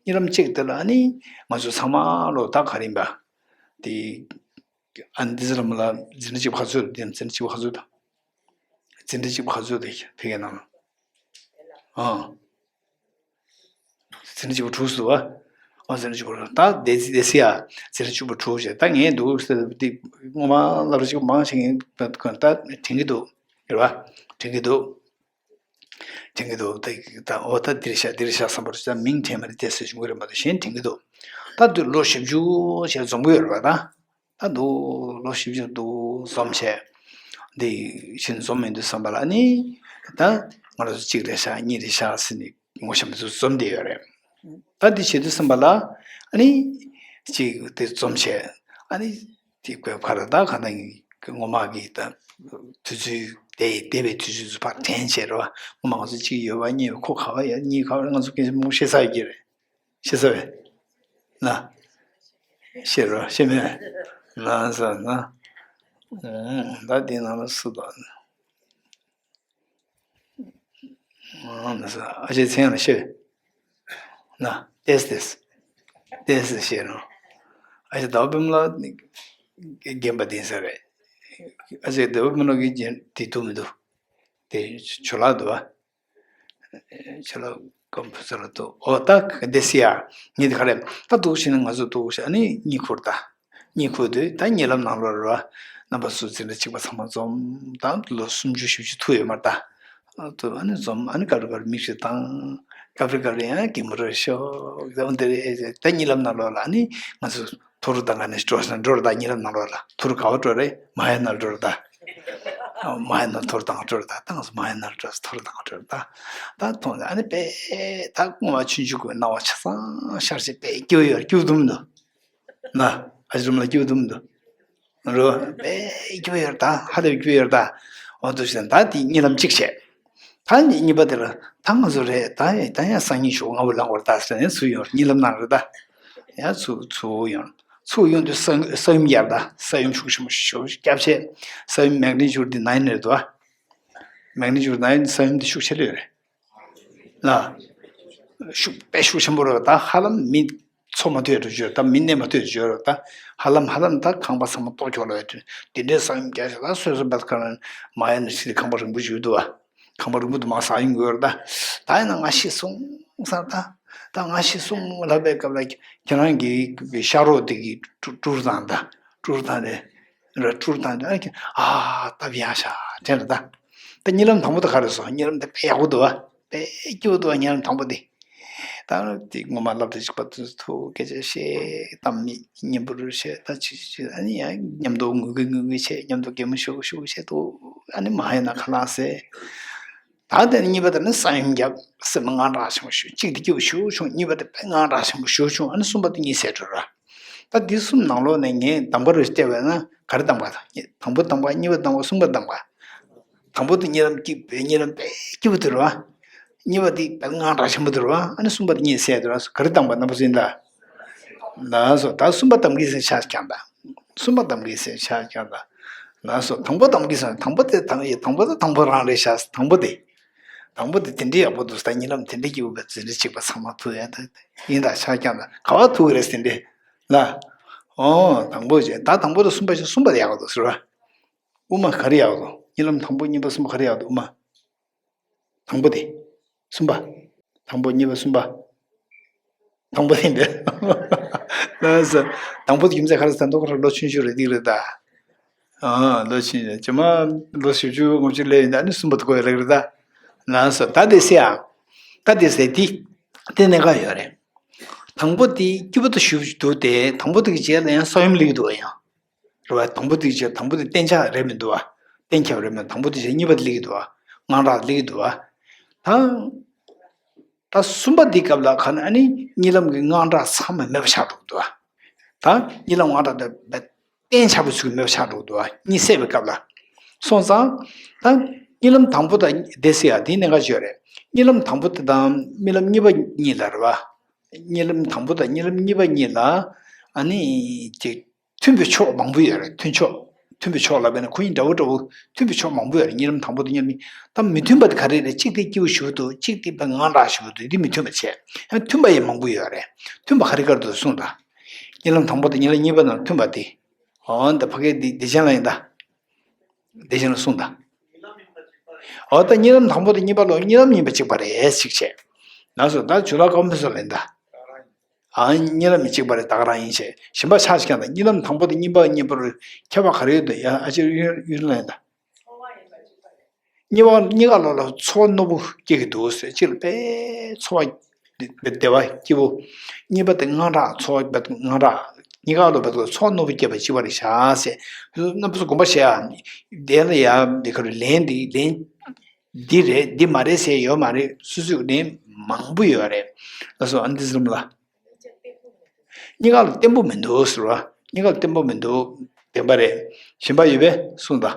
གཉིད་ལམ་གཅིག་དེ་ལ་ཨ་ནི་ང་ཚོ་ཚང་མ་ལོ་ད་ག་རེ་ཡིན་པ། དེ་ཨ་ནི་འདི་ཚོ་ལ་མ་ལ་འཛིན་གྲྭ་གཅིག་པ་ག་ཚོད་དེ། འཛིན་གྲྭ་གཅིག་པ་ག་ཚོད་དང་། འཛིན་གྲྭ་གཅིག་པ་ག་ཚོད་དེ་ཕ་གིའི་ནང་ལ། ཨང་། འཛིན་གྲྭ་བཅུ་པ་དྲུག་ཟེར་བ། ཨོ་འཛིན་གྲྭ་བཅུ་པ་དྲུག་ད་དེ་སི་དེ་སི་ཡ། འཛིན་གྲྭ་བཅུ་པ་དྲུག་བྱས་ད་ངས་འདུག་ཟེར་དེ་སྔོན་མ་སློབ་གྲྭ་གཅིག་པ་མང་ཆེ་ངས་ད་དྲན་གྱི་འདུག་རེད་བ། དྲན་གྱི་འདུག་དྲན་གྱི་འདུག་ད་ད་ཨོ་ད་འདིར་བཞག་འདིར་བཞག་བསམ་པར་ད་མིང་དྲན་མ་རེད་དེ་ཟེར་བྱུང་གི་རེད་མ་གཏོགས་གཞན་དྲན་གྱི་འདུག་ད་དུས་ལོ་བཞི་བཅུ་ཞིག་འཛོམས་གི་ཡོད་རེད་བ་ད། ད་འདུག་ལོ་བཞི་བཅུ་འདུག་འཛོམས་བྱས། འདི་བཞིན་འཛོམས་མི་འདུག་བསམ་པ་ལ་ནི། ད་ང་རང་ཚོ་གཅིག་རེད་ཤག་གཉིས་རེད་ཤག་ཟེར་ནས་ངོ་ཤེས་མི་ཚོ་འཛོམས་བསྡད་ཡོད་རེད། ད་འདི་བྱེད་དུས་བསམ་པ་ལ་ཨ་ནི། གཅིག་དེ་འཛོམས་བྱས་ཨ་ནི། དེ་དགོས་ཁ་ར་ད་ག་ད་ངོ་མ་གི་ད་དུས་ཚོད་དེ་བསྡད་པའི་དུས་ཚོད་ཚོ་ཕར་དྲན་བྱས་རེད་བ། ངོ་མ་ང་ཚོ་གཅིག་ཡོད་པ་གཉིས་ཡོད་ཁོ་ག་བ་ཡ་གཉིས་ག་བ་ང་ཚོ་སྐད་ཆ་མང་པོ་བཤད་ཚར་ཡོད་ཀྱི་རེད། ཤེས་ས་བས། ན། ཤེས་རོ་ཤེས་མེད། ན་ས་ན། ད་དེ་ནང་ལ་སུ་དང་། ན་ས་ཨ་ཅེ་མཚན་ཡང་ལ་ཤེས། ན་ཏེས་ཏེས། ཏེས་ཏེས་ཤེས་རོ། ཨ་ཅེ་ཟླ་བ་བུ་མོ་ལ་རྒན་པ་ལྡན་ས་རེད། ཨ་ཅེ་ཟླ་བ་བུ་མོ་ལ་གི་རྒན་དེ་འདུག་མི་འདུག་དེ་ཆུ་ལག་འདུག་བ། ཆུ་ལག་ཀམ་ཕུ་ཙར་ལ་འདུག་ཨོ་ད་འདི་སི་ཡ། ངས་འདི་ག་རེ་ད་འདུག་ཤེས་ན་ང་ཚོ་འདུག་ཤེས་ཨ་ནི་གཉིད་ཁུག་ད། གཉིད་ཁུག་དུས་ད་གཉིད་ལམ་ནང་ལོགས་རེད་བ། རྣམ་པ་ཚོ་འཛིན་གྲྭ་གཅིག་པ་ཚང་མ་འཛོམས་ད་ལོ་སུམ་ཅུ་བཞི་བཅུ་ཐུག་ཡོད་མ་རེད་ད། ཨ་ཐུག་ཨ་ནི་འཛོམས་ཨ་ནི་ཀ་རུ་ཀ་རུ་མིག་ཤེལ་བཏང་། ཀ་རུ་ཀ་རུ་ཡང་གད་མོ་རུ་ཤོར་ད་འདི་རེད། ད་གཉིད་ལམ་ནང་ལོགས་ལ་ཨ་ནི་ང་ཚོ་ཐུར་དང་ག་ནས་འགྲོ་ས་འགྲོ་རེད་ད། གཉིད་ལམ་ནང་ལོགས་ལ་ཐུར་ག་བ་འགྲོ་རེད། མ་ཡ་ནར་འགྲོ་རེད་ད། མ་ཡ་ནར་ཐུར་དང་འགྲོ་རེད་ད། ད་ང་ཚོ་མ་ཡ་ནར་འགྲོ་ཐུར་དང་འགྲོ་རེད་ད། ད་མཐོང་ཨ་ནི་དཔེ་ད་སྔོན་མ་ཆུང་ཆུང་གི་སྣང་བ་ཆ་ཚང་ཤར་ཞིག་དཔེ་སྐྱིད་པོ་ཡོད་སྐྱིད་པོ་འདུག་མི་འདུག་ན། ཨ་ཅེ་རུམ་ལ་སྐྱིད་པོ་འདུག་མི་འདུག་རོ། དཔེ་སྐྱིད་པོ་ཡོད་ད། ཧ་ལས་སྐྱིད་པོ་ཡོད་ད། འོ་འདུག་ཞེས་ད་དེ་གཉིད་ལམ་གཅིག་བྱས། ད་གཉིས་པ་དེ་ལ་ད་ང་ཚོ་རེད་ད་ད་ཡང་སང་ཉིན་ཞོགས་སྔ་པོ་ལངས་དགོས་རེད་ད་ཟེར་ནས་ཚུར་ཡོང་། གཉིད་ལམ་ནང་རེད་ད། ཡང་ཚུར་ཚུར་ཡོང་། ཚུར་ཡོང་དུས་ས་ས་ཡོམ་བརྒྱབ་ད། ས་ཡོམ་ཤུགས་ཆེན་པོ་ཞིག་བརྒྱབ་བྱས། ས་ཡོམ་མེག་ནི་ཅུ་ཌི་ནའིན་རེད་འདུག་ཨ། མེག་ནི་ཅུ་ཌི་ནའིན་ས་ཡོམ་དེ་ཤུགས་ཆེ་ལོས་རེད། ལ། ཤུགས་དཔེ་ཤུགས་ཆེན་པོ་རེད་ད། ཧ་ལམ་མི་ འཚོ་མ་ཐུབ་འགྲོ་ཅོ་ད་མི་གནས་མ་ཐུབ་ཅོ་ར་ད་ཧ་ལམ་ཧ་ལམ་ད་ཁང་པ་ཚང་མ་ལྟོགས་ཁྱོག་ལ་ཡོད་དུས་དེ་འདྲའི་ས་ཡོམ་རྒྱག་ཞིག་ད་སོ་སོ་བད་ཁ་ན་མ་ཡ་ན་ཤི་ཁང་པ་རིང་པོ་ཞིག་འདུག་བ། ཁང་པ་རིང་པོ་དུ་མ་ས་ཡོང་དགོས་ར་ད་ད་ཡིན་ན་ང་ཤི་སོང་ས་ད་ད་ང་ཤི་སོང་ལབ་པའི་སྐབས་ལ་ཁྱེད་རང་གི་ཤ་རོགས་དེ་གི་ཀྲུ་ཀྲུར་དང་ད་ཀྲུར་དང་རེད་ར་ཀྲུར་དང་རེད་ཨ་ཁྱེད་ཨ་སྟབས་ཡག་ཤ་དྲན་ར་ད་ད་གཉིད་ལམ་དང་པོ་ད་ག་རེ་སོང་གཉིད་ལམ་དེ་དཔེ་ཡག་པོ་འདུག་བ་དཔེ་སྐྱིད་པོ་འདུག་བ་གཉིད་ལམ་དང་པོ་དེ། ད་དེ་ངོ་མ་ལབ་དེ་གཅིག་པ་དུས་ཐུག་སྐད་ཆ་བཤད་གཏམ་མི་སྙན་པོ་རུ་བཤད་ད་ཅི་ཅི་ཅི་ཨ་ནི་ཡང་མཉམ་དུ་ངུ་གི་ངུ་གི་བྱས་མཉམ་དུ་གད་མོ་ཤོར་གི་ཤོར་གི་བྱས་འདུག་ཨ་ནི་མ་ཧེ་ན་ཁ་ལག་ཟས། ད་དེ་ནས་གཉིས་པ་དེ་ནི་ས་ཡོམ་བརྒྱབ་སེམས་དངངས་སྐྲག་ཆེན་པོ་ཞུ་གཅིག་དེ་སྐྱིད་པོ་ཞུ་བྱུང་གཉིས་པ་དེ་དཔེ་དངངས་སྐྲག་ཆེན་པོ་ཞུ་བྱུང་ཨ་ནི་གསུམ་པ་དེ་གཉིད་སད་འགྲོ་ར། ད་འདི་གསུམ་ནང་ལོགས་ནས་ངས་གདམས་པ་རེ་བལྟས་པས་ན་ག་རེ་གདམས་པ་དང་དང་པོ་གདམས་པ་གཉིས་པ་གདམས་པ་གསུམ་པ་གདམས་པ། དང་པོ་དེ་གཉིད་ལམ་སྐྱིད་པའི་གཉིད་ལམ་དཔེ་སྐྱིད་པོ་དེ་རེད་བ། གཉིས་པ་དེ་དཔེ་དངངས་སྐྲག་ཆེན་པོ་དེ་རེད་བ་ཨ་ནི་གསུམ་པ་དེ་གཉིད་སད་དེ་རེད་བ་ག་རེ་གདམས་པ་རྣམ་པ་ཚོ་ཡིན་ད། ལགས་སོ་ད་གསུམ་པ་གདམས་ཀྱི་ཟེར་ཆ་ཀྱང་ད། གསུམ་པ་གདམས་ཀྱི་ཟེར་ཆ་ཀྱང་ད། ལགས་སོ་དང་པོ་གདམས་ཀྱི་ཟེར་དང་པོ་དེ་དང་དང་པོ་དེ་དང་པོ་རང་རེད་ཤག་དང་པོ་དེ། དང་པོ་དེ་དེ་འདྲའི་ཡག་པོ་འདུག་ད་གཉིད་ལམ་དེ་འདྲའི་སྐྱིད་པོ་བས་དེ་འདྲའི་གཅིག་པ་ཚང་མ་ཐུག་ཡ་ད་ཡིན་ད་ཆ་ཀྱང་ད་ག་བ་ཐུག་གི་རེད་དེ་འདྲའི་ལ། ཨོ་དང་པོ་བྱས་ད་དང་པོ་དང་གསུམ་པ་བྱས་གསུམ་པ་དེ་ཡག་པོ་འདུག་ཟེར་བ། དབུ་མ་ག་རེ་ཡག་འདུག་གཉིད་ལམ་དང་པོ་གཉིས་པ་གསུམ་པ་ག་རེ་ཡག་འདུག་དབུ་མ། དང་པོ་དེ། གསུམ་པ། དང་པོ་གཉིས་པ་གསུམ་པ། དང་པོ་དེ་འདི། ལགས་སོ། དང་པོ་དེ་རྒྱུ་མཚན་ག་རེ་ཟེར་ན་ཁོ་རང་ལོ་ཆུང་ཆུང་རེད་འདི་རེད་ད། ཨ་ལོ་ཆུང་ཆུང་ཇི་མ་ལོ་བཞི་བཅུ་ལྔ་བཅུ་སླེབས་ཡིན་ད་ནི་གསུམ་པ་དེ་དགོས་ཡ་རེད་རེད་ད། ལགས་སོ་ད་དེ་སེ་ཨ། ད་དེ་སེ་དེ། དེ་གནད་འགག་ཡོད་རེད། དང་པོ་དེ་སྐྱིད་པོ་དུ་ཞུ་འདུག་སྟེ་དང་པོ་དེ་གི་རྗེས་ལ་ཡང་ས་ཡོམ་སླེབས་ཀྱི་འདུག་ཡང་། རེད་བ། དང་པོ་དེ་བྱས་དང་པོ་དེ་གཏན་འཇགས་རེད་མི་འདུག་བ། གཏན་འཁེལ་བ་རེད་མི་འདུག་དང་པོ་དེ་བྱས་གཉིས་པ་དེ་སླེབས་ཀྱི་འདུག་བ། དངངས་སྐྲག་སླེབས་ཀྱི་འདུག་བ། ད། ད་གསུམ་པ་དེའི་སྐབས་ལ་ག་ནས་ཨ་ནི་གཉིད་ལམ་གྱི་དངངས་སྐྲག་ཚང་མ་མེད་པ་ཆགས་འགྲོ་གི་འདུག་བ། ད་གཉིད་ལམ་དངངས་སྐྲག་དེ་བས་གཏན་འཇགས་པ་ཚུལ་གྱིས་མེད་པ་ཆགས་འགྲོ་གི་འདུག་བ་གཉིད་སད་པའི་སྐབས་ལ། སོང་ཙང་། ད་གཉིད་ལམ་དང་པོ་དང་བསྡད་སྲིད་ཡ་དེའི་གནད་འགག་ཅིག་ཡོད་རེད། གཉིད་ལམ་དང་པོ་དེ་དང་གཉིད་ལམ་གཉིས་པ་གཉིས་ལ་རེད་བ། གཉིད་ལམ་དང་པོ་དང་གཉིད་ལམ་གཉིས་པ་གཉིས་ལ་ཨ་ནི་ཅིག་མཐུན་པའི་ཕྱོགས་མང་པོ་ཡོད་རེད་མཐུན་ཕྱོགས། མཐུན་པའི་ཕྱོགས་ལ་བས་ན་ཁོ་གཉིས་འདྲ་བོ་འདྲ་བོ་མཐུན་པའི་ཕྱོགས་མང་པོ་ཡོད་རེད་གཉིད་ལམ་དང་པོ་དང་གཉིད་ལམ་གཉིས། ད་མི་མཐུན་པ་དེ་ག་རེ་རེད་གཅིག་དེ་སྐྱིད་པོ་ཞུ་འདུག་གཅིག་དེ་བས་དངངས་སྐྲག་ཞུ་འདུག་འདི་མི་མཐུན་པ་བྱས། ཡང་མཐུན་པ་ཡང་མང་པོ་ཡོད་རེད། མཐུན་པ་ག་རེ་ག་རེ་འདུག་གསུངས་དང་། གཉིད་ལམ་དང་པོ་དང་གཉིད་ལམ་གཉིས་པ་ནང་མཐུན་པ་དེ། འོ་ད་ཕ་གི་འདི་བདེ་ཆེན་ལ་ཡིན་ད། བདེ་ཆེན་ལ་གསུངས་དང་། འོ་ད་གཉིད་ལམ་དང་པོ་དང་གཉིས་པ་ལོ་གཉིད་ལམ་ཡིན་པ་གཅིག་པ་རེད་ཞིག་བྱས། ལགས་སོ་ད་ཇོ་ལགས་ཀོང་ཕུན་ཚོགས་ལ་ཡིན་ད། ཨ་གཉིད་ལམ་གཅིག་པ་རེད་ད་ག་རང་ཡིན་བྱས་གཞན་པ་ཆགས་ཤིག་ཀྱང་ད་གཉིད་ལམ་དང་པོ་དང་གཉིས་པ་གཉིས་པར་ཁྱད་པར་ག་རེ་ཡོད་འདུག་ཡ་ཨ་ཅེ་ཡུན་ཡུན་ལ་ཡིན་ད། གཉིས་པ་གཉིས་ཀ་ལོ་ལ་ཚོར་བ་རྣོ་པོ་སྐྱེ་གི་འདུག་ཟེར་གཅིག་ལ་དཔེ་ཚོར་བ་བདེ་བ་སྐྱིད་པོ། གཉིས་པ་དེ་དངངས་སྐྲག་ཚོར་བ་དངངས་སྐྲག་གཉིས་ཀ་ལོ་བདེ་བ་ཚོར་བ་རྣོ་པོ་སྐྱེས་པ་གཅིག་པ་རེད་ཤག་ཟེར། རྣམ་པ་ཚོ་དགོངས་པ་བཞེས་ཨ། དེ་ལ་ཡ་འདི་ཁ་རུ་ལན་འདི་ལན། འདི་རེད་འདི་མ་རེད་ཟེར་ཡོད་མ་རེད་སུ་སུ་ལན་མང་པོ་ཡོད་རེད། ལགས་སོ་ཨ་འདི་ཟེར་ལ། གཉིས་ཀ་ལ་བརྟན་པོ་མི་འདུག་ཟེར་བ། གཉིས་ཀ་ལ་བརྟན་པོ་མི་འདུག་བདེན་པ་རེད། གཞན་པ་ཡོད་པས་གསུངས་དང་།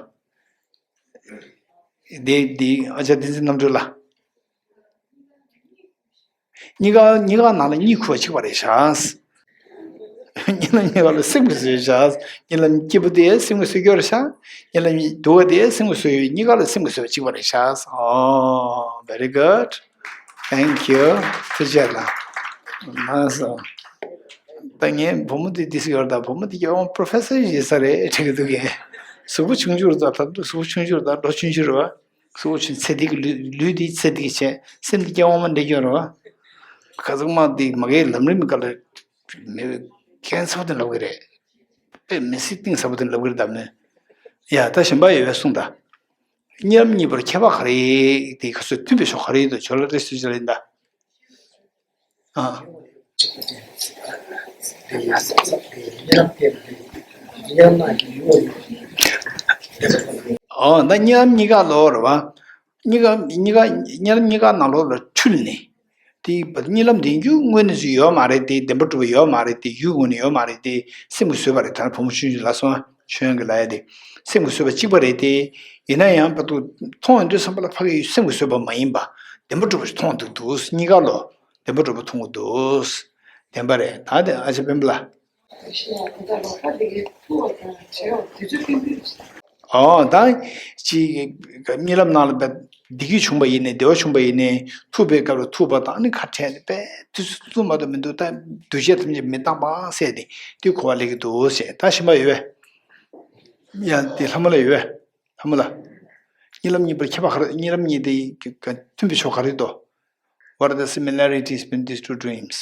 འདི་འདི་ཨ་ཅག་བསྟན་འཛིན་རྣམ་གྲོལ་ལ། གཉིས་ཀ་གཉིས་ཀ་ནང་ལ་གཉིད་ཁུག་པ་གཅིག་པ་རེད་ཤག་གཉིད་ལམ་གཉིས་ཀ་ལ་སེམས་ཀྱིས་བཟོས་ཤག་གཉིད་ལམ་སྐྱིད་པོ་དེ་སེམས་ཀྱིས་བཟོས་ཀྱི་རེད་ཤག་གཉིད་ལམ་སྡུག་པ་དེ་སེམས་ཀྱིས་བཟོས་ཡོད་གཉིས་ཀ་ལ་སེམས་ཀྱིས་བཟོས་པ་གཅིག་པ་རེད་ཤག Oh, very good. Thank you. ཐུགས་རྗེ་ཆེ་ལ། ལགས་སོ། ད་ངའི་བུ་མོ་དེ་དེ་སུ་ཡོད་ད་བུ་མོ་དེ་ཀྱང་པྲོ་ཕེ་སར་ཡིན་ས་རེད་དྲན་གྱི་འདུག་གས། གཟུགས་པོ་ཆུང་ཆུང་རེད་ད་ད་གཟུགས་པོ་ཆུང་ཆུང་རེད་ད་ལོ་ཆུང་ཆུང་རེད་བ། གཟུགས་པོ་ཆུང་ཚེ་འདི་གི་ལུས་ལུས་འདི་ཚེ་འདི་གི་བྱས་སེམས་འདི་སྐྱེ་བ་མ་འདྲེ་སྐྱོན་རེད་བ། ཁ་ཚུགས་མ་འདི་མ་གའི་ལམ་རིམ་ག་ལ་མི་ཁྱད་མཚར་པོ་དེ་ལབ་གི་རེད། དཔེ་མི་སྲིད་གཏིང་ཟབ་པོ་དེ་ལབ་གི་རེད་ད་མོས། ཡ་ད་གཞན་པ་ཡོད་པས་གསུངས་ད། གཉིད་ལམ་གཉིས་པར་ཁྱད་པར་ག་རེ་དེ་ག་ཚོད་མཐུན་པའི་ཕྱོགས་ག་རེ་ཡོད་དོ་ཇོ་ལ་རེ་སུ་ཇོ་ལ་ཡིན་ད། ཨ། ཨོ་ད་གཉིད་ལམ་གཉིས་ཀ་ལོག་རེད་བ། གཉིས་ཀ་གཉིས་ཀ་གཉིད་ལམ་གཉིས་ཀ་ནང་ལོགས་ལ་འཁྲུལ་ནས། དེ་གཉིད་ལམ་བདེ་འགྱུར་དངོས་གནས་སུ་ཡོད་མ་རེད་དེ་བདེན་པ་གྲུབ་པ་ཡོད་མ་རེད་དེ་ཡུལ་དངོས་གནས་ཡོད་མ་རེད་དེ་སེམས་ཀྱིས་བཟོས་པ་རེད་ད་ནི་བུ་མོ་ཆུང་ཆུང་ལ་སོང་ང་ཆོས་དབྱིངས་ཀྱི་ལ་ཡ་དེ་སེམས་ཀྱིས་བཟོས་པ་གཅིག་པ་རེད་དེ། ཡིན་ན་ཡང་བར་དུ་མཐོང་ཡོང་དུས་ཙམ་པ་ལ་ཕ་གི་སེམས་ཀྱིས་བཟོས་པ་མ་ཡིན་པ་བདེན་པ་གྲུབ་པ་ཞིག་མཐོང་འདུག་འདུག་གཉིས་ཀ་ལོ་བདེན་པ་གྲུབ་པ་མཐོང་གི་འདུག་བདེན་པ་རེད་ད་དེ་ཨ་ཅེ་སྤེན་པ་ལ། ཨོ་ད་ཅི་གཉིད་ལམ་ནང་ལ་བས་ བདེ་སྐྱིད་བྱུང་བ་ཡིན་ནའི་བདེ་བ་བྱུང་བ་ཡིན་ནའི་ཐུག་པའི་སྐབས་ལ་ཐུག་པ་དང་ནི་ཁ་བྲལ་ནས་པས་དུས་སུ་ཐུག་མ་གཏོགས་མི་འདུག་ད་འདུ་བྱེད་ཐམས་ཅད་མི་རྟག་པ་ཟེར་ཏེ་དེ་གོ་བ་ལེན་གྱི་འདུག་ཟེར། ད་གཞན་པ་ཡོད་པས། ཡ་དེ་ལྷ་མོ་ལ་ཡོད་པས། ལྷ་མོ་ལ། གཉིད་ལམ་གཉིས་པར་ཁྱད་པར་ག་རེ། གཉིད་ལམ་གཉིས་དེ་མཐུན་པའི་ཕྱོགས་ག་རེ་འདུག What are the similarities between these two dreams?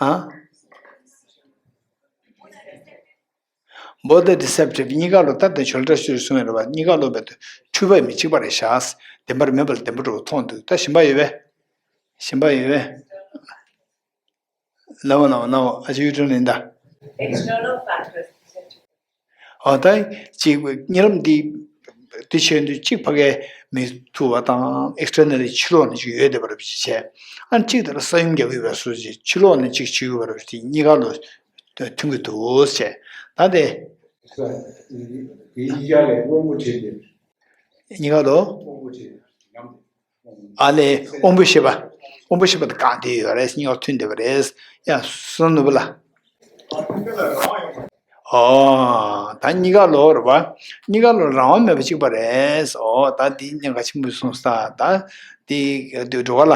ཨ། Both are deceptive. གཉིས་ཀ་ལོ་ལྟར་དང་བྱོལ་བཀྲ་ཤིས་གསུང་ཡོད་རེད་པ། གཉིས་ཀ་ལོ་བས་འཁྲུལ་པ་མི་གཅིག་པ་རེད་བཞག་བདེན་པར་མེད་པ་ལ་བདེན་པ་འདྲ་བོ་མཐོང་འདུག་ད་གཞན་པ་ཡོད་པས། གཞན་པ་ཡོད་པས། ལའོ་ལའོ་ལའོ་ཨ་ཅེ་གཡུ་སྒྲོན་ལིན་ད། External factors presented. ཨོ་ད་ཅིག་གཉིད་ལམ་འདི་འདི་བྱས་དུས་གཅིག་ཕ་གའི་མི་ཐུག་པ་དང་externally་ཕྱི་ལོགས་ནས་ཅིག་ཡོད་བསྡད་པ་རེད་བྱས། ཨ་གཅིག་དེ་ལ་ས་ཡོམ་རྒྱག་གི་ཡོད་པའི་བཟོ་ཅིག་ཕྱི་ལོགས་ནས་ཅིག་བྱེད་ཀྱི་ཡོད་པ་རེད་བྱས་གཉིས་ཀ་ལོ་མཐུན་གྱི་འདུག་བྱས། ད་དེ། དེ་གཉིས་ཀ་ལས་དབང་པོ་བྱས་ཏེ། གཉིས་ཀ་ལོ། དབང་པོ་བྱས་ཏེ་ཉམས་ཏེ། ཨ་ལས་དབང་པོའི་ཤེས་པ། དབང་པོའི་ཤེས་པ་དེ་གང་དེ་ཡོད་རེད། སྙིང་མཐུན་བསྡད་པ་རེད། ཡ་བསོད་ནམས་ནོར་བུ་ལ། ཨོ། ད་གཉིས་ཀ་ལོ་རེད་བ། གཉིས་ཀ་ལོ་རང་དབང་མེད་པ་གཅིག་པ་རེད། ཨོ་ད་འདི་གཉིས་ཀ་ཆེན་པོ་གསུངས་ས་ད། འདི་འདི་འགྲོ་བ་ལ།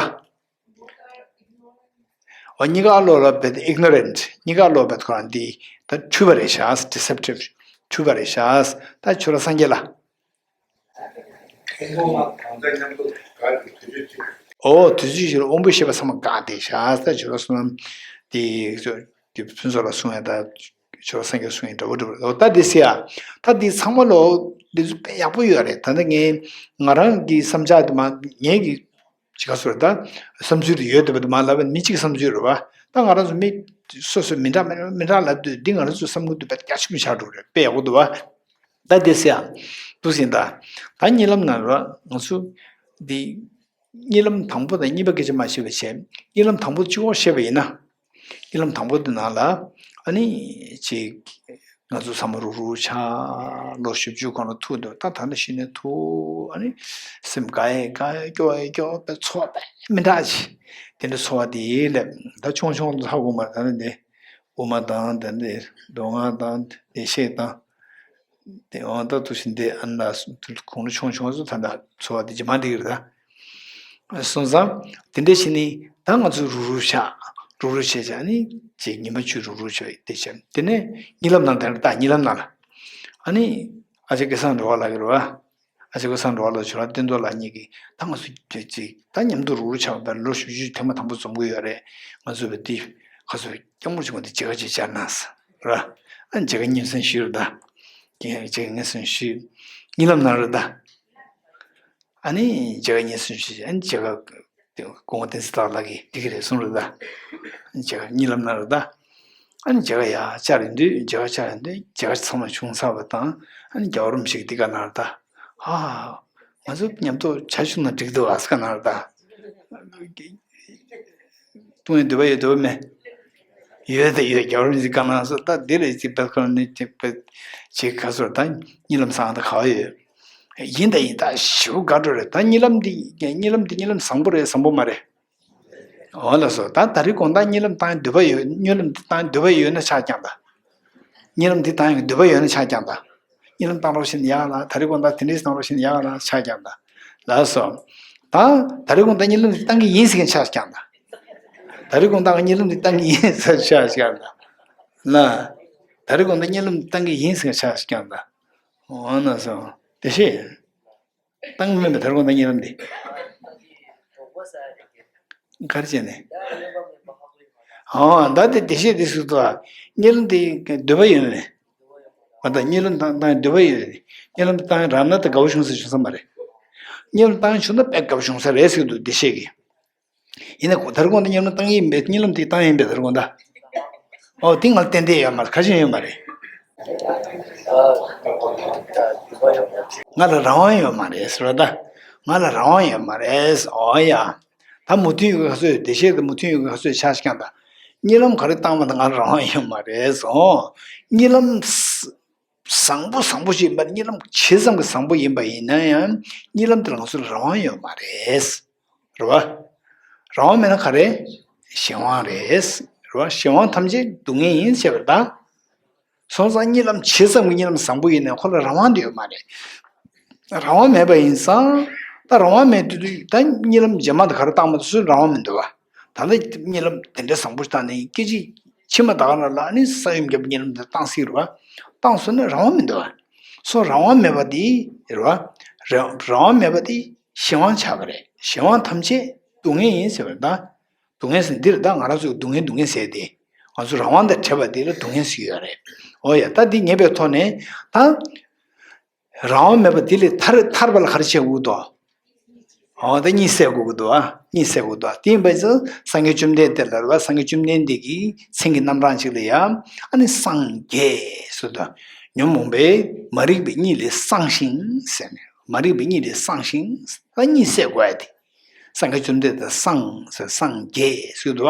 ཨོ་གཉིས་ཀ་ལོ་ལ་བེད་ignorant། གཉིས་ཀ་ལོ་བེད་ཁོ་རང་འདི་ད་འཁྲུལ་པ་རེད་ཤག deceptive། འཁྲུལ་པ་རེད་ཤག་ད་ཁྱོད་རང་སངས་རྒྱས་ལ། ཨོ་དུས་ཚོད་ཅིག་ལ་དབང་པོའི་ཤེས་པ་ཚང་མ་འགག་བསྡད་ཤག་ད་ཇོ་བོ་བསོད་ནམས་དེ་དེ་ཕུན་ཚོགས་ལ་གསུང་ཡ་ད་ཇོ་བོ་སངས་རྒྱས་གསུང་ཡ་འདྲ་བོ་འདྲ་བོ་ད་དེ་སེ་ཡ། ད་དེ་ཚང་མ་ལོ་དེ་ཚོ་དཔེ་ཡག་པོ་ཡོད་རེད། ད་ལྟ་ངས་ང་རང་གི་བསམ་འཆར་དེ་མ་ངས་གི་ཅི་ག་སོ་རེད་ད་བསམ་ཚུལ་དེ་ཡོད་དེ་བ་དེ་མ་ལབ་པ་མི་གཅིག་བསམ་ཚུལ་རེད་བ། ད་ང་རང་ཚོ་མི་སོ་སོ་མི་འདྲ་མི་འདྲ་ལབ་དུས་འདི་ང་རང་ཚོ་བསམ་གི་འདུག་པ་རྒྱ་ཆེན་པོ་ཆགས་འགྲོ་རེད། དཔེ་ཡག་པོ་འདུག་བ། ད་དེ་སེ་ཡ། འདུག་ཟིན་ད། ད་གཉིད་ལམ་ནང་ལ་ང་ཚོ་འདི་གཉིད་ལམ་དང་པོ་དང་གཉིས་པ་སྐད་ཆ་མ་བཤད་པ་བྱས། གཉིད་ལམ་དང་པོ་གཅིག་པོ་བཤད་པ་ཡིན་ན། གཉིད་ལམ་དང་པོ་དེ་ནང་ལ་ཨ་ནི་ཅིག་ང་ཚོ་བསམ་བློ་རུག་རུག་ཆགས། ལོ་བཞི་བཅུ་གོང་ལ་ཐུག་འདུག་ད་ད་ནི་གཞི་ནས་ཐུག་ཨ་ནི་སེམས་དགའ་ཡས་དགའ་ཡས་སྐྱོ་ཡས་སྐྱོ་བའི་ཚོར་བ་དཔེ་མི་འདྲ་ཅིག་དེ་འདྲ་ཚོར་བ་དེ་ལས་ད་ཆུང་ཆུང་ལྷག་དགོས་མ་རེད། ད་ནི་འདི། དབུ་མ་དང་དེ་འདྲའི་མདོ་སྔགས་དང་བདེ་གཤེགས་དང་། དེ་འོང་ད་དུ་ཞིག་འདི་ཨ་ན་གུང་ལོ་ཆུང་ཆུང་སུ་ད་ལྟ་འཚོ་བ་འདི་ཇི་མ་འདི་གི་རེད་ད། སོང་ཙང་དེ་འདྲ་ཞིག་ནི་ད་ང་ཚོ་རུག་རུག་བྱ། རུག་རུག་བྱས་བྱ་ནི་ཅིག་ཉི་མ་བཅུ་རུག་རུག་བྱས་དེ་བྱས་དེ་ནས་གཉིད་ལམ་ནང་དེ་འདྲ་ད་གཉིད་ལམ་ནང་ལ་ཨ་ནི་ཨ་ཅེ་སྐལ་བཟང་འགྲོ་བ་ལ་གི་རེད་བ། ཨ་ཅེ་ཁོ་སང་འགྲོ་བ་ལ་ཆུ་ར་བསྟན་རྡོར་ལགས་གཉིས་ཀྱིས་ད་ང་ཚོ་ཅིག་ཅིག་ད་མཉམ་དུ་རུག་རུག་ཆགས་པའི་ལོ་བཞི་བཅུ་ཐེངས་མ་དང་པོ་འཛོམས་གི་ཡོད་རེད། ང་ཚོ་བས་དེ་ཁ་ཚོ་སྐྱབས་མགོན་ཆེན་པོ་དེ་མཇལ་ཁ་ཅིག་བཅར་ན་ཟེར་ར། ཨ་མཇལ་ཁ་སྙན་སེང་ཞུས་རེད་ད། མཇལ་ཁ་སྙན་སེང་ཞུས། གཉིད་ལམ་ནང་རེད་ད། ཨ་ནི་མཇལ་ཁ་སྙན་སེང་ཞུས་ཨ་ནི་མཇལ་ཁ་སྐུ་ངོ་བསྟན་འཛིན་སྟག་ལགས་ཀྱིས་འགྲིག་གི་རེད་གསུངས་རེད་ད། མཇལ་ཁ་གཉིད་ལམ་ནང་རེད་ད། ཨ་ནི་མཇལ་ཁ་ཡར་བཅར་ཡོང་དུས་མཇལ་ཁ་བཅར་ཡོང་དུས་མཇལ་ཁ་ཚང་མ་བྱུང་ཚར་བ་དང་ཨ་ནི་རྒྱལ་བ་རིན་པོ་ཆེ་གིས་འདི་ག་གནང་རེད་ད། ཧ། ང་ཚོ་མཉམ་དུ་ཇ་མཆོད་ན་འགྲིག་འདུག་ཨ་ཟེར་ག་གནང་རེད་ད། གཏོང་ཡའི་འདོད་པ་ཡོད་འདོད་པ་མེད། ཡོད་ད་ཡོད། རྒྱལ་བ་རིན་པོ་ཆེས་བཀའ་གནང་སོང་ད་འདི་རེད་ཅིག་དཔེ་ཁོ་ནི་ཅིག་དཔེ་ཅིག་ག་ཟེར་ད་གཉིད་ལམ་བཟང་ད་ག་བ་ཡོད། ཡིན་ད་ཡིན་ད་ཞེ་པོ་དགའ་འགྲོ་རེད་ད་གཉིད་ལམ་འདི་གཉིད་ལམ་འདི་གཉིད་ལམ་བཟང་པོ་རེད་བཟང་པོ་མ་རེད། འོ་ལགས་སོ། ད་ད་རེས་དགོང་དག་གཉིད་ལམ་བཏང་འདོད་པ་ཡོད། གཉིད་ལམ་འདི་བཏང་འདོད་པ་ཡོད་ན་ཆགས་ཀྱང་ད། གཉིད་ལམ་འདི་བཏང་ཡོང་འདོད་པ་ཡོད་ན་ཆགས་ཀྱང་ད། གཉིད་ལམ་བཏང་རོགས་བྱས་ན་ཡག་ལ། ད་རེས་དགོང་དག་དེ་འདྲས་བཏང་རོགས་བྱས་ན་ཡག་ལ་ཆགས་ཀྱང་ད། ལགས་སོ། ད་ད་རེས་དགོང་དག་གཉིད་ལམ་འདི་བཏང་གི་ཡིན་ཟེར་མཁན་ཆགས་ཀྱང་ད། ད་རེས་དགོང་དག་གཉིད་ལམ་འདི་བཏང་གི་ཡིན་ཟེར་ཆགས་ཀྱང་ད། ལ། ད་རེས་དགོང་དག་གཉིད་ལམ་འདི་བཏང་གི་ཡིན་ཟེར་མཁན་ཆགས་ཀྱང་ད། འོ་ན་སོ། དེ་ཤེས། བཏང་མིན་པའི་ཐར་ཁུང་དང་གཉིད་ལམ་འདི། གར་བྱས་ནས། ཨོ་ད་དེ་བདེ་གཤེགས་འདི་ཟེར་དུས་གཉིད་ལམ་འདི་འདོད་པ་ཡོད་མེད། ཨོ་ད་གཉིད་ལམ་བཏང་བཏང་འདོད་པ་ཡོད་རེད། གཉིད་ལམ་བཏང་རག་ན་ད་དགའ་བོ་བྱུང་ས་བྱུང་ས་མ་རེད། གཉིད་ལམ་བཏང་བྱུང་ན་དཔེ་དགའ་བོ་བྱུང་ས་རེད་ཟེར་འདུག་བདེ་གཤེགས་ཀྱིས། ཡིན་ན་ཁོ་ཐར་ཁུང་དང་གཉིད་ལམ་བཏང་ཡིན་པས་གཉིད་ལམ་དེ་བཏང་ཡིན་པས་ཐར་ཁུང་ད། ཨོ་དེ་ང་ལ་ཏན་ཏན་ཡོད་མ་རེད། ཁ་ཤས་ཡོད་མ་རེད། ང་ལ་རང་དབང་ཡོད་མ་རེད་ཟེར་བ་ད། ང་ལ་རང་དབང་ཡོད་མ་རེད། ཨོ་ཡ། ད་མོས་མཐུན་ཡོད་ག་ཚོད་བདེ་གཤེགས་དང་མོས་མཐུན་ཡོད་ག་ཚོད་ཆ་ཤས་ཀྱང་ད། གཉིད་ལམ་ག་རེ་བཏང་བ་ད་ང་ལ་རང་དབང་ཡོད་མ་རེད་ཟེར། ཨོ། གཉིད་ལམ། བཟང་པོ་བཟང་པོ་ཞིག་ཡིན་པ་གཉིད་ལམ་ཇི་ཙམ་གྱི་བཟང་པོ་ཡིན་པ་ཡིན་ན་ཡང་གཉིད་ལམ་དེ་ལ་ང་ཚོ་ལ་རང་དབང་ཡོད་མ་རེད། རེད་བ། རང་དབང་མེད་ན་ག་རེ། གཞན་དབང་རེད། རེད་བ། གཞན་དབང་ཐམས་ཅད་སྡུག་བསྔལ་ཡིན་ཞེས་པ་དང་། སོང་ཙང་གཉིད་ལམ་ཇི་ཙམ་གྱི་གཉིད་ལམ་བཟང་པོ་ཡིན་ན་ཁོ་ལ་རང་དབང་དེ་ཡོད་མ་རེད། རང་དབང་མེད་པ་ཡིན་ཙང་། ད་རང་དབང་མེད་དུས་ད་གཉིད་ལམ་རྗེས་མ་དེ་ག་རེ་བཏང་མ་ཐུབ་ཚུལ་རང་དབང་མི་འདུག་བ། ད་ལྟ་གཉིད་ལམ་དེ་འདྲ་བཟང་པོ་ཞིག་བཏང་ནས་སྐད་ཅིག་ཕྱི་མ་ད་ག་རང་ལ་ཨ་ནི་ས་ཡོམ་བརྒྱབ་གཉིད་ལམ་དེ་བཏང་སྲིད་རེད་བ། བཏང་སོང་ན་རང་དབང་མི་འདུག་བ། སོ་རང་དབང་མེད་པ་དེ་རེད་བ། རང་རང་དབང་མེད་པ་དེ་གཞན་དབང་ཆགས་པ་རེད། གཞན་དབང་ཐམས་ཅད་སྡུག་བསྔལ་ཡིན་ཟེར་བ་རེད་ད། སྡུག་བསྔལ་ཟེར་འདིར་ད་ང་རང་ཚོས་སྡུག་བསྔལ་སྡུག་བསྔལ་ཟེར་ཏེ། ང་ཚོ་རང་དབང་དང་བྲལ་བ་འདི་ལ་སྡུག་བསྔལ་ཟེར་གྱི་ཡོད་རེད། འོ་ཡ། ད་འདི་ངེས་པའི་ཐོག་ནས་ད། རང་དབང་མེད་པ་འདི་ལས་ཐར་ཐར་པ་ལ་ག་རེ་བྱེད་དགོས་འདུག་འོ་ད་གཉིད་སད་དགོས་ཀྱི་འདུག་ཨ། གཉིད་སད་དགོས་འདུག་དེ་ཡིན་པ་ཡིན་ཙང་སངས་རྒྱས་བཅོམ་ལྡན་འདས་ལ་རེད་བ། སངས་རྒྱས་བཅོམ་ལྡན་འདས་ཀྱི་མཚན་གྱི་རྣམ་གྲངས་ཅིག་ལ་ཡང་ཨ་ནི་སངས་རྒྱས་ཟེར་དུས། ཉོན་མོངས་པའི་མ་རིག་པའི་གཉིད་ལས་སངས་ཤིང་ཟེར་ནས། མ་རིག་པའི་གཉིད་ལས་སངས་ཤིང་ད་གཉིད་སད་དགོས་ཡ་དེ། སངས་རྒྱས་བཅོམ་ལྡན་འདས་སངས་ཟེར། སངས་རྒྱས་ཟེར་འདུག་བ།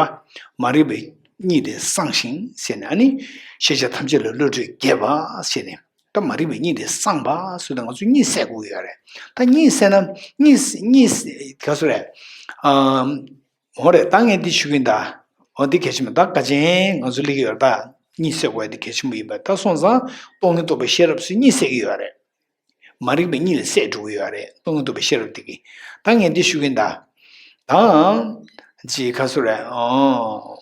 མ་རིག་པའི་གཉིད་ལས་སངས་ཤིང་ཟེར་ནས། ཨ་ནི་ཤེས་བྱ་ཐམས་ཅད་ལ་བློ་གྲོས་རྒྱས་པ་ཟེར་ནས། ད་མ་རིག་པའི་གཉིད་ལས་སངས་པ་ཟེར་དུས་ང་ཚོ་གཉིད་སད་དགོས་ཡོད་རེད། ད་གཉིད་སད་ན་གཉིད་གཉིད་ག་ཚོད་རེད། ཨམ། འོ་རེད། ད་ངས་འདི་ཞུ་གི་ཡིན་ད། འོ་འདི་གལ་ཆེན་པོ། ད་དཀའ་ཆེན་ང་ཚོ་སླེབས་ཀྱི་ཡོད་རེད་ད། གཉིད་སད་དགོས་ཡ་འདི་གལ་ཆེན་པོ་ཡིན་པ། ད་སོང་ཙང་སྟོང་ཉིད་རྟོགས་པའི་ཤེས་རབ་ཚོས་གཉིད་སད་ཀྱི་ཡོད་རེད། མ་རིག་པའི་གཉིད་ལས་སད་འགྲོ་གི་ཡོད་རེད། སྟོང་ཉིད་རྟོགས་པའི་ཤེས་རབ་དེ་གིས། ད་ངས་འདི་ཞུ་གི་ཡིན་ད། ད་ཅི་ག་ཚོད་རེད། ཨོ།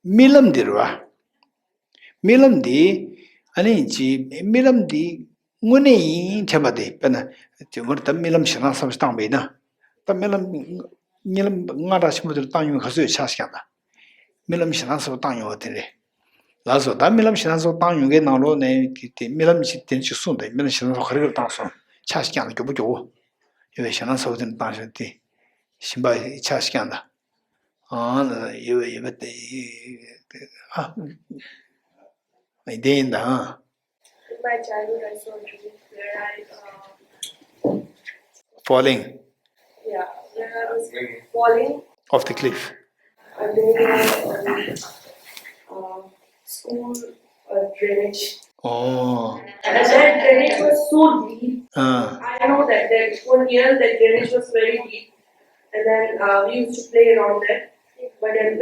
རྨི་ལམ་འདི་རེད་བ། རྨི་ལམ་འདི། ཨ་ནི་ཅི་རྨི་ལམ་འདི་དངོས་གནས་ཡིན་དྲན་པ་དེ། དཔེར་ན་དེ་མར་ད་རྨི་ལམ་ཞེ་སྡང་ཚ་པོ་ཞིག་བཏང་བ་ཡིན་ན། ད་རྨི་ལམ་གཉིད་ལམ་སྔ་དྲགས་ཆེན་པོ་དེ་ལ་བཏང་མྱོང་ག་ཚོད་ཆགས་ཤིག་ཀྱང་ད། རྨི་ལམ་ཞེ་སྡང་ཚ་པོ་བཏང་མྱོང་བ་དེ་རེད། ལགས་སོ། ད་རྨི་ལམ་ཞེ་སྡང་ཚ་པོ་བཏང་མྱོང་མཁན་ནང་ལོགས་ནས་དེ་དེ་རྨི་ལམ་ཞིག་དེ་ཅིག་གསུངས་ཏེ། རྨི་ལམ་ཞེ་སྡང་ཚ་པོ་ག་རེ་ག་རེ་བཏང་སོང་ཆགས་ཤིག་ཀྱང་ད་མགྱོགས་པོ་མགྱོགས་པོ། ཡོད་པའི་ཞེ་སྡང་ཚ་པོ་དེ་འདྲ་བཏང་ཤོག་དེ། ཞིམ་པ་ཆགས་ཤིག་ཀྱང་ད། ཨང་། ཡོད་པ་ཡོད་པ་དེ། ཨ། དེ་ཡིན་ད། ཨང་། In my childhood, I saw a dream where I, uh, Falling. Yeah, where I was falling. Off the cliff. And then, uh, uh, school, uh, drainage. Oh. And that drainage was so deep. Uh. I know that, that one year that drainage was very deep. And then, uh, we used to play around there. But then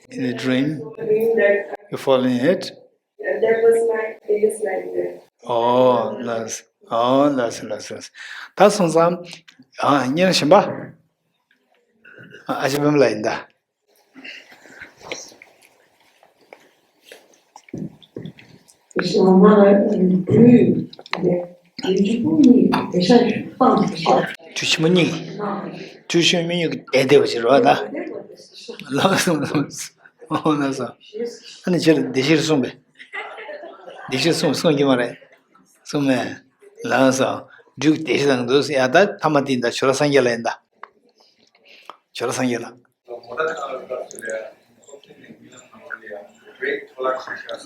in the dream, dream that you fall in it? That was my biggest nightmare. Oh, nice. Oh, nice, nice, nice. ད་སོང་ཙང་། ཨ། གཉེར་བཞིན་པ། ཨ་ཅེ་པད་མ་ལགས་ཡིན་ད། དུས་ཆེན་མོ་གཉིས། དུས་ཆེན་མོ་གཉིས་ཀྱི་བསྡད་བསྡད་པ་ཞིག་རེད་བ་ད། ལགས་སོ། ཨ་ནི་ཁྱེད་བདེ་ཕྱིར་གསུངས་པས། བདེ་ཕྱིར་གསུངས་གསུངས་ཀྱི་མ་རེད། གསུངས་མེད། ལགས་སོ། འབྲུག་བདེ་ཕྱིར་དང་འདུག་ཡ། ད་ཐ་མ་དེ་ཡིན་ད། ཇོ་ར་སངས་རྒྱས་ལགས་ཡིན་ད། ཇོ་ར་སངས་རྒྱས་ལགས།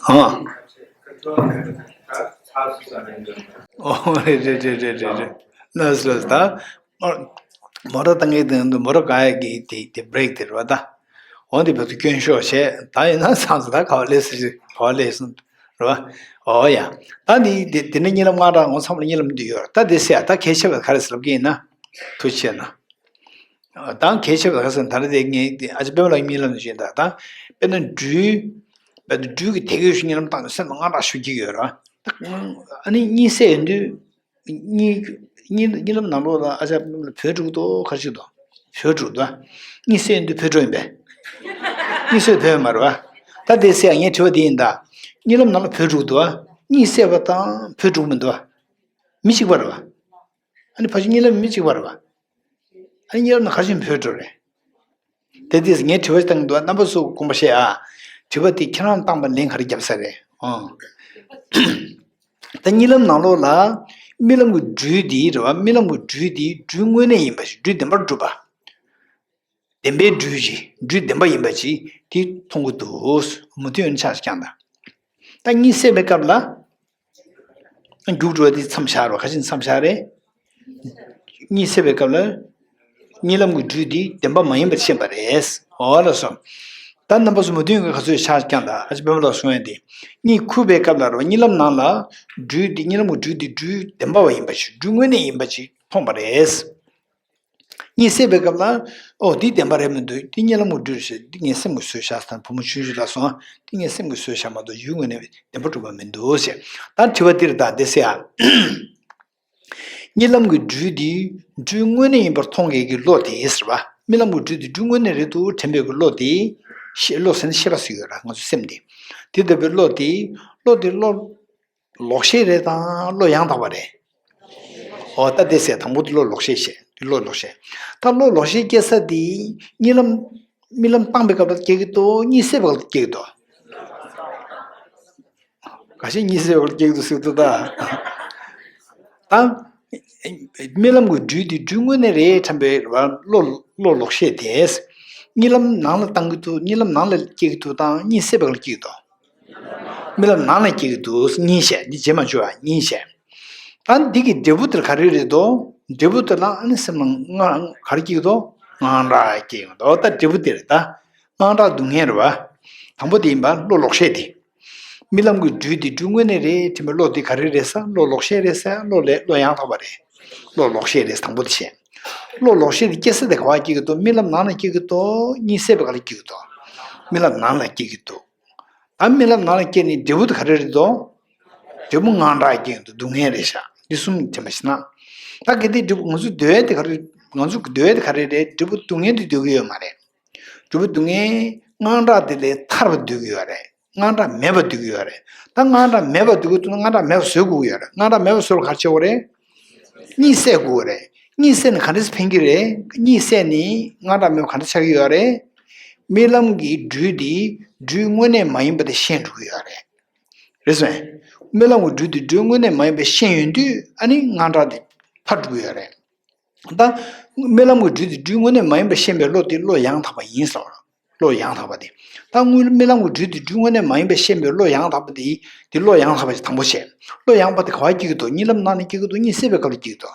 ཨ། ཨོ་རེད་རེད་རེད་རེད་རེད། ལགས་སོ་ལགས་སོ། ད་མོ་ཊ་བཏང་གི་དོན་དུ་མོ་ཊ་ག་ཡ་གི་དེ་དེ་བྷི་རེག་དེ་རེད་བ་ད། འོ་འདི་བར་དུ་སྐྱོན་ཤོག་བྱས། ད་ཡིན་ན་ཚང་སོང་ད། ག་བ་སླེབས་སོང་། ག་བ་སླེབས་སོང་རེད་བ། ཨོ་ཡ། ད་འདི་འདི་འདི་ནི་གཉིད་ལམ་སྔ་དྲགས། ངོ་ཚ་མོ་ལ་གཉིད་ལམ་འདི་ཡོད་རེད། ད་འདི་ཟེར་ཡ། ད་གལ་ཆེ་བ་ག་རེ་ཟེར་ལབ་ཀྱི་ཡིན་ན། ཐུགས་རྗེ་ཆེ་གནང་། ད་གལ་ཆེ་བ་ག་རེ་ཟེར་ན། ད་རེས་དེ་ངས་དེ་ཨ་ཅེ་པད་མ་ལགས་ཀྱི་རྨི་ལམ་ནང་བཞིན་ད། ད་དཔེར་ན་སྦྲུལ། དཔེར་ན་སྦྲུལ་གྱི་དལ་གྱིས་ཤིག་གཉིད་ལམ་བཏང་ནས་སེམས་ལ་དངངས་སྐྲག་ཞེ་པོ་སྐྱེ་གི་ཡོད་རེད་བ། ད་ཨ་ནི་གཉིད་སད་ཡོང་དུས། གཉིད་གཉིད་གཉིད་ལམ་ནང་ལོགས་ལ་ཨ་ཅག་པད་མ་ལགས་བུད་འགྲོ་གི་འདུག་ག་རེ་བྱེད་ཀྱི་འདུག་བུད་འགྲོ་གི་འདུག་གཉིད་སད་ཡོང་དུས་བུད་འགྲོ་ཡིན་པས། གཉིད་སད་བུད་ཡོད་མ་རེད་བ། ད་དེ་ཟེར་ཡ། ངའི་དྲི་བ་དེ་ཡིན་ད། གཉིད་ལམ་ནང་ལ་བུད་འགྲོ་གི་འདུག་བ། གཉིད་སད་པ་དང་བུད་འགྲོ་གི་མི་འདུག་བ། མི་གཅིག་པ་རེད་བ། ཨ་ནི་ཕལ་ཆེར་གཉིད་ལམ་མི་གཅིག་པ་རེད་བ། ཨ་ནི་གཉིད་ལམ་ནང་ག་རེ་བྱས་ནས་བུད་འགྲོ་རེད། དེ་དུས་ངས་དྲི་བ་ཞིག་བཏང་གི་འདུག་རྣམ་པ་ཚོ་དགོངས་པ་བཞེས་ཨ། དྲི་བ་དེ་ཁྱེད་རང་བཏང་པ་ལན་ག་རེ་བརྒྱབ་ས་རེད། ཨང་། ད་གཉིད་ལམ་ནང་ལོགས་ལ་རྨི་ལམ་གྱི་སྦྲུལ་དེ་རེད་བ། རྨི་ལམ་གྱི་སྦྲུལ་དེ་སྦྲུལ་དངོས་གནས་ཡིན་པ་ཞིག་སྦྲུལ་བདེན་པར་གྲུབ་པ། བདེན་པའི་སྦྲུལ་ཅིག་སྦྲུལ་བདེན་པ་ཡིན་པ་ཅིག་དེ་མཐོང་གི་འདུག་མུ་མཐུད་ཡོང་ཆགས་ཀྱང་ད། ད་གཉིད་སད་པའི་སྐབས་ལ། རྒྱུགས་འགྲོ་བ་དེ་མཚམས་བཞག་རོགས། ག་ཅི་མཚམས་བཞག་རེད། གཉིད་སད་པའི་སྐབས་ལ། གཉིད་ལམ་གྱི་སྦྲུལ་དེ་བདེན་པ་མ་ཡིན་པར་ཤེས་པ་རེད། འོ་ལགས་སོ། ད་རྣམ་པ་ཚོ་མུ་མཐུད་ཀྱི་ག་ཚོད་ཆགས་ཀྱང་ད། ཨ་ཅེ་པད་མ་ལགས་གསུང་ཡ་དེ། གཉིད་ཁུག་པའི་སྐབས་ལ་རོ། གཉིད་ལམ་ནང་ལ་སྦྲུལ་དེ། གཉིད་ལམ་གྱི་སྦྲུལ་དེ་སྦྲུལ་བདེན་པ་བ་ཡིན་པ་ཞིག་སྦྲུལ་དངོས་གནས་ཡིན་པ་ཅིག་མཐོང་པ་རེད། གཉིད་སད་པའི་སྐབས་ལ། ཨོ་འདི་བདེན་པ་རེད་མི་འདུག་འདི་གཉིད་ལམ་གྱི་སྦྲུལ་རེད་ཤག་འདི་ངའི་སེམས་ཀྱིས་བཟོས་བཞག་ཟེར་ན་བུ་མོ་ཆུང་ཆུང་ལ་སོང་ཨ། འདི་ངའི་སེམས་ཀྱིས་བཟོས་བཞག་མ་གཏོགས་ཡུལ་དངོས་གནས་བདེན་པ་གྲུབ་པ་མི་འདུག་ཟེར། ད་དྲི་བ་འདིར་ད་འདི་ཟེར་ཨ། གཉིད་ལམ་གྱི་སྦྲུལ་འདི་སྦྲུལ་དངོས་གནས་ཡིན་པར་མཐོང་མཁན་གྱི་བློ་དེ་ཟེར་བ། རྨི་ལམ་གྱི་སྦྲུལ་འདི་སྦྲུལ་དངོས་གནས་རེད་འདུག་དྲན་པའི་གི་བློ་དེ། ཤེས་བློ་ཟེར་ན་ཤེས་པ་ཟེར་ཡོད་ར་ང་ཚོ་སེམས་འདི། དེ་ལྟ་བུའི་བློ་དེ། བློ་དེ་བློ། ལོག་ཤེས་རེད་དང་བློ་ཡང་དག་པ་རེད། ཨོ་ད་དེ་ཟེར་དང་པོ་དེ་བློ་ལོག་ཤེས་བཤད་དེ་བློ་ལོག་ཤེས། ད་བློ་ལོག་ཤེས་སྐྱེ་ས་དེ། གཉིད་ལམ། རྨི་ལམ་བཏང་པའི་སྐབས་ལ་སྐྱེ་གི་འདུག་གཉིད་སད་པའི་སྐབས་ལ་སྐྱེ་གི་འདུག་ཁ་ཤས་གཉིད་སད་པའི་སྐབས་ལ་སྐྱེ་གི་འདུག་ཟེར་འདུག་ད། ད། རྨི་ལམ་གྱི་སྦྲུལ་དེ་སྦྲུལ་དངོས་གནས་རེད་དྲན་པའི་བློ་བློ་ལོག་ཤེས་དེ། གཉིད་ལམ་ནང་ལ་བཏང་གི་འདུག་གཉིད་ལམ་ནང་ལ་སྐྱེ་གི་འདུག་དང་གཉིད་སད་པའི་སྐབས་ལ་སྐྱེ་གི་འདུག་རྨི་ལམ་ནང་ལ་སྐྱེ་གི་འདུག་གཉིད་བཤད་འདི་རྗེས་མ་བརྗོད་པ་གཉིད་བཤད། ད་འདི་གི་འབྲས་བུ་དེར་ག་རེ་རེད་དོ། འབྲས་བུ་དེ་ལ་ཨ་ནི་སེམས་ལ་དངངས་ག་རེ་སྐྱེ་གི་འདུག་དངངས་སྐྲག་སྐྱེ་གི་འདུག་ད་འབྲས་བུ་དེ་རེད་ད། དངངས་སྐྲག་སྡུག་བསྔལ་རེད་བ། དང་པོ་དེ་ཡིན་པ་བློ་ལོག་ཤེས་དེ། རྨི་ལམ་གྱི་སྦྲུལ་དེ་སྦྲུལ་དངོས་གནས་རེད་དྲན་པའི་བློ་དེ་ག་རེ་རེད་ཟེར་བློ་ལོག་ཤེས་རེད་ཟེར་བློ་ལས་བློ་ཡང་དག་པ་རེད། བློ་ལོག་ཤེས་རེད་དང་པོ་དེ་བཤད། བློ་ལོག་ཤེས་དེ་སྐྱེ་ས་དེ་ག་བ་སྐྱེ་གི་འདུག་རྨི་ལམ་ནང་ལ་སྐྱེ་གི་འདུག་གཉིད་སད་པའི་སྐབས་ལ་སྐྱེ་གི་འདུག་རྨི་ལམ་ནང་ལ་སྐྱེ་གི་འདུག་ད་རྨི་ལམ་ནང་ལ་སྐྱེས་ནས་འབྲས་བུ་དེ་ག་རེ་རེད་དོ། འབྲས་བུ་དངངས་སྐྲག་སྐྱེ་གི་འདུག་སྡུག་བསྔལ་རེད་ཤག་འདི་གསུམ་དྲན་པ་ཞིག་ན། ད་གལ་ཏེ་འབྲས་བུ་ང་ཚོ་འདོད་ཡ་དེ་ག་རེ་ང་ཚོ་འདོད་ཡ་དེ་ག་རེ་རེད་འབྲས་བུ་སྡུག་བསྔལ་དེ་འདོད་ཀྱི་ཡོད་མ་རེད། འབྲས་བུ་སྡུག་བསྔལ་དངངས་སྐྲག་དེ་ལས་ཐར་བ་འདོད་ཀྱི་ཡོད་རེད། དངངས་སྐྲག་མེད་པ་འདོད་ཀྱི་ཡོད་རེད། ད་དངངས་སྐྲག་མེད་པ་འདོད་ཀྱི་འདུག་ན་དངངས་སྐྲག་མེད་པ་བཟོ་དགོས་ཀྱི་ཡོད་རེད། དངངས་སྐྲག་མེད་པ་བཟོ་ལ་ག་རེ་བྱེད་དགོས་རེད། གཉིད་སད་དགོས་རེད། གཉིད་སད་ནས་ག་འདྲས་ཕན་གྱི་རེད། གཉིད་སད་ནས་དངངས་སྐྲག་མེད་པ་ག་འདྲས་ཆགས་ཀྱི་ཡོད་རེད། རྨི་ལམ་གྱི་སྦྲུལ་དེ་སྦྲུལ་དངོས་གནས་མ་ཡིན་པ་དེ་ཤེས་འགྲོ་གི་ཡོད་རེད། རེད་སོང་། རྨི་ལམ་གྱི་སྦྲུལ་དེ་སྦྲུལ་དངོས་གནས་མ་ཡིན་པ་ཤེས་ཡོང་དུས་ཨ་ནི་དངངས་སྐྲག་དེ་ཐར་འགྲོ་གི་ཡོད་རེད། ད་རྨི་ལམ་གྱི་སྦྲུལ་དེ་སྦྲུལ་དངོས་གནས་མ་ཡིན་པ་ཤེས་པའི་བློ་དེ་བློ་ཡང་དག་པ་ཡིན་ཟེར། བློ་ཡང་དག་པ་དེ། ད་དངོས་རྨི་ལམ་གྱི་སྦྲུལ་དེ་སྦྲུལ་དངོས་གནས་མ་ཡིན་པ་ཤེས་པའི་བློ་ཡང་དག་པ་དེ། དེ་བློ་ཡང་དག་པ་ཞིག་དང་པོ་བཤད། བློ་ཡང་དག་པ་དེ་ག་བ་སྐྱེ་གི་འདུག་གཉིད་ལམ་ནང་ནས་སྐྱེ་གི་འདུག་གཉིད་སད་པའི་སྐབས་ལ་སྐྱེ་གི་འདུག་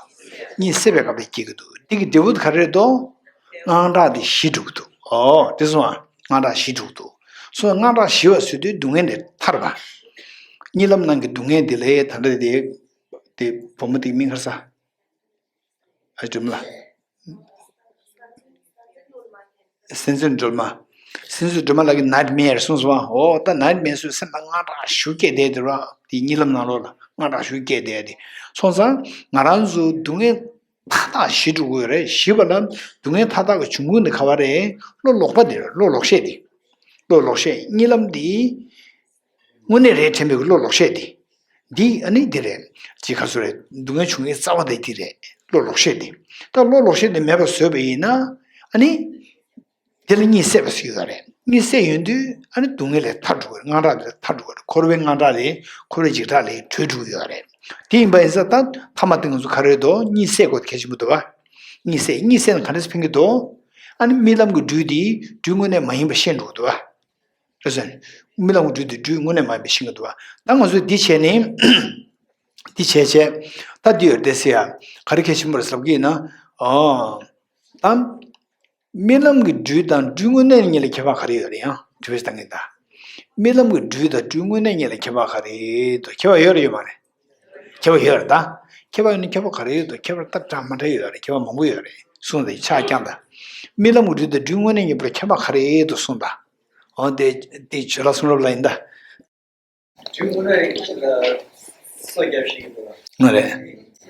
གཉིད་སད་པའི་སྐབས་ལ་སྐྱེ་གི་འདུག་འདི་གི་འབྲས་བུ་དེ་ག་རེ་རེད་དོ། དངངས་སྐྲག་དེ་ཞི་འགྲོ་གི་འདུག་ཨོ་དེ་སོང་ཨ། དངངས་སྐྲག་ཞི་འགྲོ་གི་འདུག་སོང་ཨ། དངངས་སྐྲག་ཞི་བ་ཟེར་དུས་སྡུག་བསྔལ་ལས་ཐར་བ། གཉིད་ལམ་ནང་གི་སྡུག་བསྔལ་དེ་ལས་ད་ལྟ་དེ། དེ་བུ་མོ་དེ་མིང་ག་རེ་ཟེར། ཨ་སྒྲོལ་མ་ལགས། སེམས་ཅན་སྒྲོལ་མ། སེམས་ཅན་སྒྲོལ་མ་ལགས་ཀྱིས་ནའིཊ་མེར་གསུངས་སོང་བ། འོ་ད་ནའིཊ་མེར་སུ་སེམས་ལ་དངངས་སྐྲག་ཞུ་སྐྱེས་བསྡད་དེ་ར། དེ་གཉིད་ལམ་ནང་ལོགས་ལ་དངངས་སྐྲག་ཞུ་སྐྱེས་བསྡད་དེ། སོང་ཙང་ང་རང་ཚོ་སྡུག་བསྔལ་མཐའ་དག་ཞི་འགྲོ་གི་ཡོད་རེད། ཞི་བ་ལ་སྡུག་བསྔལ་མཐའ་དག་གི་འབྱུང་ཁུངས་དེ་ག་བ་རེད། བློ་ལོག་པ་དེ་རེད། བློ་ལོག་ཤེས་དེ། བློ་ལོག་ཤེས་གཉིད་ལམ་དེ། དངོས་གནས་རེད་དྲན་པའི་བློ་ལོག་ཤེས་དེ། འདི་ཨ་ནི་འདི་རེད། ཅི་ག་ཚོད་རེད། སྡུག་བསྔལ་འབྱུང་ཡུལ་རྩ་བ་དེ་འདི་རེད། བློ་ལོག་ཤེས་དེ། ད་བློ་ལོག་ཤེས་དེ་མེད་པ་བཟོས་པ་ཡིན་ན། ཨ་ནི། དེ་ལ་གཉིད་སད་པ་ཟེར་གྱི་ཡོད་རེད། གཉིད་སད་ཡོང་དུས་ཨ་ནི་སྡུག་བསྔལ་ལས་ཐར་འགྲོ་གི་རེད། དངངས་སྐྲག་ལས་ཐར་འགྲོ་གི་རེད། འཁོར་བའི་དངངས་སྐྲག་ལས་འཁོར་བའི་འཇིགས་སྐྲག་ལས་གྲོལ་འགྲོ་གི་ཡོད་རེད། དེ་ཡིན་པ་ཡིན་ཙང་ད་མཐའ་མ་དེ་ང་ཚོ་ག་རེ་རེད་དོ། གཉིད་སད་དགོས་གལ་ཆེན་པོ་འདུག་བ། གཉིད་སད་གཉིད་སད་ན་ག་འདྲས་ཕན་གྱི་འདུག་ཨ་ནི་རྨི་ལམ་གྱི་སྦྲུལ་དེ་སྦྲུལ་དངོས་གནས་མ་ཡིན་པ་ཤེས་འགྲོ་གི་འདུག་བ། རེད་སོང་། རྨི་ལམ་གྱི་སྦྲུལ་དེ་སྦྲུལ་དངོས་གནས་མ་ཡིན་པ་ཤེས་ཀྱི་འདུག་བ། ད་ང་ཚོས་འདི་བྱས་ནས། འདི་བྱས་བྱས། ད་འདི་ཡོད་དེ་ཟེར་ཡ། ག་རེ་གལ་ཆེན་པོ་རེད་ཟེར་གྱི་ཡིན་ན། ཨོ། ད། རྨི་ལམ་གྱི་སྦྲུལ་དང་སྦྲུལ་དངོས་གནས་གཉིས་ལ་ཁྱད་པར་ག་རེ་ཡོད་རེད་ཡང་དྲི་བ་ཞིག་བཏང་གི་ཡིན་ད། རྨི་ལམ་གྱི་སྦྲུལ་དང་སྦྲུལ་དངོས་གནས་གཉིས་ལ་ཁྱད་པར་ག་རེ་འདུག་ཁྱད་པར་ཡོད་རེད་ཡོད་མ་རེད། ཁྱད་པར་ཡོད་རེད་ད། ཁྱད་པར་ཡོད་ན་ཁྱད་པར་ག་རེ་ཡོད་འདུག་ཁྱད་པར་ད་འདྲ་མ་འདྲ་ཡོད་རེད། ཁྱད་པར་མང་པོ་ཡོད་རེད་གསུངས་ཏེ་ཆ་རྐྱང་ད། རྨི་ལམ་གྱི་སྦྲུལ་དང་སྦྲུལ་དངོས་གནས་གཉིས་བར་ཁྱད་པར་ག་རེ་འདུག་གསུངས་ད། འོ་དེ་དེ་བྱོས་ལ་གསུང་རབ་ལ་ཡིན་ད། སྦྲུལ་དངོས་གནས་ལ་སོ་བརྒྱབ་ཤིག་འདུག་ལ། ང་རེད།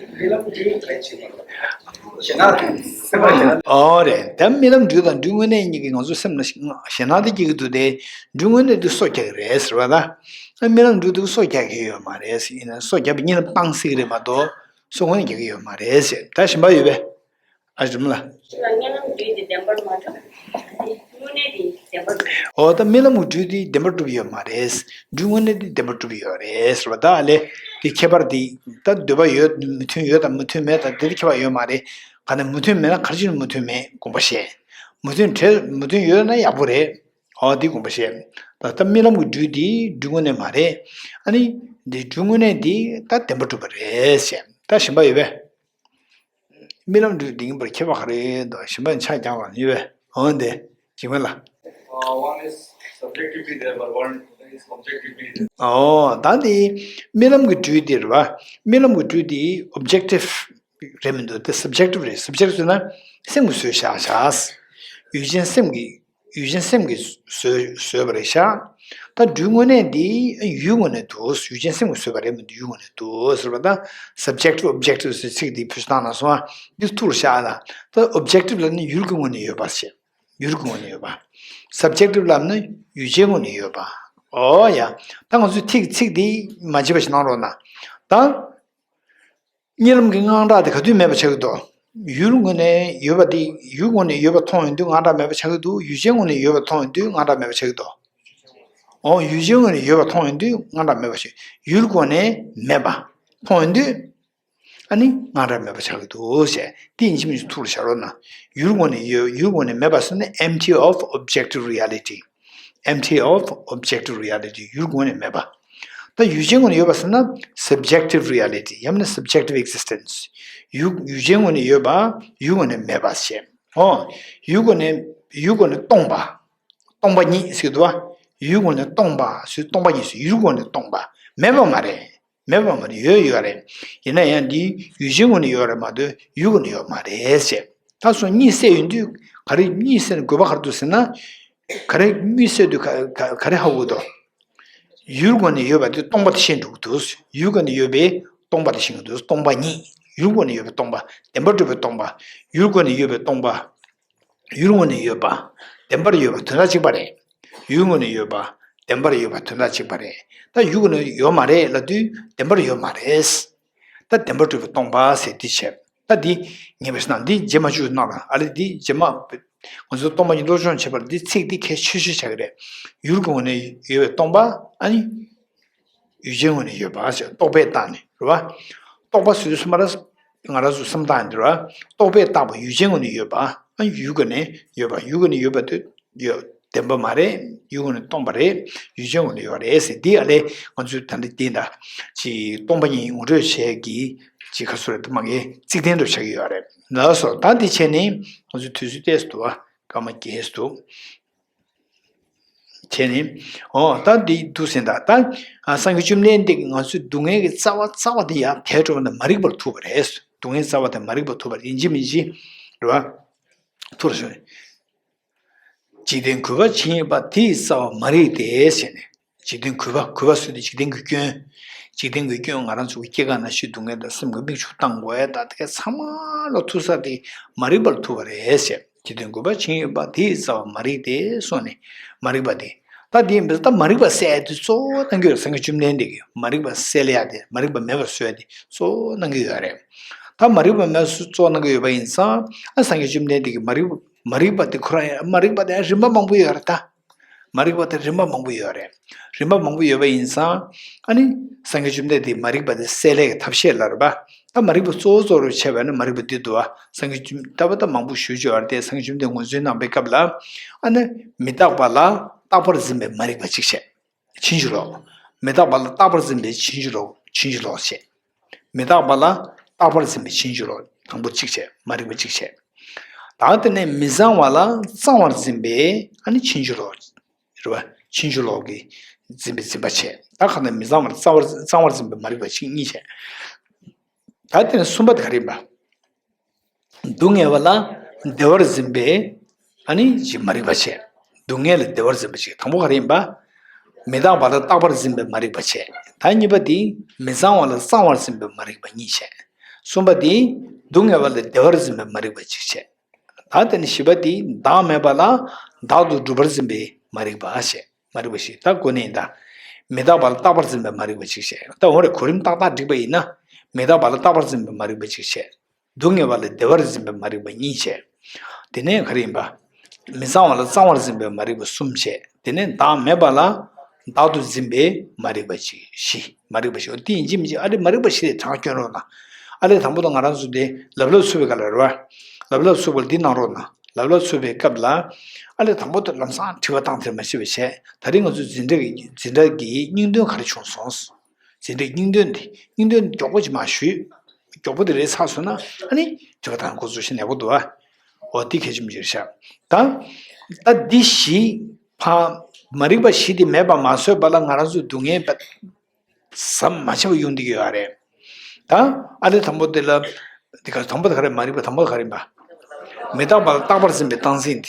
རྨི་ལམ་སྦྲུལ་ག་ཅིག་མ་རེད། ཞེ་ན་སེམས་པ་ཞེ་ན། ཨོ་རེད། ད་རྨི་ལམ་སྦྲུལ་དང་སྦྲུལ་དངོས་གནས་གཉིས་ཀྱིས་ང་ཚོའི་སེམས་ལ་ཞེ་སྣང་དེ་སྐྱེ་གི་འདུག་སྟེ། སྦྲུལ་དངོས་གནས་དེ་སོ་རྒྱག་གི་རེད་ཟེར་བ་ད། རྨི་ལམ་སྦྲུལ་དེ་སོ་རྒྱག་གི་ཡོད་མ་རེད་ཟེར། ཡིན་ན་སོ་རྒྱག་པའི་གཉིད་ལམ་བཏང་སྲིད་ཀྱི་རེད་མ་གཏོགས་སོ་དངོས་གནས་རྒྱག་གི་ཡོད་མ་རེད་ཟེར། ད་གཞན་པ་ཡོད་པས། ཨ་རིམ་ལ། ཁྱེད་ལ་རྨི་ལམ་སྦྲུལ་དེ་བདེན་པར་མ་གྲུབ། དངོས་གནས་དེ་བདེན་པར་གྲུབ། འོ་ད་རྨི་ལམ་གྱི་སྦྲུལ་དེ་བདེན་པར་གྲུབ་ཡོད་མ་རེད། སྦྲུལ་དངོས་གནས་དེ་བདེན་པར་གྲུབ་ཡོད་རེད་ཟེར་བ་ད་ཨ་ལས། དེ་ཁྱད་པར་དེ། ད་འདོད་པ་ཡོད་མོས་མཐུན་ཡོད་དང་མོས་མཐུན་མེད་དང་དེ་དེ་ཁྱད་པར་ཡོད་མ་རེད། ག་ནས་མོས་མཐུན་མེད་ན་ག་རེ་བྱས་ནས་མོས་མཐུན་མེད་དགོངས་པ་བཞེས། མོས་མཐུན་བྲལ་མོས་མཐུན་ཡོད་ན་ཡག་པོ་རེད། འོ་དེ་དགོངས་པ་བཞེས། ད་ལྟ་རྨི་ལམ་གྱི་སྦྲུལ་དེ་སྦྲུལ་དངོས་གནས་མ་རེད། ཨ་ནི། དེ་སྦྲུལ་དངོས་གནས་དེ་ད་བདེན་པར་གྲུབ་པ་རེད་ཟེར། ད་གཞན་པ་ཡོད་པས། རྨི་ལམ་སྦྲུལ་འདི་ཡིན་པར་ཁྱད་པར་ག་རེ་འདུག་གཞན་པ་ཆ་རྐྱང་རང་ཡོད་པས། འོན་ཏེ། འཇིགས་མེད་ལ། Uh, one is subjectively there, but one is objectively there. ཨོ། ད་འདི། རྨི་ལམ་གྱི་སྦྲུལ་འདི་རེད་བ། རྨི་ལམ་གྱི་སྦྲུལ་འདི་ཨོབ་ཇེག་ཊིབ་ རེད་མི་འདུག་དེ་སབ་ཇེག་ཊིབ་རེད། སབ་ཇེག་ཊིབ་ཟེར་ན་སེམས་ཀྱིས་བཟོས་བཞག་བཞག་ཡུལ་ཅན་སེམས་ཀྱིས་ཡུལ་ཅན་སེམས་ཀྱིས་བཟོས་བཟོས་པ་རེད་ཤག་ད་འབྲུའི་དངོས་གནས་འདི་ཡུལ་དངོས་གནས་འདུག་ཡུལ་ཅན་སེམས་ཀྱིས་བཟོས་པ་རེད་མི་འདུག་ཡུལ་དངོས་གནས་འདུག་ཟེར་བ་དང་སབ་ཇེག་ཊིབ་ཨོབ་ཇེག་ཊིབ་ཟེར་ཚིག་འདི་བེད་སྤྱོད་བཏང་ན་སོང་ཨ། འདི་ཐུགས་ལ་བཞག་ཨ། ད་ཨོབ་ཇེག་ཊིབ་ལབ་ན་ཡུལ་གྱི་ངོས་ནས་ཡོད་པ་ཞེས། ཡུལ་གྱི་ངོས་ནས་ཡོད་པ། སབ་ཇེག་ཊིབ་ལབ་ན་ཡུལ་ཅན་ངོས་ནས་ཡོད་པ། ཨོ་ཡ། ད་ང་ཚོས་ཐིག་ཚིག་འདི་མ་བརྗེད་པ་ཞིག་གནང་རོགས་གནང་། ད། གཉིད་ལམ་གྱི་དངངས་སྐྲག་དེ་ག་དུས་མེད་པ་ཆགས་ཀྱི་འདུག་ཡུལ་ངོས་ནས་ཡོད་པ་དེ་ཡུལ་ངོས་ནས་ཡོད་པ་མཐོང་ཡོང་དུས་དངངས་སྐྲག་མེད་པ་ཆགས་ཀྱི་འདུག་ཡུལ་ཅན་ངོས་ནས་ཡོད་པ་མཐོང་ཡོང་དུས་དངངས་སྐྲག་མེད་པ་ཆགས་ཀྱི་འདུག་འོ་ཡུལ་ཅན་ངོས་ནས་ཡོད་པ་མཐོང་ཡོང་དུས་དངངས་སྐྲག་མེད་པ་ཆགས། ཡུལ་ངོས་ནས་མེད་པ་མཐོང་ཡོང་དུས་ཨ་ནི་དངངས་སྐྲག་མེད་པ་ཆགས་ཀྱི་འདུག་ཞེས་དེ་ཡིན་གཅིག་མིན་གཅིག་ཐུགས་ལ་བཞག་རོགས་གནང་། ཡུལ་ངོས་ནས་ཡོད་ཡུལ་ངོས་ནས་མེད་པ་ཟེར་ན་empty of objective reality། empty of objective reality ཡུལ་ངོས་ནས་མེད་པ། ད་ཡུལ་ཅན་ངོས་ནས་ཡོད་པ་ཟེར་ན་subjective reality ཡང་ན་subjective existence ཡུལ་ཡུལ་ཅན་ངོས་ནས་ཡོད་པ་ཡུལ་ངོས་ནས་མེད་པ་ཞེས། ཨོ། ཡུལ་ངོས་ནས་ཡུལ་ངོས་ནས་སྟོང་པ། སྟོང་པ་ཉིད་ཟེར་གྱི་འདུག་བ། ཡུལ་ངོས་ནས་སྟོང་པ་ཟེར་སྟོང་པ་ཉིད་ཟེར་ཡུལ་ངོས་ནས་སྟོང་པ། མེད་པ་མ་རེད། མེད་པ་མ་རེད། ཡོད་ཡོད་རེད། ཡིན་ན་ཡང་འདི་ཡུལ་ཅན་ངོས་ནས་ཡོད་རེད་མ་གཏོགས་ཡུལ་ངོས་ནས་ཡོད་མ་རེད་ཟེར། ད་སོ་གཉིད་སད་ཡོང་དུས་ག་རེ་གཉིད་སད་ནས་དགོས་པ་ག་རེ་འདུག་ཟེར་ན། ག་རེ་གཉིད་སད་དུས་ག་ག་ག་རེ་ཧ་གོ་འདུག་ཡུལ་ངོས་ནས་ཡོད་པ་དེ་སྟོང་པ་དེ་ཤེས་འགྲོ་གི་འདུག་ཡུལ་ངོས་ནས་ཡོད་པའི་སྟོང་པ་དེ་ཤེས་ཀྱི་འདུག་སྟོང་པ་ཉིད། ཡུལ་ངོས་ནས་ཡོད་པའི་སྟོང་པ། བདེན་པར་གྲུབ་པའི་སྟོང་པ། ཡུལ་ངོས་ནས་ཡོད་པའི་སྟོང་པ། ཡུལ་ངོས་ནས་ཡོད་པ། བདེན་པར་ཡོད་པ་དོན་དག་གཅིག་པ་རེད། ཡུལ་ངོས་ནས་ཡོད་པ། བདེན་པར་ཡོད་པ་དོན་དག་གཅིག་པ་རེད། ད་ཡུལ་ངོས་ནས་ཡོད་མ་རེད་ལབ་དུས་བདེན་པར་ཡོད་མ་རེད། ད་བདེན་པར་གྲུབ་པའི་སྟོང་པ་ཟེར་འདི་བྱས། ད་འདི་ངེས་པར་ཤེས་ན་འདི་རྗེས་མ་བཅུ་གནང་ལ་ཨ་ལེ་འདི་རྗེས་མ། ང་ཚོ་སྟོང་པ་ཉིད་སློབ་སྦྱོང་བྱེད་པར་འདི་ཚིག་འདི་གལ་ཆེ་ཤོས་ཆགས་ཀྱི་རེད། ཡུལ་ངོས་ནས་ཡོད་པའི་སྟོང་པ་ཨ་ནི། ཡུལ་ཅན་ངོས་ནས་ཡོད་པ་ཞེས་རྟོག་པས་བཏགས་ནས་རེད་བ། རྟོག་པ་ཟེར་དུས་སུ་མ་ར། ང་རང་ཚོ་བསམ་སྟངས་འདི་རེད་བ། རྟོག་པས་བཏགས་པ་ཡུལ་ཅན་ངོས་ནས་ཡོད་པ། ཨ་ཡུལ་ངོས་ནས་ཡོད་པ་ཡུལ་ངོས་ནས་ཡོད་པ་དེ་ཡོད་བདེན་པ་མ་རེད། ཡུལ་ངོས་ནས་སྟོང་པ་རེད། ཡུལ་ཅན་ངོས་ནས་ཡོད་རེད་ཟེར་འདི་ཨ་ལས་ང་ཚོས་ད་ལྟ་འདི་འདྲ་ཅིག་སྟོང་པ་ཉིད་ངོ་སྤྲོད་བྱེད་ཀྱི་ཅིག་ཁ་སོ་རེད་དུ་མ་ངེས་ཚིག་དོན་འདྲ་ཆགས་ཀྱི་ཡོད་རེད་ལགས་སོ། ད་འདི་བྱས་ནས་ང་ཚོའི་དུས་ཚོད་ཏོག་ཙམ་འདུག་བ་སྐར་མ་བརྒྱད་འདུག་བྱས་ནས། འོ་ད་འདི་འདུག་ཟེར་ད་ད། སངས་རྒྱས་བཅོམ་ལྡན་འདས་ཀྱིས་ང་ཚོའི་སྡུག་བསྔལ་གྱི་རྩ་བ་རྩ་བ་དེ་ཡར་དལ་འགྲོ་བ་ན་མ་རིག་པར་ཐུག་པ་རེད། སྡུག་བསྔལ་རྩ་བ་དེ་མ་རིག་པར་ཐུག་པ་རེད་ཡིན་གཅིག་མིན་གཅིག་རེད་བ། ཐུག་ར་སོང་། འཇིག་རྟེན་གུས་པ་ཇི་སྙེད་པ་དེ་ཡི་རྩ་བ་མ་རིག་སྟེ་ཟེར་ནས། འཇིག་རྟེན་གུས་པ་གུས་པ་ཟེར་དུས་འཇིག་རྟེན་གྱི་སྐྱོན། འཇིག་རྟེན་གྱི་སྐྱོན་ང་རང་ཚོ་གི་སྐྱེ་རྒ་ན་འཆི་སྡུག་བསྔལ་དང་སེམས་ཀྱི་མིག་ཆུ་བཏང་དགོས་ཡ་ད་དེ་ག་ཚང་མ་ལ་ཐུག་ས་དེ་མ་རིག་པར་ཐུག་པ་རེད་ཟེར། འཇིག་རྟེན་གུས་པ་ཇི་སྙེད་པ་དེ་ཡི་རྩ་བ་མ་རིག་སྟེ་གསུངས་ནས་མ་རིག་པ་དེ། ད་དེ་ཡིན་པས་ད་མ་རིག་པ་སེལ་ཡ་དེ་གཙོ་བོ་གནང་གི་ཡོད་སངས་རྒྱས་བཅོམ་ལྡན་འདས་ཀྱིས་མ་རིག་པ་སེལ་ཡ་དེ་མ་རིག་པ་མེད་པར་བཟོ་ཡ་དེ་གཙོ་བོ་གནང་གི་ཡོད་རེད། ད་མ་རིག་པ་མེད་པར་གཙོ་བོ་གནང་གི་ཡོད་པ་ཡིན་ཙང་ཨ་སངས་རྒྱས་བཅོམ་ལྡན་འདས་ཀྱིས་མ་རིག་པ་མ་རིག་པ་དེ་ཁོ་རང་ཡང་མ་རིག་པ་དེ་ཡང་རིམ་པ་མང་པོ་ཡོད་རེད་ད། མ་རིག་པ་དེ་རིམ་པ་མང་པོ་ཡོད་རེད། རིམ་པ་མང་པོ་ཡོད་པ་ཡིན་ཙང་ཨ་ནི་སངས་རྒྱས་བཅོམ་ལྡན་འདས་མ་རིག་པ་དེ་སེལ་ཡས་ཀྱི་ཐབས་ཤེས་ལ་རེད་པ། ད་མ་རིག་པ་གཙོ་བོ་གཙོ་བོར་བྱས་པ་ནི་མ་རིག་པ་འདི་འདུག་བ། སངས་རྒྱས་བཅོམ་ད་བ་ད་མང་པོ་ཞུ་ཆོག་རེད་དེ་སངས་རྒྱས་བཅོམ་ལྡན་ངོས་འཛིན་གནང་པའི་སྐབས་ལ་ཨ་ནི་མི་རྟག་པ་ལ་རྟག་པར་འཛིན་པའི་མ་རིག་པ་གཅིག་བྱས། ཕྱིན་ཅི་ལོག་མི་རྟག་པ་ལ་རྟག་པར་འཛིན་པའི་ཕྱིན་ཅི་ལོག་ཕྱིན་ཅི་ལོག་བྱས། མི་རྟག་པ་ལ་རྟག་པར་འཛིན་པའི་ཕྱིན་ཅི་ལོག་དང་པོ་གཅིག་བྱས་མ་རིག་པ་གཅིག་བྱས། ད་དེ་ནས་མི་གཙང་བ་ལ་གཙང་བར་འཛིན་པའི་ཨ་ནི་ཕྱིན་ཅི་ལོག་རེད་བ། ཕྱིན་ཅི་ལོག་གི་འཛིན་པའི་འཛིན་པ་བྱས། ད་ག་ནས་མི་གཙང་བ་ལ་གཙང་བར་གཙང་བར་འཛིན་པའི་མ་རིག་པ་གཅིག་གཉིས་བྱས། ད་དེ་ནས་གསུམ་པ་དེ་ག་རེ་ཡིན་པ། སྡུག་བསྔལ་བ་ལ་བདེ་བར་འཛིན་པའི་ཨ་ནི་ཅིག་མ་རིག་པ་བྱས། སྡུག་བསྔལ་ལ་བདེ་བར་འཛིན་པ་ཅིག་དང་པོ་ག་རེ་ཡིན་པ། མི་རྟག་པ་ལ་རྟག་པར་འཛིན་པའི་མ་རིག་པ་བྱས། ད་གཉིས་པ་དེ་མི་གཙང་བ་ལ་གཙང་བར་འཛིན་པའི་མ་རིག་པ་གཉིས་བྱས། གསུམ་པ་དེ་སྡུག་བསྔལ་བ་ལ་བདེ་བར་འཛིན་པའི་མ་རིག་པ་གཅིག་བྱས། ད་དེ་ནས་བཞི་པ་དེ་བདག་མེད་པ་ལ་བདག་ཏུ་གྲུབ་པར་འཛིན་པའི་མ་རིག་པ་བྱས། མ་རིག་པ་བཞི་ད་དགོས་ནས་ཡིན་ད། མི་རྟག་པ་ལ་རྟག་པར་འཛིན་པའི་མ་རིག་པ་གཅིག་བྱས། ད་འོ་རེ་གོ་རིམ་ཏག་ཏག་བསྒྲིགས་པ་ཡིན་ན། མི་རྟག་པ་ལ་རྟག་པར་འཛིན་པའི་མ་རིག་པ་གཅིག་བྱས། སྡུག་བསྔལ་བ་ལ་བདེ་བར་འཛིན་པའི་མ་རིག་པ་གཉིས་བྱས། དེ་ནས་ག་རེ་ཡིན་པ། མི་གཙང་བ་ལ་གཙང་བར་འཛིན་པའི་མ་རིག་པ་གསུམ་བྱས། དེ་ནས་བདག་མེད་པ་ལ་བདག་ཏུ་འཛིན་པའི་མ་རིག་པ་གཅིག་བཞི། མ་རིག་པ་བཞི་འོ་དེ་ཡིན་གཅིག་མིན་གཅིག་ཨ་ལེ་མ་རིག་པ་བཞི་དེ་གྲངས་སྐྱོན་རོགས་གནང་། ཨ་ལེ་དང་པོ་དང་ང་རང་ཚོ་དེ་ལབ་ལབ་ཚུགས་པའི་སྐབས་ལ་རེད་བ། ལབ་ལབ་ཚུགས་པ་ལ་འདི་གནང་རོགས་གནང་། ལབ་ལབ་ཚུགས་པའི་སྐབས་ལ། ཨ་ལེ་དང་པོ་དེ་ལམ་སང་དྲི་བ་བཏང་དེར་མ་ཤེས་པ་བྱས། ད་རིང་ང་ཚོ་འཛིན་གྲྭ་གི་འཛིན་གྲྭ་གི་སྙིང་དོན་ག་རེ་བྱུང་སོང་། འཛིན་གྲྭའི་སྙིང་དོན་དེ་སྙིང་དོན་མགྱོགས་པོ་ཅིག་མར་ཞུས། མགྱོགས་པོ་དེ་རེད་ཚར་སོང་ན་ཨ་ནི་དྲི་བ་དང་འགོ་འཛུགས་ཤིག་ནས་པོ་འདུག་ཨ། འོ་དེ་གལ་ཆེན་པོ་ཅིག་རེད་ཤག་ད། ད་འདི་བཞི་ཕ་མ་རིག་པ་བཞི་དེ་མེད་པ་མ་བཟོས་པ་ལ་ང་རང་ཚོ་སྡུག་བསྔལ་པ་ཟམ་མ་ཆད་པ་ཡོང་བསྡད་ཀྱི་ཡོད་རེད། ད་ཨ་ལེ་དང་པོ་དེ་ལ་ འདི་ག་དང་པོ་དེ་ག་རེ། མ་རིག་པ་དང་པོ་དེ་ག་རེ་ཡིན་པ། མི་རྟག་པ་ལ་རྟག་པར་འཛིན་པའི་སྟངས་འཛིན་དེ།